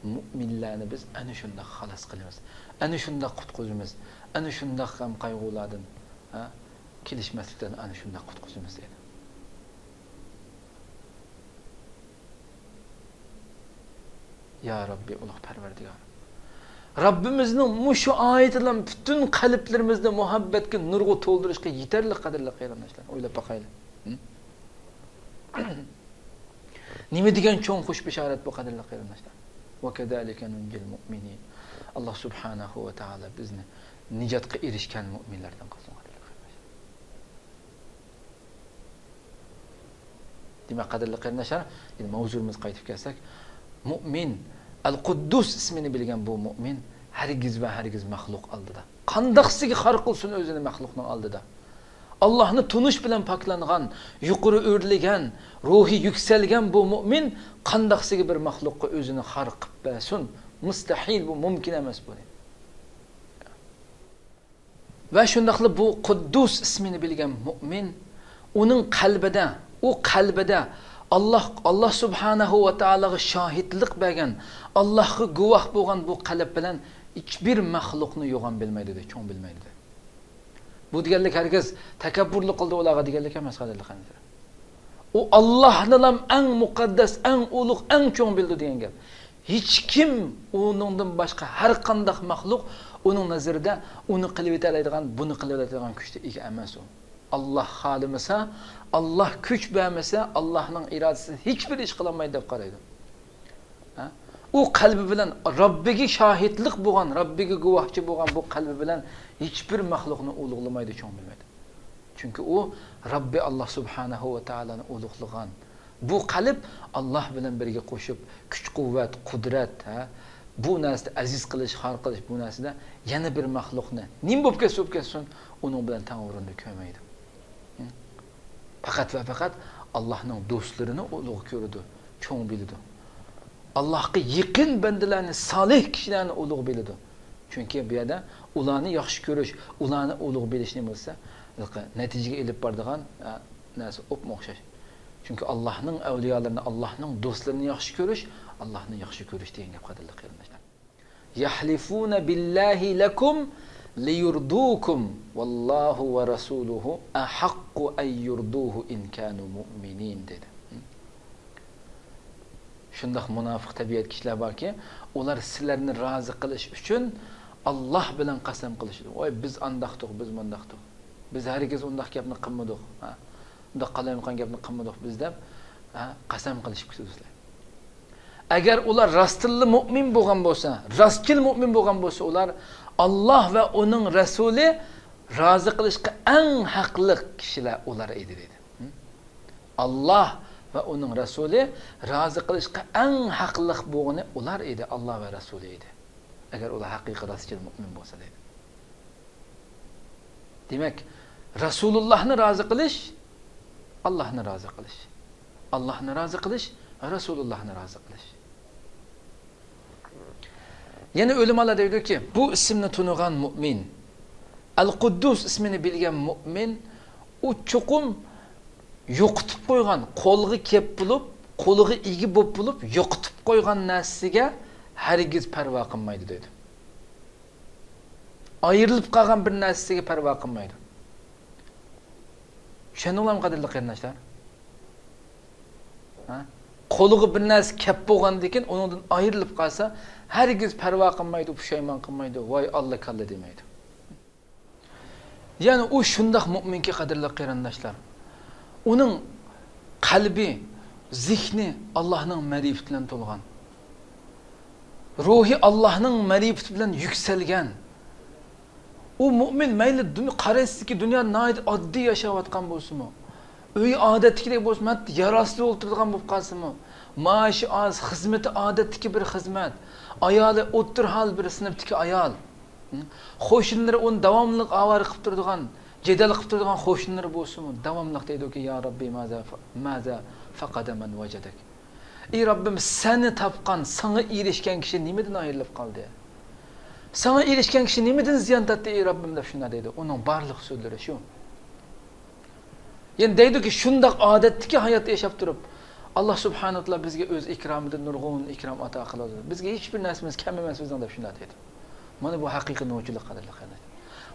مۇئمىنلارنى بىز ئەنە شۇنداق خالاس قىلىمىز، ئەنە شۇنداق قۇتقۇزىمىز، ئەنە شۇنداق غەم قايغۇلاردىن، ھە، كېلىشمەسلىكتىن ئەنە شۇنداق قۇتقۇزىمىز، دەيدۇ. يا رەببى، ئۇلۇغ پەرۋەردىگار. رەببىمىزنىڭ مۇشۇ ئايىتى بىلەن پۈتۈن قەلبلىرىمىزنى مۇھەببەتكە، نۇرغا تولدۇرۇشقا يېتەرلىك، قەدىرلىك قېرىنداشلار. ئويلاپ باقايلى. ھە؟ نېمە دېگەن چوڭ خوش بېشارەت بۇ، قەدىرلىك قېرىنداشلار. وكذلك ننجي المؤمنين. ئاللاھ سۇبھانەھۇ ۋە تائالا بىزنى نىجاتقا ئېرىشكەن مۇئمىنلەردىن قىلسۇن، قەدىرلىك قېرىنداشلار. دېمەك، قەدىرلىك قېرىنداشلار، يەنە ماۋزۇمىزغا قايتىپ كەلسەك، مۇئمىن، ئەل قۇددۇس ئىسمىنى بىلگەن بۇ مۇئمىن ھەرگىز ۋە ھەرگىز مەخلۇق ئالدىدا، قانداقسىگە خار قىلسۇن ئۆزىنى مەخلۇقنىڭ ئالدىدا، ئاللاھنى تونۇش بىلەن پاكلانغان، يۇقىرى ئۆرلىگەن، روھى يۈكسەلگەن بۇ مۇئمىن قانداقسىگە بىر مەخلۇققا ئۆزىنى خار قىلىپ بەرسۇن؟ مۇستەھىل، بۇ مۇمكىن ئەمەس بۇ. ۋە شۇنداقلا بۇ قۇددۇس ئىسمىنى بىلگەن مۇئمىن، ئۇنىڭ قەلبىدە، ئۇ قەلبىدە ئاللاھ، ئاللاھ سۇبھانەھۇ ۋە تائالاغا شاھىتلىق بەرگەن، ئاللاھقا گۇۋاھ بولغان بۇ قەلب بىلەن ھېچبىر مەخلۇقنى يوغان بىلمەيدۇ، چوڭ بىلمەيدۇ. بۇ دېگەنلىك ھەرگىز تەكەببۇرلۇق قىلدى ئۇلارغا دېگەنلىك ئەمەس، قەدىرلىك قېرىنداشلار. ئۇ ئاللاھنىلام ئەڭ مۇقەددەس، ئەڭ ئۇلۇغ، ئەڭ چوڭ بىلىدۇ دېگەن گەپ. ھېچكىم ئۇنىڭدىن باشقا ھەر قانداق مەخلۇق ئۇنىڭ نەزىرىدە ئۇنى قىلىۋېتەلەيدىغان، بۇنى قىلىۋېتەلەيدىغان كۈچتە ئىگە ئەمەس ئۇ. ئاللاھ خالىمىسا، ئاللاھ كۈچ بەرمىسە، ئاللاھنىڭ ئىرادىسىز ھېچبىر ئىش قىلالمايدۇ دەپ قارايدۇ. ھە؟ ئۇ قەلبى بىلەن رەببىگە شاھىتلىق بولغان، رەببىگە گۇۋاھچى بولغان بۇ قەلبى بىلەن ھېچبىر مەخلۇقنى ئۇلۇغلىمايدۇ، چوڭ بىلمەيدۇ. چۈنكى ئۇ رەببى ئاللاھ سۇبھانەھۇ ۋە تائالانى ئۇلۇغلىغان. بۇ قەلب ئاللاھ بىلەن بىرگە قوشۇپ، كۈچ-قۇۋۋەت، قۇدرەت، ھە، بۇ نەرسىدە ئەزىز قىلىش، خار قىلىش، بۇ نەرسىدە يەنە بىر مەخلۇقنى، نېمە بولۇپ كەتسە بولۇپ كەتسۇن، ئۇنىڭ بىلەن تەڭ ئورۇندا كۆرمەيدۇ. پەقەت ۋە پەقەت ئاللاھنىڭ دوستلىرىنى ئۇلۇغ كۆرىدۇ، چوڭ بىلىدۇ. ئاللاھقا يېقىن بەندىلەرنى، سالىھ كىشىلەرنى ئۇلۇغ بىلىدۇ. چۈنكى بۇ يەردە ئۇلارنى ياخشى كۆرۈش، ئۇلارنى ئۇلۇغ بىلىش نېمە دېسە، نەتىجىگە ئېلىپ بارىدىغان، ئە، نەرسە ئوپمۇ ئوخشاش. چۈنكى ئاللاھنىڭ ئەۋلىيالىرىنى، ئاللاھنىڭ دوستلىرىنى ياخشى كۆرۈش، ئاللاھنى ياخشى كۆرۈش دېگەن گەپ، قەدىرلىك قېرىنداشلار. يحلفون بالله لكم ليرضوكم والله ورسوله أحق أن يرضوه إن كانوا مؤمنين، دېدى. شۇنداق مۇناپىق تەبىئەت كىشىلەر باركى، ئۇلار سىلەرنى رازى قىلىش ئۈچۈن ئاللاھ بىلەن قەسەم قىلىشىدۇ. ۋاي، بىز ئانداقتۇق، بىز مۇنداقتۇق. بىز ھەرگىز ئۇنداق گەپنى قىلمىدۇق. ھە؟ ئۇنداق قالايمىقان گەپنى قىلمىدۇق بىز دەپ، ھە، قەسەم قىلىشىپ كېتىدۇ سىلەر. ئەگەر ئۇلار راستتىنلا مۇئمىن بولغان بولسا، راستچىل مۇئمىن بولغان بولسا، ئۇلار ئاللاھ ۋە ئۇنىڭ رەسۇلى رازى قىلىشقا ئەڭ ھەقلىق كىشىلەر ئۇلار ئىدى، دېدى. ئاللاھ ۋە ئۇنىڭ رەسۇلى رازى قىلىشقا ئەڭ ھەقلىق بولغىنى ئۇلار ئىدى، ئاللاھ ۋە رەسۇلى ئىدى. ئەگەر ئۇلار ھەقىقىي راستچىل مۇئمىن بولسا، دېدى. دېمەك، رەسۇلۇللاھنى رازى قىلىش، ئاللاھنى رازى قىلىش. ئاللاھنى رازى قىلىش، رەسۇلۇللاھنى رازى قىلىش. يەنە ئۆلىمالار دەيدۇكى، بۇ ئىسىمنى تونۇغان مۇئمىن، ئەل قۇددۇس ئىسمىنى بىلگەن مۇئمىن، ئۇ چوقۇم يوقىتىپ قويغان، قولىغا كەپ بولۇپ، قولىغا ئىگە بولۇپ بولۇپ، يوقىتىپ قويغان نەرسىگە ھەرگىز پەرۋا قىلمايدۇ دەيدۇ. ئايرىلىپ قالغان بىر نەرسىگە پەرۋا قىلمايدۇ. چۈشەندىڭلارمۇ، قەدىرلىك قېرىنداشلار؟ ھە؟ قولىغا بىر نەرسە كەپ بولغاندىن كېيىن، ئۇنىڭدىن ئايرىلىپ قالسا، ھەرگىز پەرۋا قىلمايدۇ، پۇشايمان قىلمايدۇ، ۋاي ئاللا كاللا دېمەيدۇ. يەنى ئۇ شۇنداق مۇئمىنكى، قەدىرلىك قېرىنداشلار، ئۇنىڭ قەلبى، زېھنى ئاللانىڭ مەرىپىتى بىلەن تولغان. روھى ئاللاھنىڭ مەرىپىتى بىلەن يۈكسەلگەن. ئۇ مۇئمىن مەيلى دۇن-، قارىسىدىكى دۇنيا ناھايىتى ئاددىي ياشاۋاتقان بولسىمۇ، ئۆيى ئادەتتىكىدەك بولسىمۇ، ھەتتا يار ئاستىدا ئولتۇرىدىغان بولۇپ قالسىمۇ، مائاشى ئاز، خىزمىتى ئادەتتىكى بىر خىزمەت، ئايالى ئوتتۇرا ھال بىر سىنىپتىكى ئايال، قوشنىلىرى ئۇنى داۋاملىق ئاۋارە قىلىپ تۇرىدىغان، جېدەل قىلىپ تۇرىدىغان قوشنىلىرى بولسىمۇ، داۋاملىق دەيدۇكى، يا رەببى، ماذا ف-، ماذا فەقەدە مەن ۋەجەدەك. ئى رەببىم، سەننى تاپقان، ساڭا ئېرىشكەن كىشى نېمىدىن ئايرىلىپ قالدى؟ ساڭا ئېرىشكەن كىشى نېمىدىن زىيان تارتتى، ئى رەببىم، دەپ شۇنداق دەيدۇ. ئۇنىڭ بارلىق سۆزلىرى شۇ. يەنى دەيدۇكى، شۇنداق ئادەتتىكى ھايات ياشاپ تۇرۇپ، ئاللا سۇبھانەھۇ ۋە تائالا بىزگە ئۆز ئىكرامىدىن نۇرغۇن ئىكرام ئاتا قىلىدۇ. بىزگە ھېچبىر نەرسىمىز كەم ئەمەس بىزنىڭ، دەپ شۇنداق دەيدۇ. مانا بۇ ھەقىقىي نوچىلىق، قەدىرلىك قېرىنداشلار.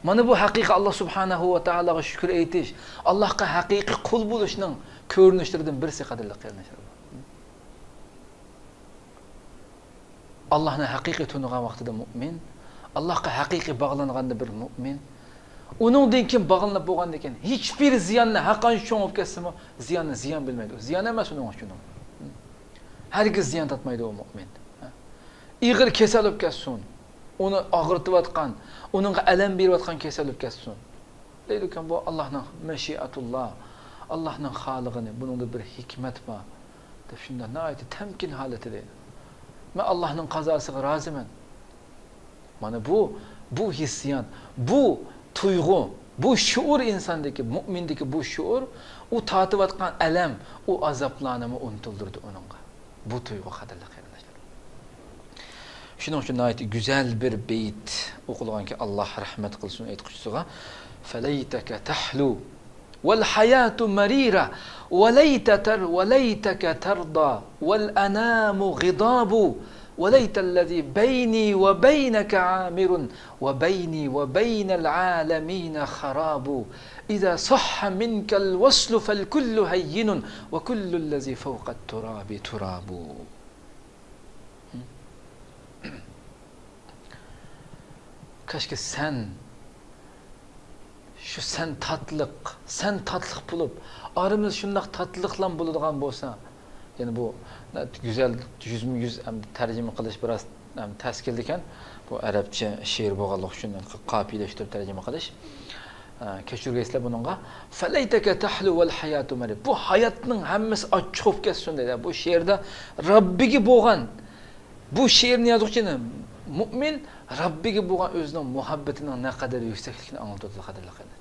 مانا بۇ ھەقىقىي ئاللا سۇبھانەھۇ ۋە تائالاغا شۈكۈر ئېيتىش، ئاللاھقا ھەقىقىي قۇل بولۇشنىڭ كۆرۈنۈشلىرىدىن بىرسى، قەدىرلىك قېرىنداشلار. ئاللاھنى ھەقىقىي تونۇغان ۋاقتىدا مۇئمىن، ئاللاھقا ھەقىقىي باغلانغاندا بىر مۇئمىن، ئۇنىڭدىن كېيىن باغلىنىپ بولغاندىن كېيىن ھېچبىر زىياننى، ھەر قانچە چوڭ بولۇپ كەتسىمۇ، زىياننى زىيان بىلمەيدۇ. زىيان ئەمەس ئۇنىڭ ئۈچۈن ئۇ. ھەرگىز زىيان تارتمايدۇ ئۇ مۇئمىن. ئېغىر كېسەل بولۇپ كەتسۇن، ئۇنى ئاغرىتىۋاتقان، ئۇنىڭغا ئەلەم بېرىۋاتقان كېسەل بولۇپ كەتسۇن. دەيدىكەن، بۇ ئاللاھنىڭ مەشىئەتۇللا، ئاللاھنىڭ خالىغىنى، بۇنىڭدا بىر ھېكمەت بار، دەپ شۇنداق ناھايىتى تەمكىن ھالىتىدە، مەن ئاللاھنىڭ قازاسىغا رازىمەن. مانا بۇ، بۇ ھېسسىيات، بۇ تۇيغۇ، بۇ شۇئۇر، ئىنساندىكى، مۇئمىندىكى بۇ شۇئۇر، ئۇ تارتىۋاتقان ئەلەم، ئۇ ئازابلارنىمۇ ئۇنتۇلدۇرىدۇ ئۇنىڭغا. بۇ تۇيغۇ، قەدىرلىك قېرىنداشلار. شۇنىڭ ئۈچۈن ناھايىتى گۈزەل بىر بېيىت ئوقۇلغانكى، ئاللا رەھمەت قىلسۇن ئېيتقۇچىسىغا. فليتك تحلو والحياة مريرة، وليت تر-، وليتك ترضى، والأنام غضاب، وليت الذي بيني وبينك عامر، وبيني وبين العالمين خراب. إذا صح منك الوصل فالكل هين، وكل الذي فوق التراب تراب. كاشكى سەن، شۇ سەن تاتلىق، سەن تاتلىق بولۇپ، ئارىمىز شۇنداق تاتلىقلام بولىدىغان بولسا، يەنى بۇ گۈزەل يۈزمۇ يۈز ئەمدى تەرجىمە قىلىش بىراز ئەمدى تەس كېلىدىكەن. بۇ ئەرەبچە شېئىر بولغانلىقى ئۈچۈن قاپىيەلەشتۈرۈپ تەرجىمە قىلىش. ئە، كەچۈرگەيسىلەر بۇنىڭغا. فليتك تحلو والحياة مريرة. بۇ ھاياتنىڭ ھەممىسى ئاچچىق بولۇپ كەتسۇن دەيدۇ. بۇ شېئىردا رەببىگە بولغان، بۇ شېئىرنى يازغۇچىنى مۇئمىن رەببىگە بولغان ئۆزىنىڭ مۇھەببىتىنىڭ نەقەدەر يۈكسەكلىكىنى ئاڭلىتىۋاتىدۇ، قەدىرلىك قېرىنداشلار.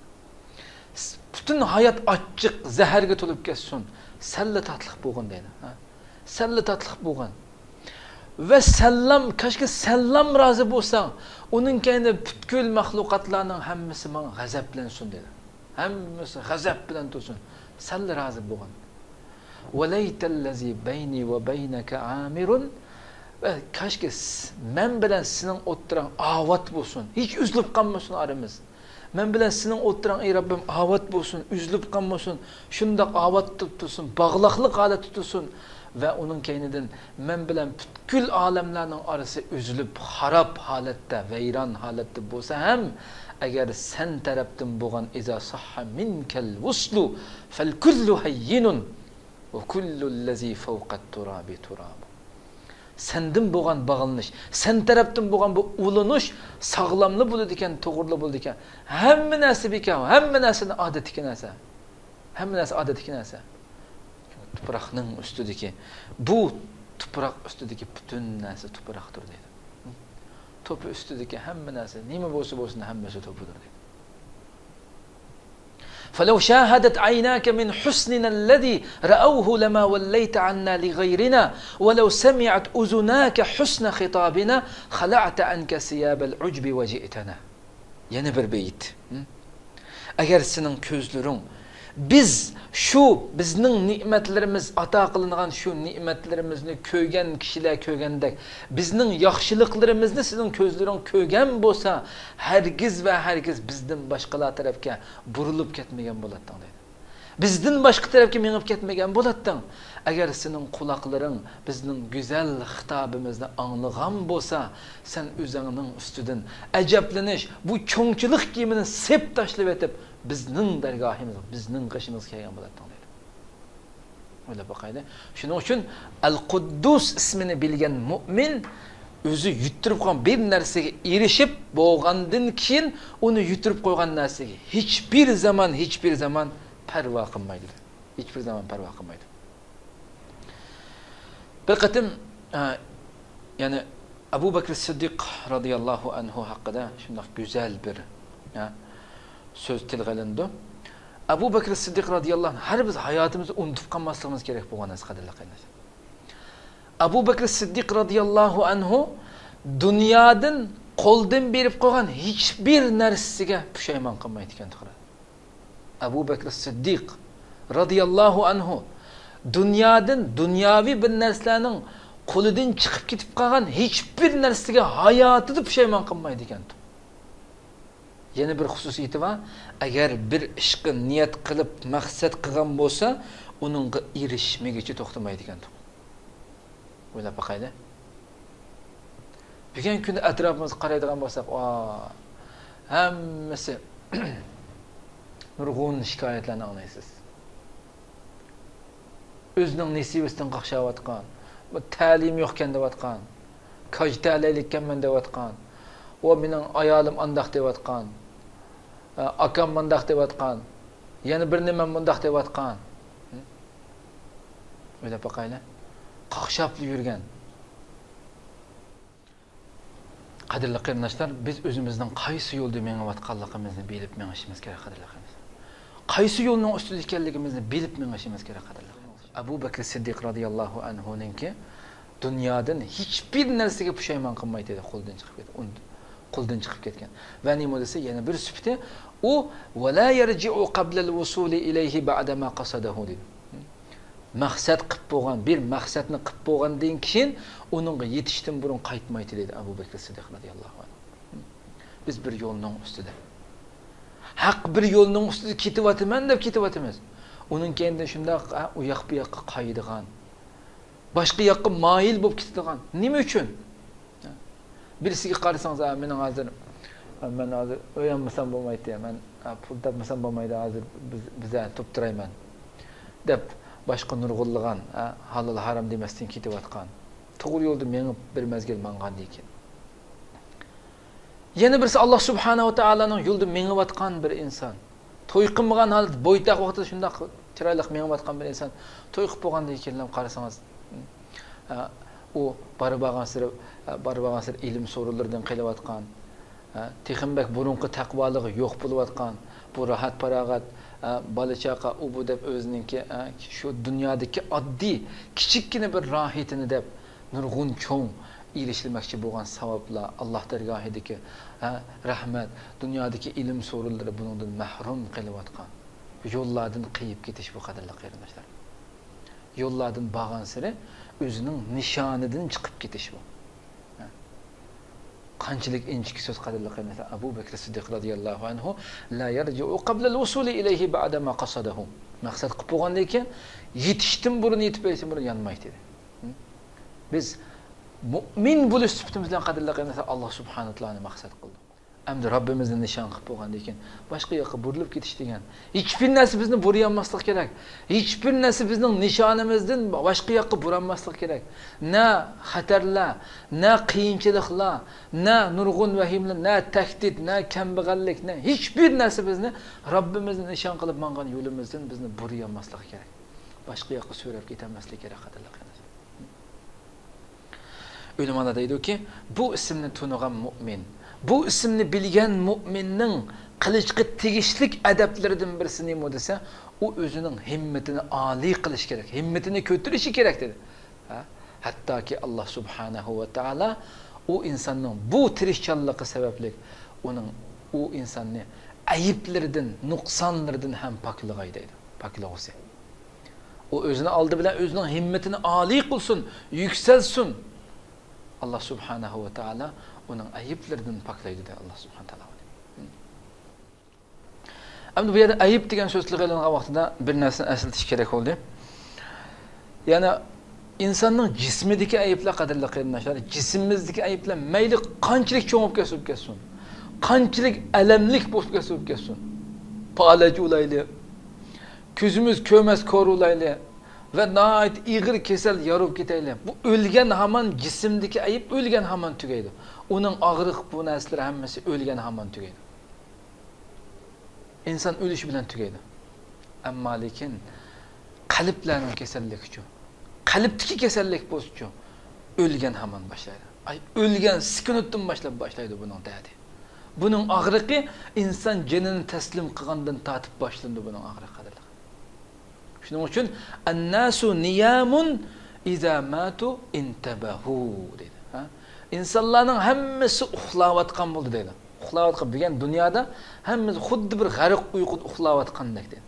پۈتۈن ھايات ئاچچىق، زەھەرگە تولۇپ كەتسۇن. سەنلا تاتلىق بولغىن دەيدۇ. ھە؟ سەنلا تاتلىق بولغىن. ۋە سەنلام، كاشكى سەنلام رازى بولساڭ، ئۇنىڭ كەينىدە پۈتكۈل مەخلۇقاتلارنىڭ ھەممىسى ماڭا غەزەپلەنسۇن دېدى. ھەممىسى غەزەپ بىلەن تۇرسۇن. سەنلا رازى بولغىن. وليت الذي بيني وبينك عامر. ۋە كاشكى س-، مەن بىلەن سېنىڭ ئوتتۇراڭ ئاۋات بولسۇن. ھېچ ئۈزۈلۈپ قالمىسۇن ئارىمىز. مەن بىلەن سېنىڭ ئوتتۇراڭ، ئەي رەببىم، ئاۋات بولسۇن، ئۈزۈلۈپ قالمىسۇن، شۇنداق ئاۋات تۇرسۇن، باغلاقلىق ھالەتتە تۇرسۇن. ۋە ئۇنىڭ كەينىدىن مەن بىلەن پۈتكۈل ئالەملەرنىڭ ئارىسى ئۈزۈلۈپ، خاراب ھالەتتە، ۋەيران ھالەتتە بولسا ھەم، ئەگەر سەن تەرەپتىن بولغان، إذا صح منك الوصل فالكل هين وكل الذي فوق التراب تراب. سەندىن بولغان باغلىنىش، سەن تەرەپتىن بولغان بۇ ئۇلىنىش ساغلاملا بولىدىكەن، توغرىلا بولىدىكەن. ھەممە نەرسە بىكار، ھەممە نەرسىنى ئادەتتىكى نەرسە. ھەممە نەرسە ئادەتتىكى نەرسە. تۇپراقنىڭ ئۈستىدىكى، بۇ تۇپراق ئۈستىدىكى پۈتۈن نەرسە تۇپراقتۇر دەيدۇ. توپا ئۈستىدىكى ھەممە نەرسە، نېمە بولسا بولسۇن، ھەممىسى توپىدۇر دەيدۇ. فلو شاهدت عيناك من حسننا الذي رأوه لما وليت عنا لغيرنا، ولو سمعت أذناك حسن خطابنا خلعت عنك ثياب العجب وجئتنا. يەنە بىر بېيىت. ئەگەر سېنىڭ كۆزلىرىڭ، بىز شۇ بىزنىڭ نېمەتلىرىمىز، ئاتا قىلىنغان شۇ نېمەتلىرىمىزنى كۆرگەن كىشىلەر كۆرگەندەك، بىزنىڭ ياخشىلىقلىرىمىزنى سېنىڭ كۆزلىرىڭ كۆرگەن بولسا، ھەرگىز ۋە ھەرگىز بىزدىن باشقىلار تەرەپكە بۇرۇلۇپ كەتمىگەن بولاتتىڭ دەيدۇ. بىزدىن باشقا تەرەپكە مېڭىپ كەتمىگەن بولاتتىڭ. ئەگەر سېنىڭ قۇلاقلىرىڭ بىزنىڭ گۈزەل خىتابىمىزنى ئاڭلىغان بولسا، سەن ئۆزۈڭنىڭ ئۈستىدىن ئەجەبلىنىش، بۇ چوڭچىلىق كىيىمىنى سېپ تاشلىۋېتىپ، بىزنىڭ دەرگاھىمىزغا، بىزنىڭ قېشىمىزغا كەلگەن بولاتتىڭ دەيدۇ. ئويلاپ باقايلى. شۇنىڭ ئۈچۈن ئەل قۇددۇس ئىسمىنى بىلگەن مۇئمىن ئۆزى يۈتتۈرۈپ قويغان بىر نەرسىگە ئېرىشىپ بولغاندىن كېيىن، ئۇنى يۈتتۈرۈپ قويغان نەرسىگە ھېچبىر زامان، ھېچبىر زامان پەرۋا قىلمايدۇ. ھېچبىر زامان پەرۋا قىلمايدۇ. بىر قېتىم، ئە، يەنى ئەبۇ بەكرى سىددىق رازىياللاھۇ ئەنھۇ ھەققىدە شۇنداق گۈزەل بىر، ئە، سۆز تىلغا ئېلىنىدۇ. ئەبۇ بەكرى سىددىق رازىياللاھۇ ئەنھۇ ھەر بىز ھاياتىمىزدا ئۇنتۇپ قالماسلىقىمىز كېرەك بولغان نەرسە، قەدىرلىك قېرىنداشلار. ئەبۇ بەكرى سىددىق رازىياللاھۇ ئەنھۇ دۇنيادىن قولدىن بېرىپ قويغان ھېچبىر نەرسىگە پۇشايمان قىلمايدىكەن، توغرا. ئەبۇ بەكرى سىددىق رازىياللاھۇ ئەنھۇ دۇنيادىن، دۇنياۋى بىر نەرسىلەرنىڭ قولىدىن چىقىپ كېتىپ قالغان ھېچبىر نەرسىگە ھاياتىدا پۇشايمان قىلمايدىكەن. يەنە بىر خۇسۇسىيىتى بار، ئەگەر بىر ئىشقا نىيەت قىلىپ، مەقسەت قىلغان بولسا، ئۇنىڭغا ئېرىشمىگىچە توختىمايدىكەن. ئويلاپ باقايلى. بۈگۈنكى كۈندە ئەتراپىمىزغا قارايدىغان بولساق، ۋا، ھەممىسى نۇرغۇن شىكايەتلەرنى ئاڭلايسىز. ئۆزىنىڭ نېسىۋىسىدىن قاقشاۋاتقان، بۇ تەلىيىم يوقكەن دەۋاتقان، كاج تەلەيلىككەنمەن دەۋاتقان، ۋە مېنىڭ ئايالىم ئانداق دەۋاتقان، ئاكام مۇنداق دەۋاتقان، يەنە بىر نېمەم مۇنداق دەۋاتقان. ئويلاپ باقايلى. قاقشاپلا يۈرگەن. قەدىرلىك قېرىنداشلار، بىز ئۆزىمىزنىڭ قايسى يولدا مېڭىۋاتقانلىقىمىزنى بىلىپ مېڭىشىمىز كېرەك، قەدىرلىك قېرىنداشلار. قايسى يولنىڭ ئۈستىدە ئىكەنلىكىمىزنى بىلىپ مېڭىشىمىز كېرەك، قەدىرلىك قېرىنداشلار. ئەبۇ بەكرى سىددىق رازىياللاھۇ ئەنھۇنىڭكى دۇنيادىن ھېچبىر نەرسىگە پۇشايمان قىلمايتتى، قولدىن چىقىپ كەت-، ئۇن-، قولدىن چىقىپ كەتكەن. ۋە نېمە دېسە، يەنە بىر سۈپىتى، ئۇ، «ۋەلا يەرجىئۇ قەبلەل ۋۇسۇلى ئىلەيھى بەئدەما قەسەدەھۇ» دېدى. مەقسەت قىپ بولغان، بىر مەقسەتنى قىپ بولغاندىن كېيىن ئۇنىڭغا يېتىشتىن بۇرۇن قايتمايتتى، دېدى ئەبۇ بەكرى سىددىق رازىياللاھۇ ئەنھۇ. بىز بىر يولنىڭ ئۈستىدە، ھەق بىر يولنىڭ ئۈستىدە كېتىۋاتىمەن دەپ كېتىۋاتىمىز. ئۇنىڭ كەينىدىن شۇنداق، ھە، ئۇ ياق بۇ ياققا قايىدىغان، باشقا ياققا مايىل بولۇپ كېتىدىغان. نېمە ئۈچۈن؟ بىرسىگە قارىسىڭىز، «ئا، مېنىڭ ھازىر، مەن ھازىر ئۆي ئالمىسام بولمايتتى، مەن، ئا، پۇل تاپمىسام بولمايدۇ، ھازىر بىز، بىز، ئا، توپ تۇرايمەن» دەپ، باشقا نۇرغۇنلىغان، ئا، ھالال ھارام دېمەستىن كېتىۋاتقان، توغرا يولدا مېڭىپ بىر مەزگىل ماڭغاندىن كېيىن. يەنە بىرسى، ئاللا سۇبھانەھۇ ۋە تائالانىڭ يولىدا مېڭىۋاتقان بىر ئىنسان. توي قىلمىغان ھالەتتە، بويتاق ۋاقتىدا شۇنداق چىرايلىق مېڭىۋاتقان بىر ئىنسان توي قىلىپ بولغاندىن كېيىنلا قارىسىڭىز، ئە، ئۇ بارا بارغانسېرى، ئە، بارا بارغانسېرى ئىلىم سورۇنلىرىدىن قېلىۋاتقان، ئە، تېخىمۇ بەك بۇرۇنقى تەقۋالىقى يوق بولۇۋاتقان، بۇ راھەت-پاراغەت، ئە، بالا-چاقا، ئۇ-بۇ دەپ ئۆزىنىڭكى، ئە، شۇ دۇنيادىكى ئاددىي، كىچىككىنە بىر راھىتىنى دەپ، نۇرغۇن چوڭ ئېرىشىلمەكچى بولغان ساۋابلار، ئاللا دەرگاھىدىكى، ھە، رەھمەت، دۇنيادىكى ئىلىم سورۇنلىرى بۇنىڭدىن مەھرۇم قېلىۋاتقان. يوللاردىن قېيىپ كېتىش بۇ، قەدىرلىك قېرىنداشلار. يوللاردىن بارغانسېرى ئۆزىنىڭ نىشانىدىن چىقىپ كېتىش بۇ. ھە. قانچىلىك ئىنچىكە سۆز، قەدىرلىك قېرىنداشلار. ئەبۇ بەكرى سىددىق رازىياللاھۇ ئەنھۇ، «لا يەرجىئۇ قەبلەل ۋۇسۇلى ئىلەيھى بەئدەما قەسەدەھۇ». مەقسەت قىلىپ بولغاندىن كېيىن، يېتىشتىن بۇرۇن، يېتىپ بېرىشتىن بۇرۇن يانمايتتى. بىز مۇئمىن بولۇش سۈپىتىمىز بىلەن، قەدىرلىك قېرىنداشلار، ئاللا سۇبھانەھۇ ۋە تائالانى مەقسەت قىلدۇق. ئەمدى رەببىمىزنى نىشان قىلىپ بولغاندىن كېيىن، باشقا ياققا بۇرۇلۇپ كېتىش دېگەن، ھېچبىر نەرسە بىزنى بۇرۇيالماسلىقى كېرەك. ھېچبىر نەرسە بىزنىڭ نىشانىمىزدىن باشقا ياققا بۇرالماسلىقى كېرەك. نە خەتەرلەر، نە قىيىنچىلىقلار، نە نۇرغۇن ۋەھىمىلەر، نە تەھدىت، نە كەمبەغەللىك، نە ھېچبىر نەرسە بىزنى رەببىمىزنى نىشان قىلىپ ماڭغان يولىمىزدىن بىزنى بۇرۇيالماسلىقى كېرەك. باشقا ياققا سۆرەپ كېتەلمەسلىكى كېرەك، قەدىرلىك قېرىنداشلار. ئۆلىمالار دەيدۇكى، بۇ ئىسىمنى تونۇغان مۇئمىن، بۇ ئىسىمنى بىلگەن مۇئمىننىڭ قىلىشقا تېگىشلىك ئەدەپلىرىدىن بىرسى نېمە دېسە، ئۇ ئۆزىنىڭ ھىممىتىنى ئالىي قىلىشى كېرەك، ھىممىتىنى كۆتۈرۈشى كېرەك، دېدى. ھە؟ ھەتتاكى ئاللا سۇبھانەھۇ ۋە تائالا ئۇ ئىنساننىڭ بۇ تىرىشچانلىقى سەۋەبلىك ئۇنىڭ، ئۇ ئىنساننى ئەيىبلىرىدىن، نۇقسانلىرىدىن ھەم پاكلىغاي دەيدۇ. پاكلىغۇسى. ئۇ ئۆزىنى ئالدى بىلەن ئۆزىنىڭ ھىممىتىنى ئالىي قىلسۇن، يۈكسەلسۇن. ئاللا سۇبھانەھۇ ۋە تائالا ئۇنىڭ ئەيىبلىرىدىن پاكلايدۇ دەيدۇ ئاللا سۇبھانەھۇ ۋە تائالا. ئەمدى بۇ يەردە ئەيىب دېگەن سۆز تىلغا ئېلىنغان ۋاقتىدا بىر نەرسىنى ئەسلىتىش كېرەك بولدى. يەنى ئىنساننىڭ جىسمىدىكى ئەيىبلەر، قەدىرلىك قېرىنداشلار، جىسمىمىزدىكى ئەيىبلەر مەيلى قانچىلىك چوڭ بولۇپ كەتسە بولۇپ كەتسۇن، قانچىلىك ئەلەملىك بولۇپ كەتسە بولۇپ كەتسۇن، پالەچ بولايلى، كۆزىمىز كۆرمەس كور بولايلى، ۋە ناھايىتى ئېغىر كېسەل يارىلىپ كېتەيلى. بۇ ئۆلگەن ھامان جىسىمدىكى ئەيىب ئۆلگەن ھامان تۈگەيدۇ. ئۇنىڭ ئاغرىق، بۇ نەرسىلەر ھەممىسى ئۆلگەن ھامان تۈگەيدۇ. ئىنسان ئۆلۈشى بىلەن تۈگەيدۇ. ئەمما لېكىن قەلبلەرنىڭ كېسەللىكىچۇ؟ قەلبتىكى كېسەللىك بولسىچۇ؟ ئۆلگەن ھامان باشلايدۇ. ئاي، ئۆلگەن سېكۇنتتىن باشلاپ باشلايدۇ بۇنىڭ دەردى. بۇنىڭ ئاغرىقى ئىنسان جېنىنى تەسلىم قىلغاندىن تارتىپ باشلىنىدۇ بۇنىڭ ئاغرىقى، قەدىرلىك. شۇنىڭ ئۈچۈن «ئەنناسۇ نىيامۇن ئىزا ماتۇ ئىنتەبەھۇ» دەيدۇ. ھە؟ ئىنسانلارنىڭ ھەممىسى ئۇخلاۋاتقان بولدى دەيدۇ. ئۇخلاۋاتقان، بۈگۈن دۇنيادا ھەممىسى خۇددى بىر غەرق ئۇيقۇدا ئۇخلاۋاتقاندەك دەيدۇ.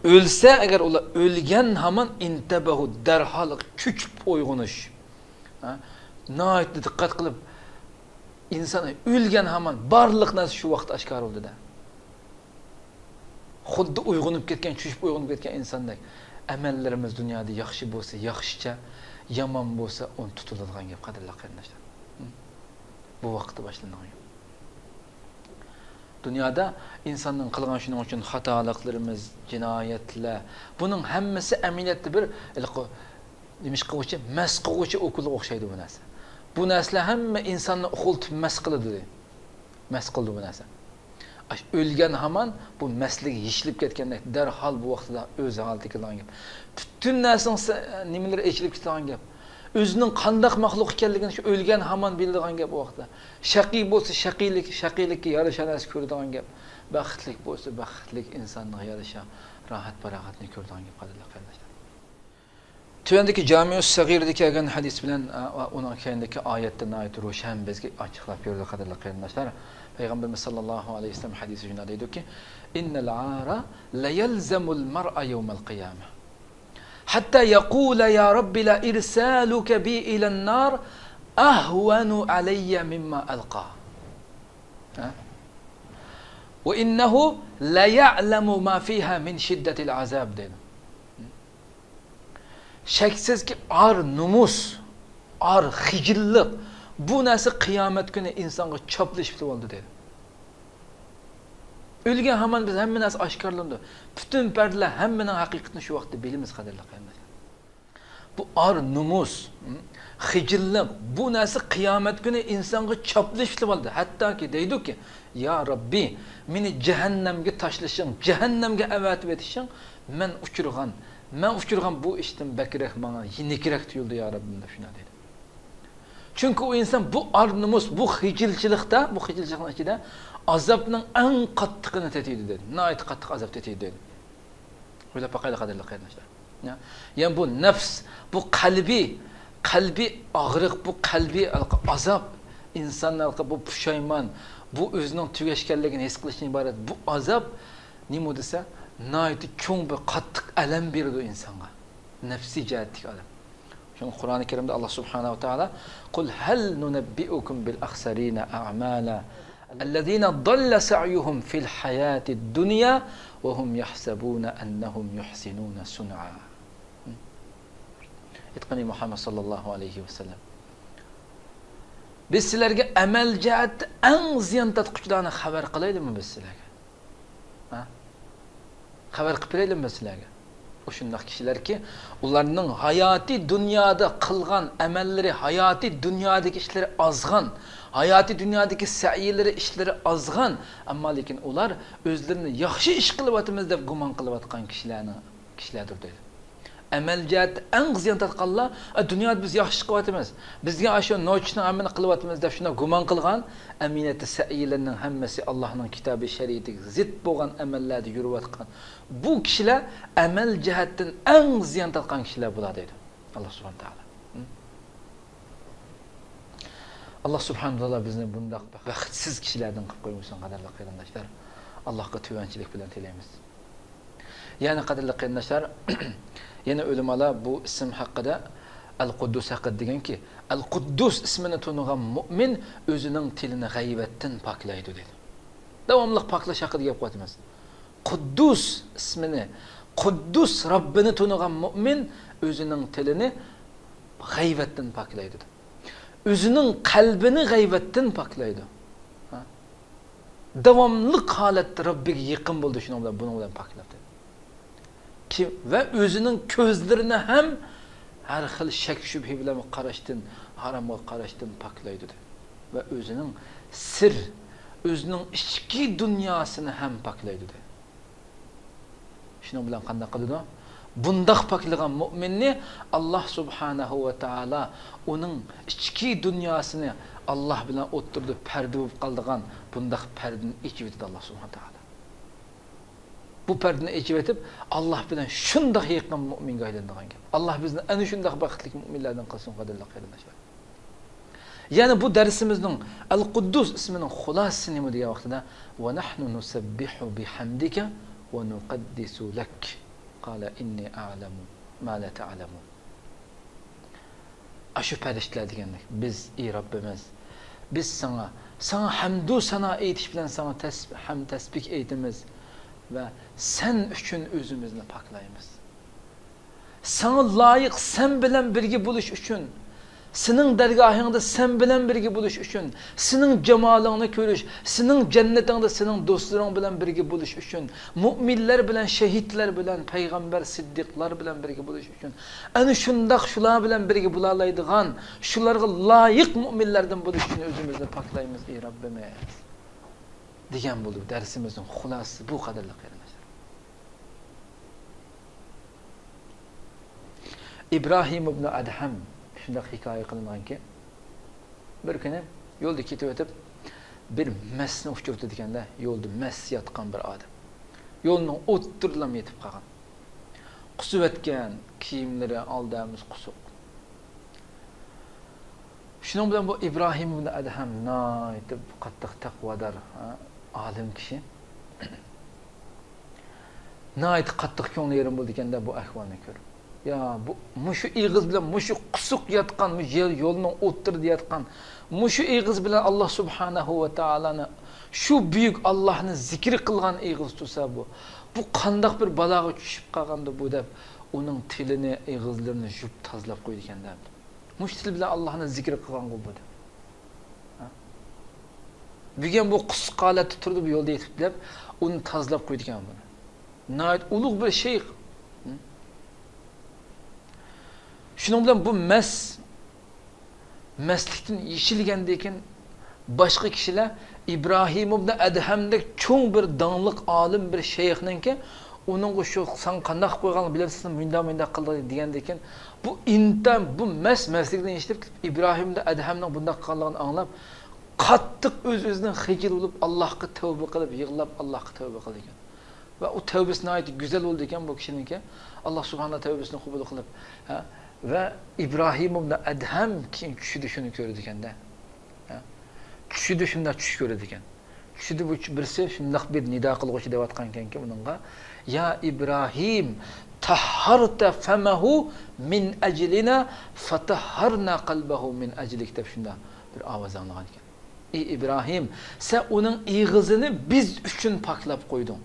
ئۆلسە ئەگەر ئۇلار، ئۆلگەن ھامان «ئىنتەبەھۇ»، دەرھال چۆچۈپ ئويغىنىش. ھە؟ ناھايىتى دىققەت قىلىپ، ئىنسان ئۆلگەن ھامان بارلىق نەرسە شۇ ۋاقىت ئاشكارا بولدى دە. خۇددى ئويغىنىپ كەتكەن، چۆچۈپ ئويغىنىپ كەتكەن ئىنساندەك. ئەمەللىرىمىز دۇنيادا ياخشى بولسا ياخشىچە، يامان بولسا ئۇنتۇتۇلىدىغان گەپ، قەدىرلىك قېرىنداشلار. بۇ ۋاقىتتا باشلىنىدىغان گەپ. دۇنيادا ئىنساننىڭ قىلغان، شۇنىڭ ئۈچۈن خاتالىقلىرىمىز، جىنايەتلەر، بۇنىڭ ھەممىسى ئەمەلىيەتتە بىر ھېلىقى نېمە ئىش قىلغۇچى، مەس قىلغۇچى ئوكۇلغا ئوخشايدۇ بۇ نەرسە. بۇ نەرسىلەر ھەممە ئىنساننى ئوكۇلتۇپ مەس قىلىدۇ. مەس قىلىدۇ بۇ نەرسە. ئاش ئۆلگەن ھامان بۇ مەسلىكى يېشىلىپ كەتكەندەك، دەرھال بۇ ۋاقتىدا ئۆز ھالىتىگە كېلىدىغان گەپ. پۈتۈن نەرسىنىڭ سە-، نېمىلىرى ئېچىلىپ كېتىدىغان گەپ. ئۆزىنىڭ قانداق مەخلۇق ئىكەنلىكىنى شۇ ئۆلگەن ھامان بىلىدىغان گەپ ئۇ ۋاقىتتا. شەقىي بولسا شەقىيلىك، شەقىيلىككە يارىشا نەرسە كۆرىدىغان گەپ. بەختلىك بولسا بەختلىك ئىنسانغا يارىشا راھەت-پاراغەتنى كۆرىدىغان گەپ، قەدىرلىك قېرىنداشلار. تۆۋەندىكى جامىئۇس سەغىرىدە كەلگەن ھەدىس بىلەن، ئا، ئۇنىڭ كەينىدىكى ئايەتتە ناھايىتى روشەن بىزگە ئاچىقلاپ بېرىلدى، قەدىرلىك قېرىنداشلار. پەيغەمبىرىمىز ساللاللاھۇ ئەلەيھى ۋەسەللەم ھەدىسى شۇنداق دەيدۇكى، «ئىننەل ئارە لەيەلزەمۇل مەرئە يەۋمەل قىيامە. ھەتتا يەقۇلە يا رەببى لە ئىرسالۇكە بى ئىلەن نار ئەھۋەنۇ ئەلەييە مىمما ئەلقا. ھە؟ ۋە ئىننەھۇ لەيەلەمۇ ما فىھا مىن شىددەتىل ئازاب» دەيدۇ. شەكسىزكى، ئار نومۇس، ئار خىجىللىق، بۇ نەرسە قىيامەت كۈنى ئىنسانغا چاپلىشىپ تۇرۇۋالىدۇ دەيدۇ. ئۆلگەن ھامان بىز ھەممە نەرسە ئاشكارىلىنىدۇ. پۈتۈن پەردىلەر ھەممىنىڭ ھەقىقىتىنى شۇ ۋاقىتتا بىلىمىز، قەدىرلىك قېرىنداشلار. بۇ ئار نومۇس، خىجىللىق، بۇ نەرسە قىيامەت كۈنى ئىنسانغا چاپلىشىپ تۇرۇۋالىدۇ. ھەتتاكى دەيدۇكى، يا رەببى، مېنى جەھەننەمگە تاشلىشىڭ، جەھەننەمگە ئەۋەتىۋېتىشىڭ، مەن ئۇچرىغان، مەن ئۇچرىغان بۇ ئىشتىن بەكرەك ماڭا يېنىكرەك تۇيۇلدى، يا رەببىم، دەپ شۇنداق دەيدۇ. چۈنكى ئۇ ئىنسان بۇ ئار نومۇس، بۇ خىجىلچىلىقتا، بۇ خىجىلچىلىقنىڭ ئىچىدە ئازابنىڭ ئەڭ قاتتىقىنى تېتىيدۇ دەيدۇ. ناھايىتى قاتتىق ئازاب تېتىيدۇ دەيدۇ. ئويلاپ باقايلى، قەدىرلىك قېرىنداشلار. يا-، يەنى بۇ نەپس، بۇ قەلبىي، قەلبىي ئاغرىق، بۇ قەلبىي ئازاب، ئىنساننىڭ بۇ پۇشايمان، بۇ ئۆزىنىڭ تۈگەشكەنلىكىنى ھېس قىلىشتىن ئىبارەت بۇ ئازاب نېمە دېسە، ناھايىتى چوڭ بىر قاتتىق ئەلەم بېرىدۇ ئىنسانغا. نەپسىي جەھەتتىكى ئەلەم. شۇڭا قۇرئانى كەرىمدە ئاللا سۇبھانەھۇ ۋە تائالا، «قۇل ھەل نۇنەببىئۇكۇم بىل ئەخسەرىنە ئەئمالا، ئەللەزىنە ضەللە سەئيۇھۇم فىل ھەياتىد دۇنيا ۋە ھۇم يەھسەبۇنە ئەننەھۇم يۇھسىنۇنە سۇنئا.» ئېيتقىنى مۇھەممەد ساللاللاھۇ ئەلەيھى ۋەسەللەم، بىز سىلەرگە ئەمەل جەھەتتە ئەڭ زىيان تارتقۇچىلارنى خەۋەر قىلايلىمۇ بىز سىلەرگە؟ ھە؟ خەۋەر قىلىپ بېرەيلىمۇ سىلەرگە؟ ئۇ شۇنداق كىشىلەركى، ئۇلارنىڭ ھاياتىي دۇنيادا قىلغان ئەمەللىرى، ھاياتىي دۇنيادىكى ئىشلىرى ئازغان، ھاياتىي دۇنيادىكى سەئيلىرى، ئىشلىرى ئازغان، ئەمما لېكىن ئۇلار ئۆزلىرىنى ياخشى ئىش قىلىۋاتىمىز دەپ گۇمان قىلىۋاتقان كىشىلەرنىڭ، كىشىلەردۇر دەيدۇ. ئەمەل جەھەتتە ئەڭ زىيان تارتقانلار، «ئە، دۇنيادا بىز ياخشى ئىش قىلىۋاتىمىز، بىزگە ئاشۇ نوچىنىڭ ھەممىنى قىلىۋاتىمىز» دەپ شۇنداق گۇمان قىلغان، ئەمەلىيەتتە سەئيلىرىنىڭ ھەممىسى ئاللاھنىڭ كىتابى، شەرىئىتىگە زىت بولغان ئەمەللەردە يۈرۈۋاتقان بۇ كىشىلەر ئەمەل جەھەتتىن ئەڭ زىيان تارتقان كىشىلەر بۇلار دەيدۇ ئاللا سۇبھانە تائالا. ئاللا سۇبھانە تائالا بىزنى بۇنداق بەختسىز كىشىلەردىن قىلىپ قويمىسۇن، قەدىرلىك قېرىنداشلار. ئاللاھقا تۆۋەنچىلىك بىلەن تىلەيمىز. يەنى، قەدىرلىك قېرىنداشلار، يەنە ئۆلىمالار بۇ ئىسىم ھەققىدە، ئەل قۇددۇس ھەققىدە دېگەنكى، ئەل قۇددۇس ئىسمىنى تونۇغان مۆمىن ئۆزىنىڭ تىلىنى غەيۋەتتىن پاكلايدۇ دېدى. داۋاملىق پاكلاش ھەققىدە گەپ قىلىۋاتىمىز. قۇددۇس ئىسمىنى، قۇددۇس رەببىنى تونۇغان مۆمىن ئۆزىنىڭ تىلىنى غەيۋەتتىن پاكلايدۇ. ئۆزىنىڭ قەلبىنى غەيۋەتتىن پاكلايدۇ. ھە؟ داۋاملىق ھالەتتە رەببىگە يېقىن بولىدۇ، شۇنىڭ بىلەن، بۇنىڭ بىلەن پاكلاپ دېدى. كىم، ۋە ئۆزىنىڭ كۆزلىرىنى ھەم ھەر خىل شەك-شۈبھە بىلەن قاراشتىن، ھارامغا قاراشتىن پاكلايدۇ، دېدى. ۋە ئۆزىنىڭ سىر، ئۆزىنىڭ ئىچكى دۇنياسىنى ھەم پاكلايدۇ، دېدى. شۇنىڭ بىلەن قانداق قىلىدۇ؟ بۇنداق پاكلىغان مۇئمىننى ئاللاھ سۇبھانەھۇ ۋە تائالا ئۇنىڭ ئىچكى دۇنياسىنى ئاللاھ بىلەن ئوتتۇرىدا پەردە بولۇپ قالىدىغان بۇنداق پەردىنى ئېچىۋېتىدۇ ئاللاھ سۇبھانەھۇ ۋە تائالا. بۇ پەردىنى ئېچىۋېتىپ، ئاللاھ بىلەن شۇنداق يېقىن مۇئمىنگە ئايلىنىدىغان گەپ. ئاللاھ بىزنى ئەنە شۇنداق بەختلىك مۇئمىنلەردىن قىلسۇن، قەدىرلىك قېرىنداشلار. يەنى بۇ دەرسىمىزنىڭ ئەل قۇددۇس ئىسمىنىڭ خۇلاسىسى نېمە دېگەن ۋاقتىدا، ونحن نسبح بحمدك ونقدس لك، قال إني أعلم ما لا تعلمون. ئاشۇ پەرىشتىلەر دېگەندەك، بىز، ئى رەببىمىز، بىز ساڭا، ساڭا ھەمدۇ سانا ئېيتىش بىلەن ساڭا تەس-، ھەم تەسبىھ ئېيتىمىز ۋە سەن ئۈچۈن ئۆزىمىزنى پاكلايمىز. ساڭا لايىق، سەن بىلەن بىرگە بولۇش ئۈچۈن، سېنىڭ دەرگاھىڭدا سەن بىلەن بىرگە بولۇش ئۈچۈن، سېنىڭ جامالىڭنى كۆرۈش، سېنىڭ جەننىتىڭدە سېنىڭ دوستلىرىڭ بىلەن بىرگە بولۇش ئۈچۈن، مۇئمىنلەر بىلەن، شەھىدلەر بىلەن، پەيغەمبەر، سىددىقلار بىلەن بىرگە بولۇش ئۈچۈن، ئەنە شۇنداق شۇلار بىلەن بىرگە بولالايدىغان، شۇلارغا لايىق مۇئمىنلەردىن بولۇش ئۈچۈن ئۆزىمىزنى پاكلايمىز، ئى رەببىمىز، دېگەن بولدى. دەرسىمىزنىڭ خۇلاسىسى بۇ، قەدىرلىك قېرىنداشلار. ئىبراھىم ئىبنى ئەدھەم شۇنداق ھېكايە قىلىنغانكى، بىر كۈنى يولدا كېتىۋېتىپ، بىر مەسنى ئۇچرىتىدىكەن-دە، يولدا مەس ياتقان بىر ئادەم. يولنىڭ ئوتتۇرىلام يېتىپ قالغان. قۇسۇۋەتكەن، كىيىملىرى ئالدى ھەممىسى قۇسۇق. شۇنىڭ بىلەن بۇ ئىبراھىم ئىبنى ئەدھەم ناھايىتى قاتتىق تەقۋادار، ھە، ئالىم كىشى. ناھايىتى قاتتىق كۆڭلى يېرىم بولىدىكەن-دە بۇ ئەھۋالنى كۆرۈپ. يا، بۇ، مۇشۇ ئېغىز بىلەن مۇشۇ قۇسۇق ياتقان، مۇشۇ يول-، يولنىڭ ئوتتۇرىدا ياتقان، مۇشۇ ئېغىز بىلەن ئاللاھ سۇبھانەھۇ ۋە تائالانى شۇ بۈيۈك ئاللاھنى زىكىر قىلغان ئېغىز تۇرسا بۇ، بۇ قانداق بىر بالاغا چۈشۈپ قالغاندۇ بۇ دەپ، ئۇنىڭ تىلىنى، ئېغىزلىرىنى يۇيۇپ تازىلاپ قويىدىكەن-دە. مۇشۇ تىل بىلەن ئاللاھنى زىكىر قىلغانغۇ بۇ دەپ. ھە؟ بۈگۈن بۇ قۇسۇق ھالەتتە تۇرىدۇ، بۇ يولدا يېتىپ دەپ، ئۇنى تازىلاپ قويىدىكەن بۇنى. ناھايىتى ئۇلۇغ بىر شەيخ. ھە؟ شۇنىڭ بىلەن بۇ مەس، مەسلىكتىن يېشىلگەندىن كېيىن باشقا كىشىلەر ئىبراھىم ئىبنى ئەدھەمدەك چوڭ بىر داڭلىق ئالىم بىر شەيخنىڭكى ئۇنىڭغا شۇ ساڭا قانداق قىلىپ قويغانلىقىنى بىلەمسەن، مۇنداق، مۇنداق قىلدى دېگەندىن كېيىن بۇ ئىنتايىن بۇ مەس مەسلىكىدىن يېشىلىپ كېتىپ ئىبراھىم ئىبنى ئەدھەمنىڭ بۇنداق قىلغانلىقىنى ئاڭلاپ قاتتىق ئۆز-ئۆزىدىن خىجىل بولۇپ ئاللاھقا تەۋبە قىلىپ يىغلاپ ئاللاھقا تەۋبە قىلىدىكەن. ۋە ئۇ تەۋبىسى ناھايىتى گۈزەل بولىدىكەن بۇ كىشىنىڭكى. ئاللاھ سۇبھانەھۇ تەۋبىسىنى قوبۇل قىلىپ، ھە، ۋە ئىبراھىم ئىبنى ئەدھەم كېيىن چۈشىدە شۇنى كۆرىدىكەن-دە. ھە. چۈشىدە شۇنداق چۈش كۆرىدىكەن. چۈشىدە بۇ بىرسى شۇنداق بىر نىدا قىلغۇچى دەۋاتقانكەنكى ئۇنىڭغا، يا ئىبراھىم، تەھھەرتە فەمەھۇ مىن ئەجلىنا، فەتەھھەرنا قەلبەھۇ مىن ئەجلىك دەپ شۇنداق بىر ئاۋاز ئاڭلىغانىكەن. ئى ئىبراھىم، سەن ئۇنىڭ ئېغىزىنى بىز ئۈچۈن پاكلاپ قويدۇڭ.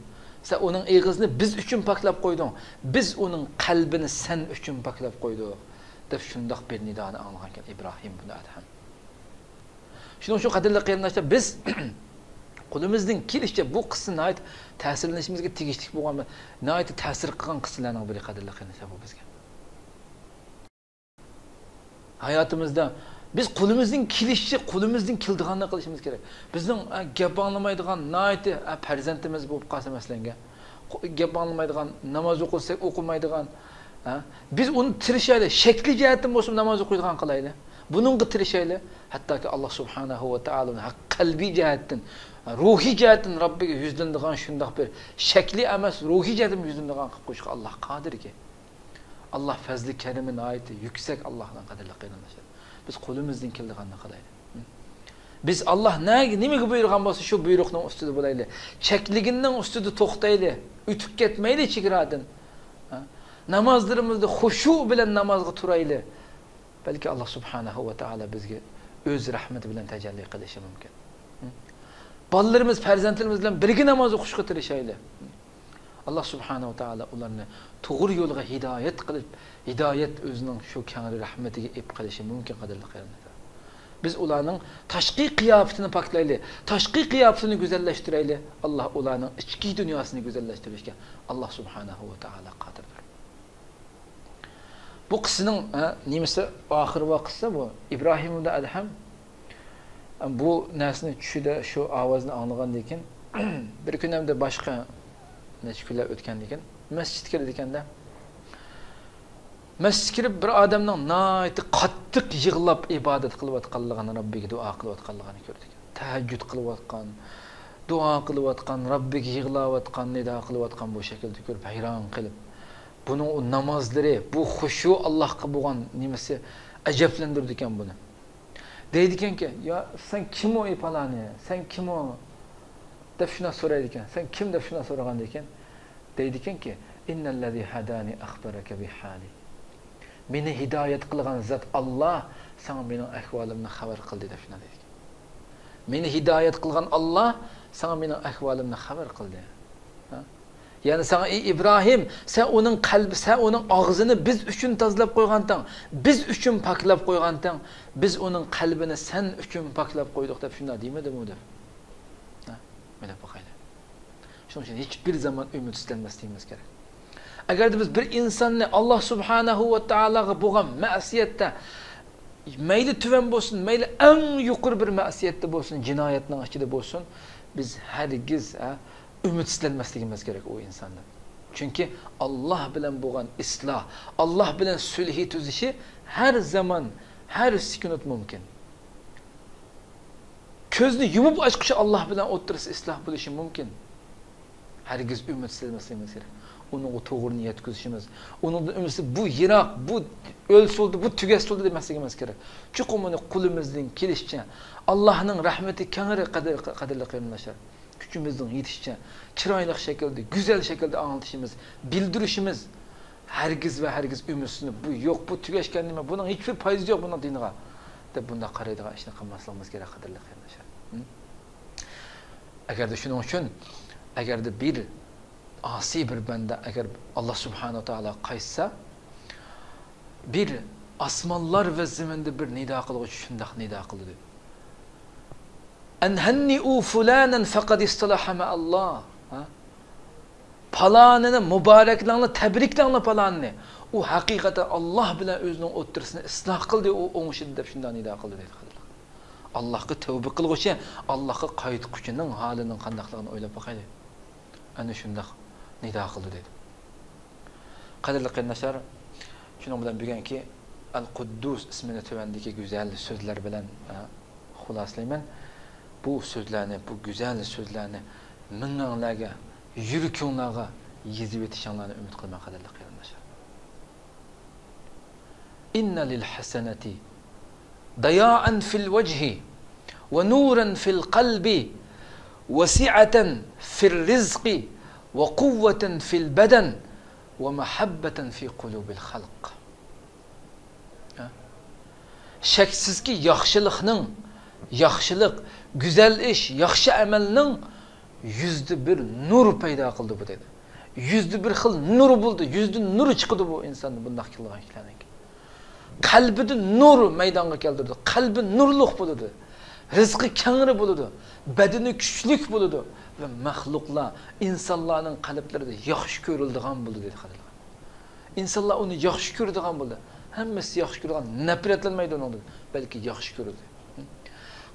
سەن ئۇنىڭ ئېغىزىنى بىز ئۈچۈن پاكلاپ قويدۇڭ. بىز ئۇنىڭ قەلبىنى سەن ئۈچۈن پاكلاپ قويدۇق، دەپ شۇنداق بىر نىدانى ئاڭلىغانكەن ئىبراھىم بۇن ئەدھەم. شۇنىڭ ئۈچۈن، قەدىرلىك قېرىنداشلار، بىز قولىمىزدىن كېلىشىچە بۇ قىسسە ناھايىتى تەسىرلىنىشىمىزگە تېگىشلىك بولغان، ناھايىتى تەسىر قىلغان قىسسىلەرنىڭ بىرى، قەدىرلىك قېرىنداشلار، بۇ بىزگە. ھاياتىمىزدا بىز قولىمىزدىن كېلىشىچە، قولىمىزدىن كېلىدىغاننى قىلىشىمىز كېرەك. بىزنىڭ، ئە، گەپ ئاڭلىمايدىغان، ناھايىتى، ئە، پەرزەنتىمىز بولۇپ قالسا، مەسىلەنگە، قو-، گەپ ئاڭلىمايدىغان، ناماز ئوقۇسا ئوقۇمايدىغان، ھە؟ بىز ئۇنى تىرىشايلى، شەكلىي جەھەتتىن بولسىمۇ ناماز ئوقۇيدىغان قىلايلى. بۇنىڭغا تىرىشايلى. ھەتتاكى ئاللاھ سۇبھانەھۇ ۋە تائالا ئۇنى ھەق قەلبىي جەھەتتىن، روھىي جەھەتتىن رەببىگە يۈزلىنىدىغان شۇنداق بىر شەكلىي ئەمەس، روھىي جەھەتتىن يۈزلىنىدىغان قىلىپ قويۇشقا ئاللاھ قادىركى. ئاللاھ پەزلى كەرىمى ناھايىتى يۈكسەك، ئاللاھنىڭ، قەدىرلىك قېرىنداشلار. بىز قولىمىزدىن كېلىدىغاننى قىلايلى. بىز ئاللاھ نەگە، نېمىگە بۇيرۇغان بولسا، شۇ بۇيرۇقنىڭ ئۈستىدە بولايلى. چەكلىگىنىنىڭ ئۈستىدە توختايلى. ئۆتۈپ كەتمەيلى چېگرادىن. ھە؟ نامازلىرىمىزدا خۇشۇ بىلەن نامازغا تۇرايلى. بەلكى ئاللاھ سۇبھانەھۇ ۋە تائالا بىزگە ئۆز رەھمىتى بىلەن تەجەللى قىلىشى مۇمكىن. بالىلىرىمىز، پەرزەنتلىرىمىز بىلەن بىرگە ناماز ئوقۇشقا تىرىشايلى. ئاللاھ سۇبھانەھۇ ۋە تائالا ئۇلارنى توغرا يولغا ھىدايەت قىلىپ، ھىدايەت ئۆزىنىڭ شۇ كەڭرى رەھمىتىگە ئېلىپ قېلىشى مۇمكىن، قەدىرلىك قېرىنداشلار. بىز ئۇلارنىڭ تاشقى قىياپىتىنى پاكلايلى، تاشقى قىياپىتىنى گۈزەللەشتۈرەيلى. ئاللاھ ئۇلارنىڭ ئىچكى دۇنياسىنى گۈزەللەشتۈرۈشكە ئاللاھ سۇبھانەھۇ ۋە تائالا قادىردۇر. بۇ قىسسىنىڭ، ھە، نېمىسى، ئاخىرى ۋاقىتسى بۇ ئىبراھىم ئىبن ئەدھەم بۇ نەرسىنى چۈشىدە شۇ ئاۋازنى ئاڭلىغاندىن كېيىن، بىر كۈن ھەمدە باشقا نەچچە كۈنلەر ئۆتكەندىن كېيىن مەسچىتكە كىرىدىكەندە، مەسچىتكە كىرىپ بىر ئادەمنىڭ ناھايىتى قاتتىق يىغلاپ ئىبادەت قىلىۋاتقانلىقىنى، رەببىگە دۇئا قىلىۋاتقانلىقىنى كۆردى. تەھەججۇد قىلىۋاتقان، دۇئا قىلىۋاتقان، رەببىگە يىغلاۋاتقان، نىدا قىلىۋاتقان بۇ شەكىلدە كۆرۈپ ھەيران قېلىپ، بۇنىڭ ئۇ نامازلىرى، بۇ خۇشۇ، ئاللاھقا بولغان نېمىسى ئەجەبلەندۈرىدىكەن بۇنى. دەيدىكەنكى، يا سەن كىم ئۇ، ئى پالانى، سەن كىم ئۇ؟ دەپ شۇنداق سورايدىكەن. سەن كىم دەپ شۇنداق سورىغاندىن كېيىن دەيدىكەنكى، ئىننەللەزى ھەدانى ئەخبەرەكە بىھالى. مېنى ھىدايەت قىلغان زات ئاللاھ ساڭا مېنىڭ ئەھۋالىمنى خەۋەر قىلدى دەپ شۇنداق دەيدىكەن. مېنى ھىدايەت قىلغان ئاللاھ ساڭا مېنىڭ ئەھۋالىمنى خەۋەر قىلدى. ھە؟ يەنى ساڭا، ئى ئىبراھىم، سەن ئۇنىڭ قەلبى، سەن ئۇنىڭ ئاغزىنى بىز ئۈچۈن تازىلاپ قويغانتىڭ، بىز ئۈچۈن پاكلاپ قويغانتىڭ، بىز ئۇنىڭ قەلبىنى سەن ئۈچۈن پاكلاپ قويدۇق دەپ شۇنداق دېمىدىمۇ دەپ. ھە؟ مىنىپ باقايلى. شۇنىڭ ئۈچۈن ھېچبىر زامان ئۈمىدسىزلەنمەسلىكىمىز كېرەك. ئەگەردە بىز بىر ئىنساننى ئاللاھ سۇبھانەھۇ ۋە تائالاغا بولغان مەسىيەتتە، مەيلى تۆۋەن بولسۇن، مەيلى ئەڭ يۇقىرى بىر مەسىيەتتە بولسۇن، جىنايەتنىڭ ئىچىدە بولسۇن، بىز ھەرگىز، ھە، ئۈمىدسىزلەنمەسلىكىمىز كېرەك ئۇ ئىنساندىن. چۈنكى ئاللاھ بىلەن بولغان ئىسلاھ، ئاللاھ بىلەن سۈلھى تۈزۈشى ھەر زامان، ھەر سېكۇنت مۇمكىن. كۆزنى يۇمۇپ ئاچقۇچە ئاللاھ بىلەن ئوتتۇرىسى ئىسلاھ بولۇشى مۇمكىن. ھەرگىز ئۈمىدسىزلەنمەسلىكىمىز كېرەك. ئۇنىڭغا توغرىنى يەتكۈزۈشىمىز، ئۇنىڭدىن ئۈمىدسىز، بۇ يىراق، بۇ ئۆلسە بولدى، بۇ تۈگەسە بولدى دېمەسلىكىمىز كېرەك. چوقۇم ئۇنى قولىمىزدىن كېلىشىچە، ئاللاھنىڭ رەھمىتى كەڭرى، قەدىر-، قەدىرلىك قېرىنداشلار. كۈچىمىزنىڭ يېتىشىچە، چىرايلىق شەكىلدە، گۈزەل شەكىلدە ئاڭلىتىشىمىز، بىلدۈرۈشىمىز ھەرگىز ۋە ھەرگىز ئۈمىدسىزلىنىپ، بۇ يوق، بۇ تۈگەشكەن نېمە، بۇنىڭ ھېچبىر پايدىسى يوق بۇنىڭ دىنىغا، دەپ بۇنداق قارايدىغان ئىشنى قىلماسلىقىمىز كېرەك، قەدىرلىك قېرىنداشلار. ھە؟ ئەگەردە شۇنىڭ ئۈچۈن، ئەگەردە بىر ئاسىي بىر بەندە، ئەگەر ئاللاھ سۇبھانەھۇ ۋە تائالا قايتسا، بىر ئاسمانلار ۋە زېمىندا بىر نىدا قىلغۇچى شۇنداق نىدا قىلدى. «ئەن ھەننىئۇ فۇلانەن فەقەد ئىستەلەھە مەئەللاھ.» ھە؟ پالانىنى مۇبارەكلەڭلار، تەبرىكلەڭلار پالانىنى. ئۇ ھەقىقەتەن ئاللاھ بىلەن ئۆزىنىڭ ئوتتۇرىسىنى ئىسلاھ قىلدى، ئۇ ئوڭشىدى دەپ شۇنداق نىدا قىلدى دەيدۇ. ئاللاھقا تەۋبە قىلغۇچى، ئاللاھقا قايتقۇچىنىڭ ھالىنىڭ قانداقلىقىنى ئويلاپ باقايلى. ئەنە شۇنداق نىدا قىلدى دەيدۇ. قەدىرلىك قېرىنداشلار، شۇنىڭ بىلەن بۈگۈنكى ئەل قۇددۇس ئىسمىنى تۆۋەندىكى گۈزەل سۆزلەر بىلەن، ئە، خۇلاسىلەيمەن. بۇ سۆزلەرنى، بۇ گۈزەل سۆزلەرنى مىڭىڭلارغا، يۈرىكىڭلارغا يېزىۋېتىشىڭلارنى ئۈمىد قىلىمەن، قەدىرلىك قېرىنداشلار. إن للحسنة ضياء في الوجه ونورا في القلب وسعة في الرزق وقوة في البدن ومحبة في قلوب الخلق. شەكسىزكى، ياخشىلىقنىڭ، ياخشىلىق، گۈزەل ئىش، ياخشى ئەمەلنىڭ يۈزدە بىر نۇر پەيدا قىلدى بۇ دېدى. يۈزدە بىر خىل نۇر بولدى، يۈزدە نۇر چىقىدۇ بۇ ئىنساندىن، بۇنداق قىلغان كىشىلەرنىڭكى. قەلبىدە نۇر مەيدانغا كەلتۈرىدۇ، قەلبى نۇرلۇق بولىدۇ، رىزقى كەڭرى بولىدۇ، بەدىنى كۈچلۈك بولىدۇ ۋە مەخلۇقلار، ئىنسانلارنىڭ قەلبلىرىدە ياخشى كۆرۈلىدىغان بولىدۇ دېدى، قەدىرلىك. ئىنسانلار ئۇنى ياخشى كۆرىدىغان بولدى. ھەممىسى ياخشى كۆرىدىغان، نەپرەتلەنمەيدۇ ئۇنىڭدىن، بەلكى ياخشى كۆرىدۇ.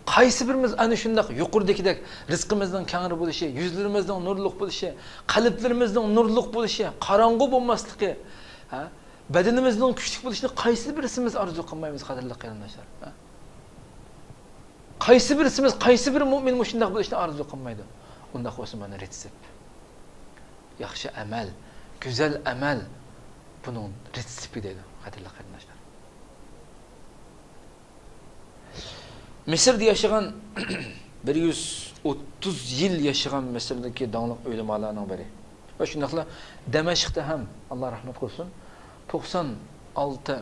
قايسى بىرىمىز ئەنە شۇنداق يۇقىرىدىكىدەك رىزقىمىزنىڭ كەڭرى بولۇشى، يۈزلىرىمىزنىڭ نۇرلۇق بولۇشى، قەلبلىرىمىزنىڭ نۇرلۇق بولۇشى، قاراڭغۇ بولماسلىقى، ھە؟ بەدىنىمىزنىڭ كۈچلۈك بولۇشىنى قايسى بىرسىمىز ئارزۇ قىلمايمىز، قەدىرلىك قېرىنداشلار؟ ھە؟ قايسى بىرسىمىز، قايسى بىر مۇئمىن مۇشۇنداق بولۇشنى ئارزۇ قىلمايدۇ؟ ئۇنداق بولسا مانا رېتسېپ. ياخشى ئەمەل، گۈزەل ئەمەل بۇنىڭ رېتسېپى دەيدۇ، قەدىرلىك قېرىنداشلار. مىسىردا ياشىغان، بىر يۈز ئوتتۇز يىل ياشىغان مىسىردىكى داڭلىق ئۆلىمالارنىڭ بىرى. ۋە شۇنداقلا دەمەشقتە ھەم، ئاللا رەھمەت قىلسۇن، توقسان ئالتە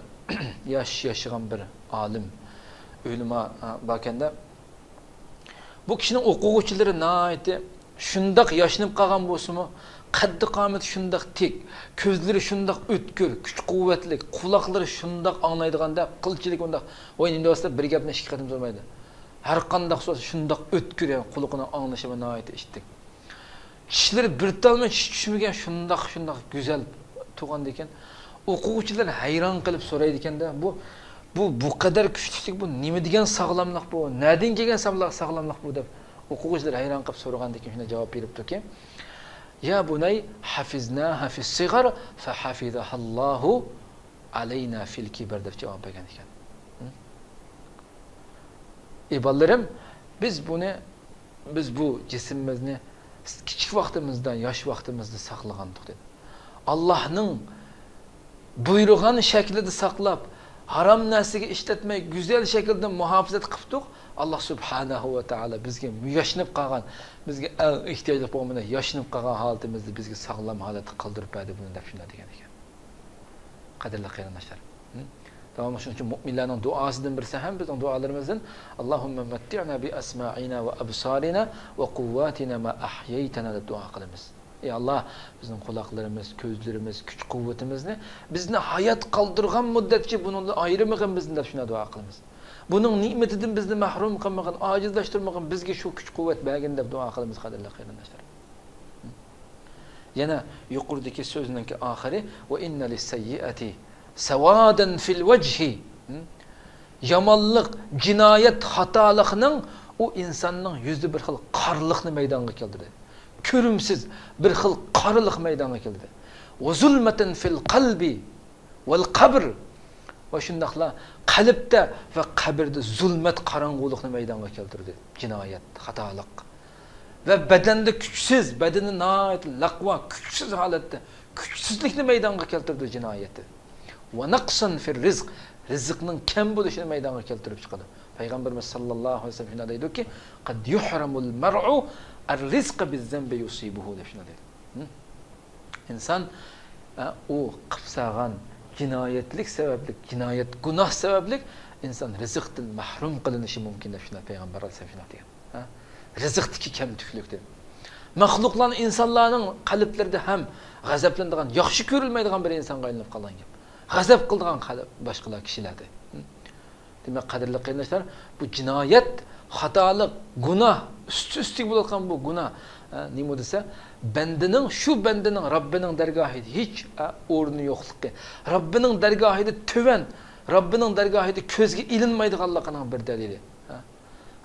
ياش ياشىغان بىر ئالىم، ئۆلىما، ئا، باركەندە. بۇ كىشىنىڭ ئوقۇغۇچىلىرى ناھايىتى شۇنداق ياشىنىپ قالغان بولسىمۇ، قەددى قامىتى شۇنداق تىك، كۆزلىرى شۇنداق ئۆتكۈر، كۈچ قۇۋۋەتلىك، قۇلاقلىرى شۇنداق ئاڭلايدىغان دەپ، قىلچىلىك ئۇنداق، ۋاي نېمە دەۋاتسا، بىر گەپنى ئىككى قېتىم سورىمايدۇ. ھەر قانداق سورىسا شۇنداق ئۆتكۈر، يەنى قۇلىقىنىڭ ئاڭلىشى ناھايىتى ئىتتىك. چىشلىرى بىر تالمىچ چىش چۈشمىگەن، شۇنداق، شۇنداق گۈزەل تۇغاندىكىن، ئوقۇغۇچىلار ھەيران قېلىپ سورايدىكەن-دە، بۇ، بۇ، بۇ قەدەر كۈچلۈك، بۇ نېمە دېگەن ساغلاملىق بۇ؟ نەدىن كەلگەن ساغلاملىق، ساغلاملىق بۇ؟ دەپ ئوقۇغۇچىلار ھەيران قېلىپ سورىغاندىكىن شۇنداق جاۋاب بېرىپتۇكى، يا بۇنەي، حەفىزناھا فىسسىغەر، فەھەفىزەھەللاھۇ ئەلەينا فىل كىبەر دەپ جاۋاب بەرگەن ئىكەن. ئى بالىلىرىم، بىز بۇنى، بىز بۇ جىسمىمىزنى كىچىك ۋاقتىمىزدا، ياش ۋاقتىمىزدا ساقلىغانتۇق دېدى. ئاللاھنىڭ بۇيرۇغان شەكلىدە ساقلاپ، ھارام نەرسىگە ئىشلەتمەي، گۈزەل شەكىلدە مۇھاپىزەت قىپتۇق. ئاللاھ سۇبھانەھۇ ۋە تائالا بىزگە ياشىنىپ قالغان، بىزگە ئەڭ ئېھتىياجلىق بولغان، ياشىنىپ قالغان ھالىتىمىزدە بىزگە ساغلام ھالەتتە قالدۇرۇپ بەردى بۇنى دەپ شۇنداق دېگەن ئىكەن. قەدىرلىك قېرىنداشلار. ھە؟ داۋاملىق شۇنىڭ ئۈچۈن مۇئمىنلارنىڭ دۇئاسىدىن بىرسى ھەم بىزنىڭ دۇئالىرىمىزدىن، اللهم متعنا بأسماعنا وأبصارنا وقواتنا ما أحييتنا دەپ دۇئا قىلىمىز. ئى ئاللاھ، بىزنىڭ قۇلاقلىرىمىز، كۆزلىرىمىز، كۈچ قۇۋۋىتىمىزنى، بىزنى ھايات قالدۇرغان مۇددەتچە بۇنىڭدىن ئايرىمىغىن بىزنى دەپ شۇنداق دۇئا قىلىمىز. بۇنىڭ نېمىتىدىن بىزنى مەھرۇم قىلمىغىن، ئاجىزلاشتۇرمىغىن، بىزگە شۇ كۈچ قۇۋۋەت بەرگىن دەپ دۇئا قىلىمىز، قەدىرلىك قېرىنداشلار. يەنە يۇقىرىدىكى سۆزنىڭكى ئاخىرى، ۋە ئىننە لىسسەييىئەتى سەۋادەن فىل ۋەجھى. يامانلىق، جىنايەت، خاتالىقنىڭ ئۇ ئىنساننىڭ يۈزىدە بىر خىل قارىلىقنى مەيدانغا كەلتۈردى. كۆرۈمسىز بىر خىل قارىلىق مەيدانغا كەلتۈردى. ۋە زۇلمەتەن فىل قەلبى ۋەل قەبر. ۋە شۇنداقلا قەلبتە ۋە قەبرىدە زۇلمەت، قاراڭغۇلۇقنى مەيدانغا كەلتۈردى. جىنايەت، خاتالىق. ۋە بەدەندە كۈچسىز، بەدىنى ناھايىتى لەقۋا، كۈچسىز ھالەتتە، كۈچسىزلىكنى مەيدانغا كەلتۈردى جىنايەتى. ۋە نەقسەن فىر رىزق، رىزىقنىڭ كەم بولۇشىنى مەيدانغا كەلتۈرۈپ چىقىدۇ. پەيغەمبىرىمىز ساللاللاھۇ ئەلەيھى ۋەسەللەم شۇنداق دەيدۇكى، قەد يۇھرەمۇل مەرئۇ ئەر رىزقە بىز زەنبى يۇسىبۇھۇ دەپ شۇنداق دەيدۇ. ھە؟ ئىنسان، ئە، ئۇ قىلىپ سالغان جىنايەتلىك سەۋەبلىك، جىنايەت، گۇناھ سەۋەبلىك ئىنسان رىزىقتىن مەھرۇم قىلىنىشى مۇمكىن دەپ شۇنداق پەيغەمبەر ئەلەيھىسسالام شۇنداق دېگەن. ھە؟ رىزىقتىكى كەمتۈكلۈكتىن. مەخلۇقلارنىڭ، ئىنسانلارنىڭ قەلبلىرىدە ھەم غەزەپلىنىدىغان، ياخشى كۆرۈلمەيدىغان بىر ئىنسانغا ئايلىنىپ قالغان گەپ. غەزەپ قىلىدىغان قەلب باشقىلار، كىشىلەردە. دېمەك، قەدىرلىك قېرىنداشلار، بۇ جىنايەت، خاتالىق، گۇناھ، ئۈستى-ئۈستىگە بولۇۋاتقان بۇ گۇناھ، ئە، نېمە دېسە، بەندىنىڭ، شۇ بەندىنىڭ رەببىنىڭ دەرگاھىدا ھېچ، ئە، ئورنى يوقلۇقى، رەببىنىڭ دەرگاھىدا تۆۋەن، رەببىنىڭ دەرگاھىدا كۆزگە ئىلىنمايدىغانلىقىنىڭ بىر دەلىلى. ئە،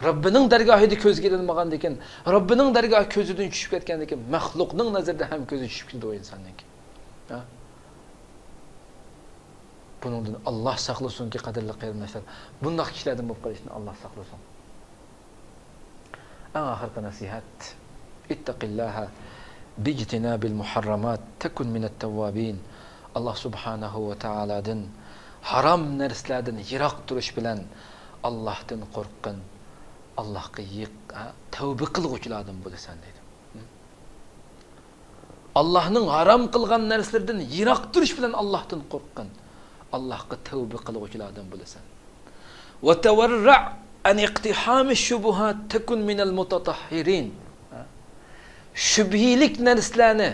رەببىنىڭ دەرگاھىدا كۆزگە ئىلىنمىغاندىكىن، رەببىنىڭ دەرگاھى كۆزىدىن چۈشۈپ كەتكەندىكىن، مەخلۇقنىڭ نەزىرىدە ھەم كۆزى چۈشۈپ كېتىدۇ ئۇ ئىنساننىڭكى. ھە؟ بۇنىڭدىن ئاللاھ ساقلىسۇنكى، قەدىرلىك قېرىنداشلار، بۇنداق كىشىلەردىن بولۇپ قېلىشتىن ئاللاھ ساقلىسۇن. ئەڭ ئاخىرقى نەسىھەت، اتق الله باجتناب المحرمات تكن من التوابين. ئاللاھ سۇبھانەھۇ ۋە تائالادىن ھارام نەرسىلەردىن يىراق تۇرۇش بىلەن ئاللاھتىن قورققىن، ئاللاھقا يېق-، ھە، تەۋبە قىلغۇچىلاردىن بولىسەن دەيدۇ. ئاللاھنىڭ ھارام قىلغان نەرسىلىرىدىن يىراق تۇرۇش بىلەن ئاللاھتىن قورققىن. ئاللاھقا تەۋبە قىلغۇچىلاردىن بولىسەن. وتورع عن اقتحام الشبهات تكن من المتطهرين. شۈبھىلىك نەرسىلەرنى،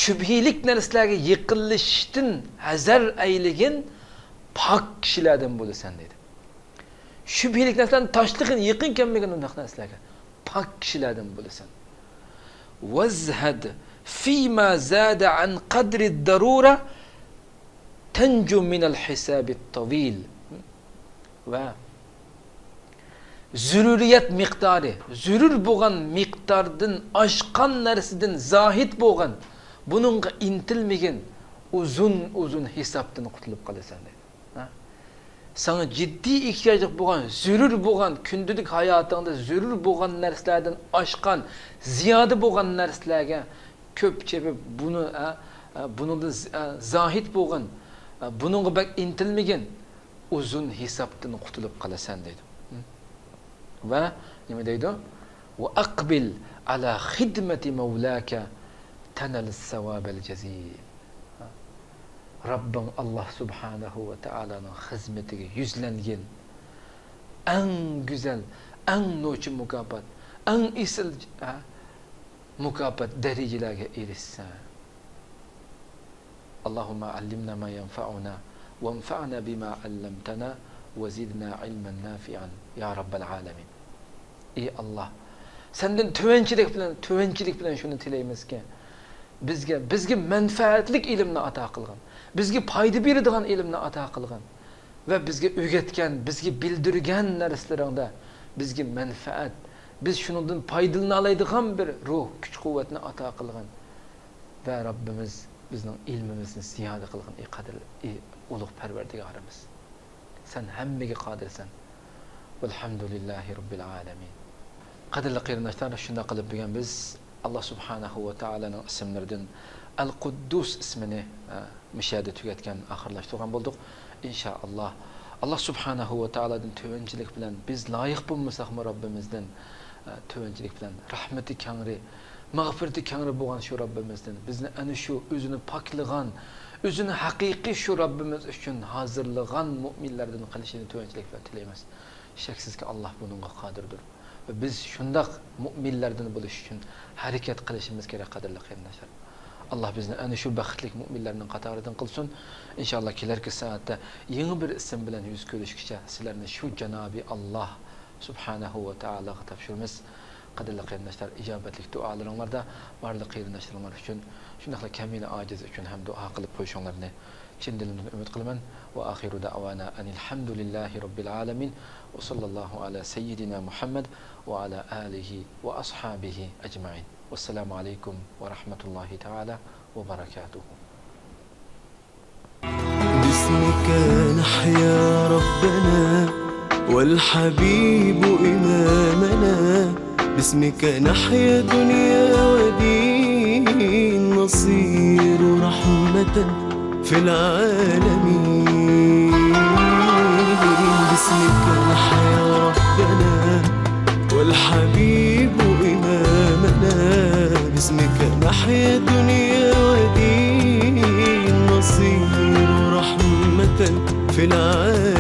شۈبھىلىك نەرسىلەرگە يېقىنلىشىشتىن ھەزەر ئەيلىگىن، پاك كىشىلەردىن بولىسەن دەيدۇ. شۈبھىلىك نەرسىلەرنى تاشلىغىن، يېقىن كەلمىگىن ئۇنداق نەرسىلەرگە. پاك كىشىلەردىن بولىسەن. وازهد فيما زاد عن قدر الضرورة تنجو من الحساب الطويل. ۋە زۆرۈرىيەت مىقدارى، زۆرۈر بولغان مىقداردىن ئاشقان نەرسىدىن زاھىد بولغىن، بۇنىڭغا ئىنتىلمىگىن، ئۇزۇن، ئۇزۇن ھېسابتىن قۇتۇلۇپ قالىسەن دەيدۇ. ھە؟ ساڭا جىددىي ئېھتىياجلىق بولغان، زۆرۈر بولغان، كۈندىلىك ھاياتىڭدا زۆرۈر بولغان نەرسىلەردىن ئاشقان، زىيادە بولغان نەرسىلەرگە كۆپ چېپىپ، بۇنى، ئە، ئە، بۇنىڭدىن ز-، ئە، زاھىد بولغىن، ئە، بۇنىڭغا بەك ئىنتىلمىگىن، ئۇزۇن ھېسابتىن قۇتۇلۇپ قالىسەن دەيدۇ. ۋە نېمە دەيدۇ؟ وأقبل على خدمة مولاك تنل الثواب الجزيل. رەببىڭ ئاللاھ سۇبھانەھۇ ۋە تائالانىڭ خىزمىتىگە يۈزلەنگىن. ئەڭ گۈزەل، ئەڭ نوچى مۇكاپات، ئەڭ ئېسىل، ھە، مۇكاپات دەرىجىلەرگە ئېرىشسە. اللهم علمنا ما ينفعنا وانفعنا بما علمتنا وزدنا علما نافعا يا رب العالمين. ئى ئاللاھ، سەندىن تۆۋەنچىلىك بىلەن، تۆۋەنچىلىك بىلەن شۇنى تىلەيمىزكى، بىزگە، بىزگە مەنپەئەتلىك ئىلىمنى ئاتا قىلغىن، بىزگە پايدا بېرىدىغان ئىلىمنى ئاتا قىلغىن ۋە بىزگە ئۆگەتكەن، بىزگە بىلدۈرگەن نەرسىلىرىڭدە بىزگە مەنپەئەت، بىز شۇنىڭدىن پايدىلىنالايدىغان بىر روھ، كۈچ-قۇۋۋەتنى ئاتا قىلغىن. ۋە رەببىمىز بىزنىڭ ئىلمىمىزنى زىيادە قىلغىن، ئى قەدىر، ئى ئۇلۇغ پەرۋەردىگارىمىز. سەن ھەممىگە قادىرسەن. ۋەلھەمدۇلىللاھى رەببىل ئالەمىن. قەدىرلىك قېرىنداشلار، شۇنداق قىلىپ بۈگۈن بىز ئاللاھ سۇبھانەھۇ ۋە تائالانىڭ ئىسىملىرىدىن ئەل قۇددۇس ئىسمىنى، ئە، مۇشۇ يەردە تۈگەتكەن، ئاخىرلاشتۇرغان بولدۇق. ئىنشائاللاھ، ئاللاھ سۇبھانەھۇ ۋە تائالادىن تۆۋەنچىلىك بىلەن، بىز لايىق بولمىساقمۇ رەببىمىزدىن، ئە، تۆۋەنچىلىك بىلەن، رەھمىتى كەڭرى، مەغپىرىتى كەڭرى بولغان شۇ رەببىمىزدىن بىزنى ئەنە شۇ ئۆزىنى پاكلىغان، ئۆزىنى ھەقىقىي شۇ رەببىمىز ئۈچۈن ھازىرلىغان مۇئمىنلەردىن قىلىشىنى تۆۋەنچىلىك بىلەن تىلەيمىز. شەكسىزكى، ئاللاھ بۇنىڭغا قادىردۇر. ۋە بىز شۇنداق مۇئمىنلەردىن بولۇش ئۈچۈن ھەرىكەت قىلىشىمىز كېرەك، قەدىرلىك قېرىنداشلار. ئاللاھ بىزنى ئەنە شۇ بەختلىك مۇئمىنلەرنىڭ قاتارىدىن قىلسۇن. ئىنشائاللاھ، كېلەركى سائەتتە يېڭى بىر ئىسىم بىلەن يۈز كۆرۈشكىچە سىلەرنى شۇ جانابى ئاللاھ سۇبھانەھۇ ۋە تائالاغا تاپشۇرىمىز. قەدىرلىك قېرىنداشلار، ئىجابەتلىك دۇئالىرىڭلاردا بارلىق قېرىنداشلىرىڭلار ئۈچۈن، شۇنداقلا كەمىنە ئاجىز ئۈچۈن ھەم دۇئا قىلىپ قويۇشۇڭلارنى چىن دىلىمدىن ئۈمىد قىلىمەن. ۋە ئاخىرۇ دەئۋانا ئەنىل ھەمدۇلىللاھى رەببىل ئالەمىن. ۋە ساللاللاھۇ ئەلا سەييىدىنا مۇھەممەد ۋە ئەلا ئالىھى ۋە ئەسھابىھى ئەجمەئىن. ۋەسسالامۇ ئەلەيكۇم ۋە رەھمەتۇللاھى تائالا ۋە بەرەكاتۇھۇ. باسمك نحيا ربنا والحبيب إمامنا، باسمك نحيا دنيا ودين، نصير رحمة في العالمين. باسمك نحيا ربنا والحبيب إمامنا، باسمك نحيا دنيا ودين، نصير رحمة في العالمين.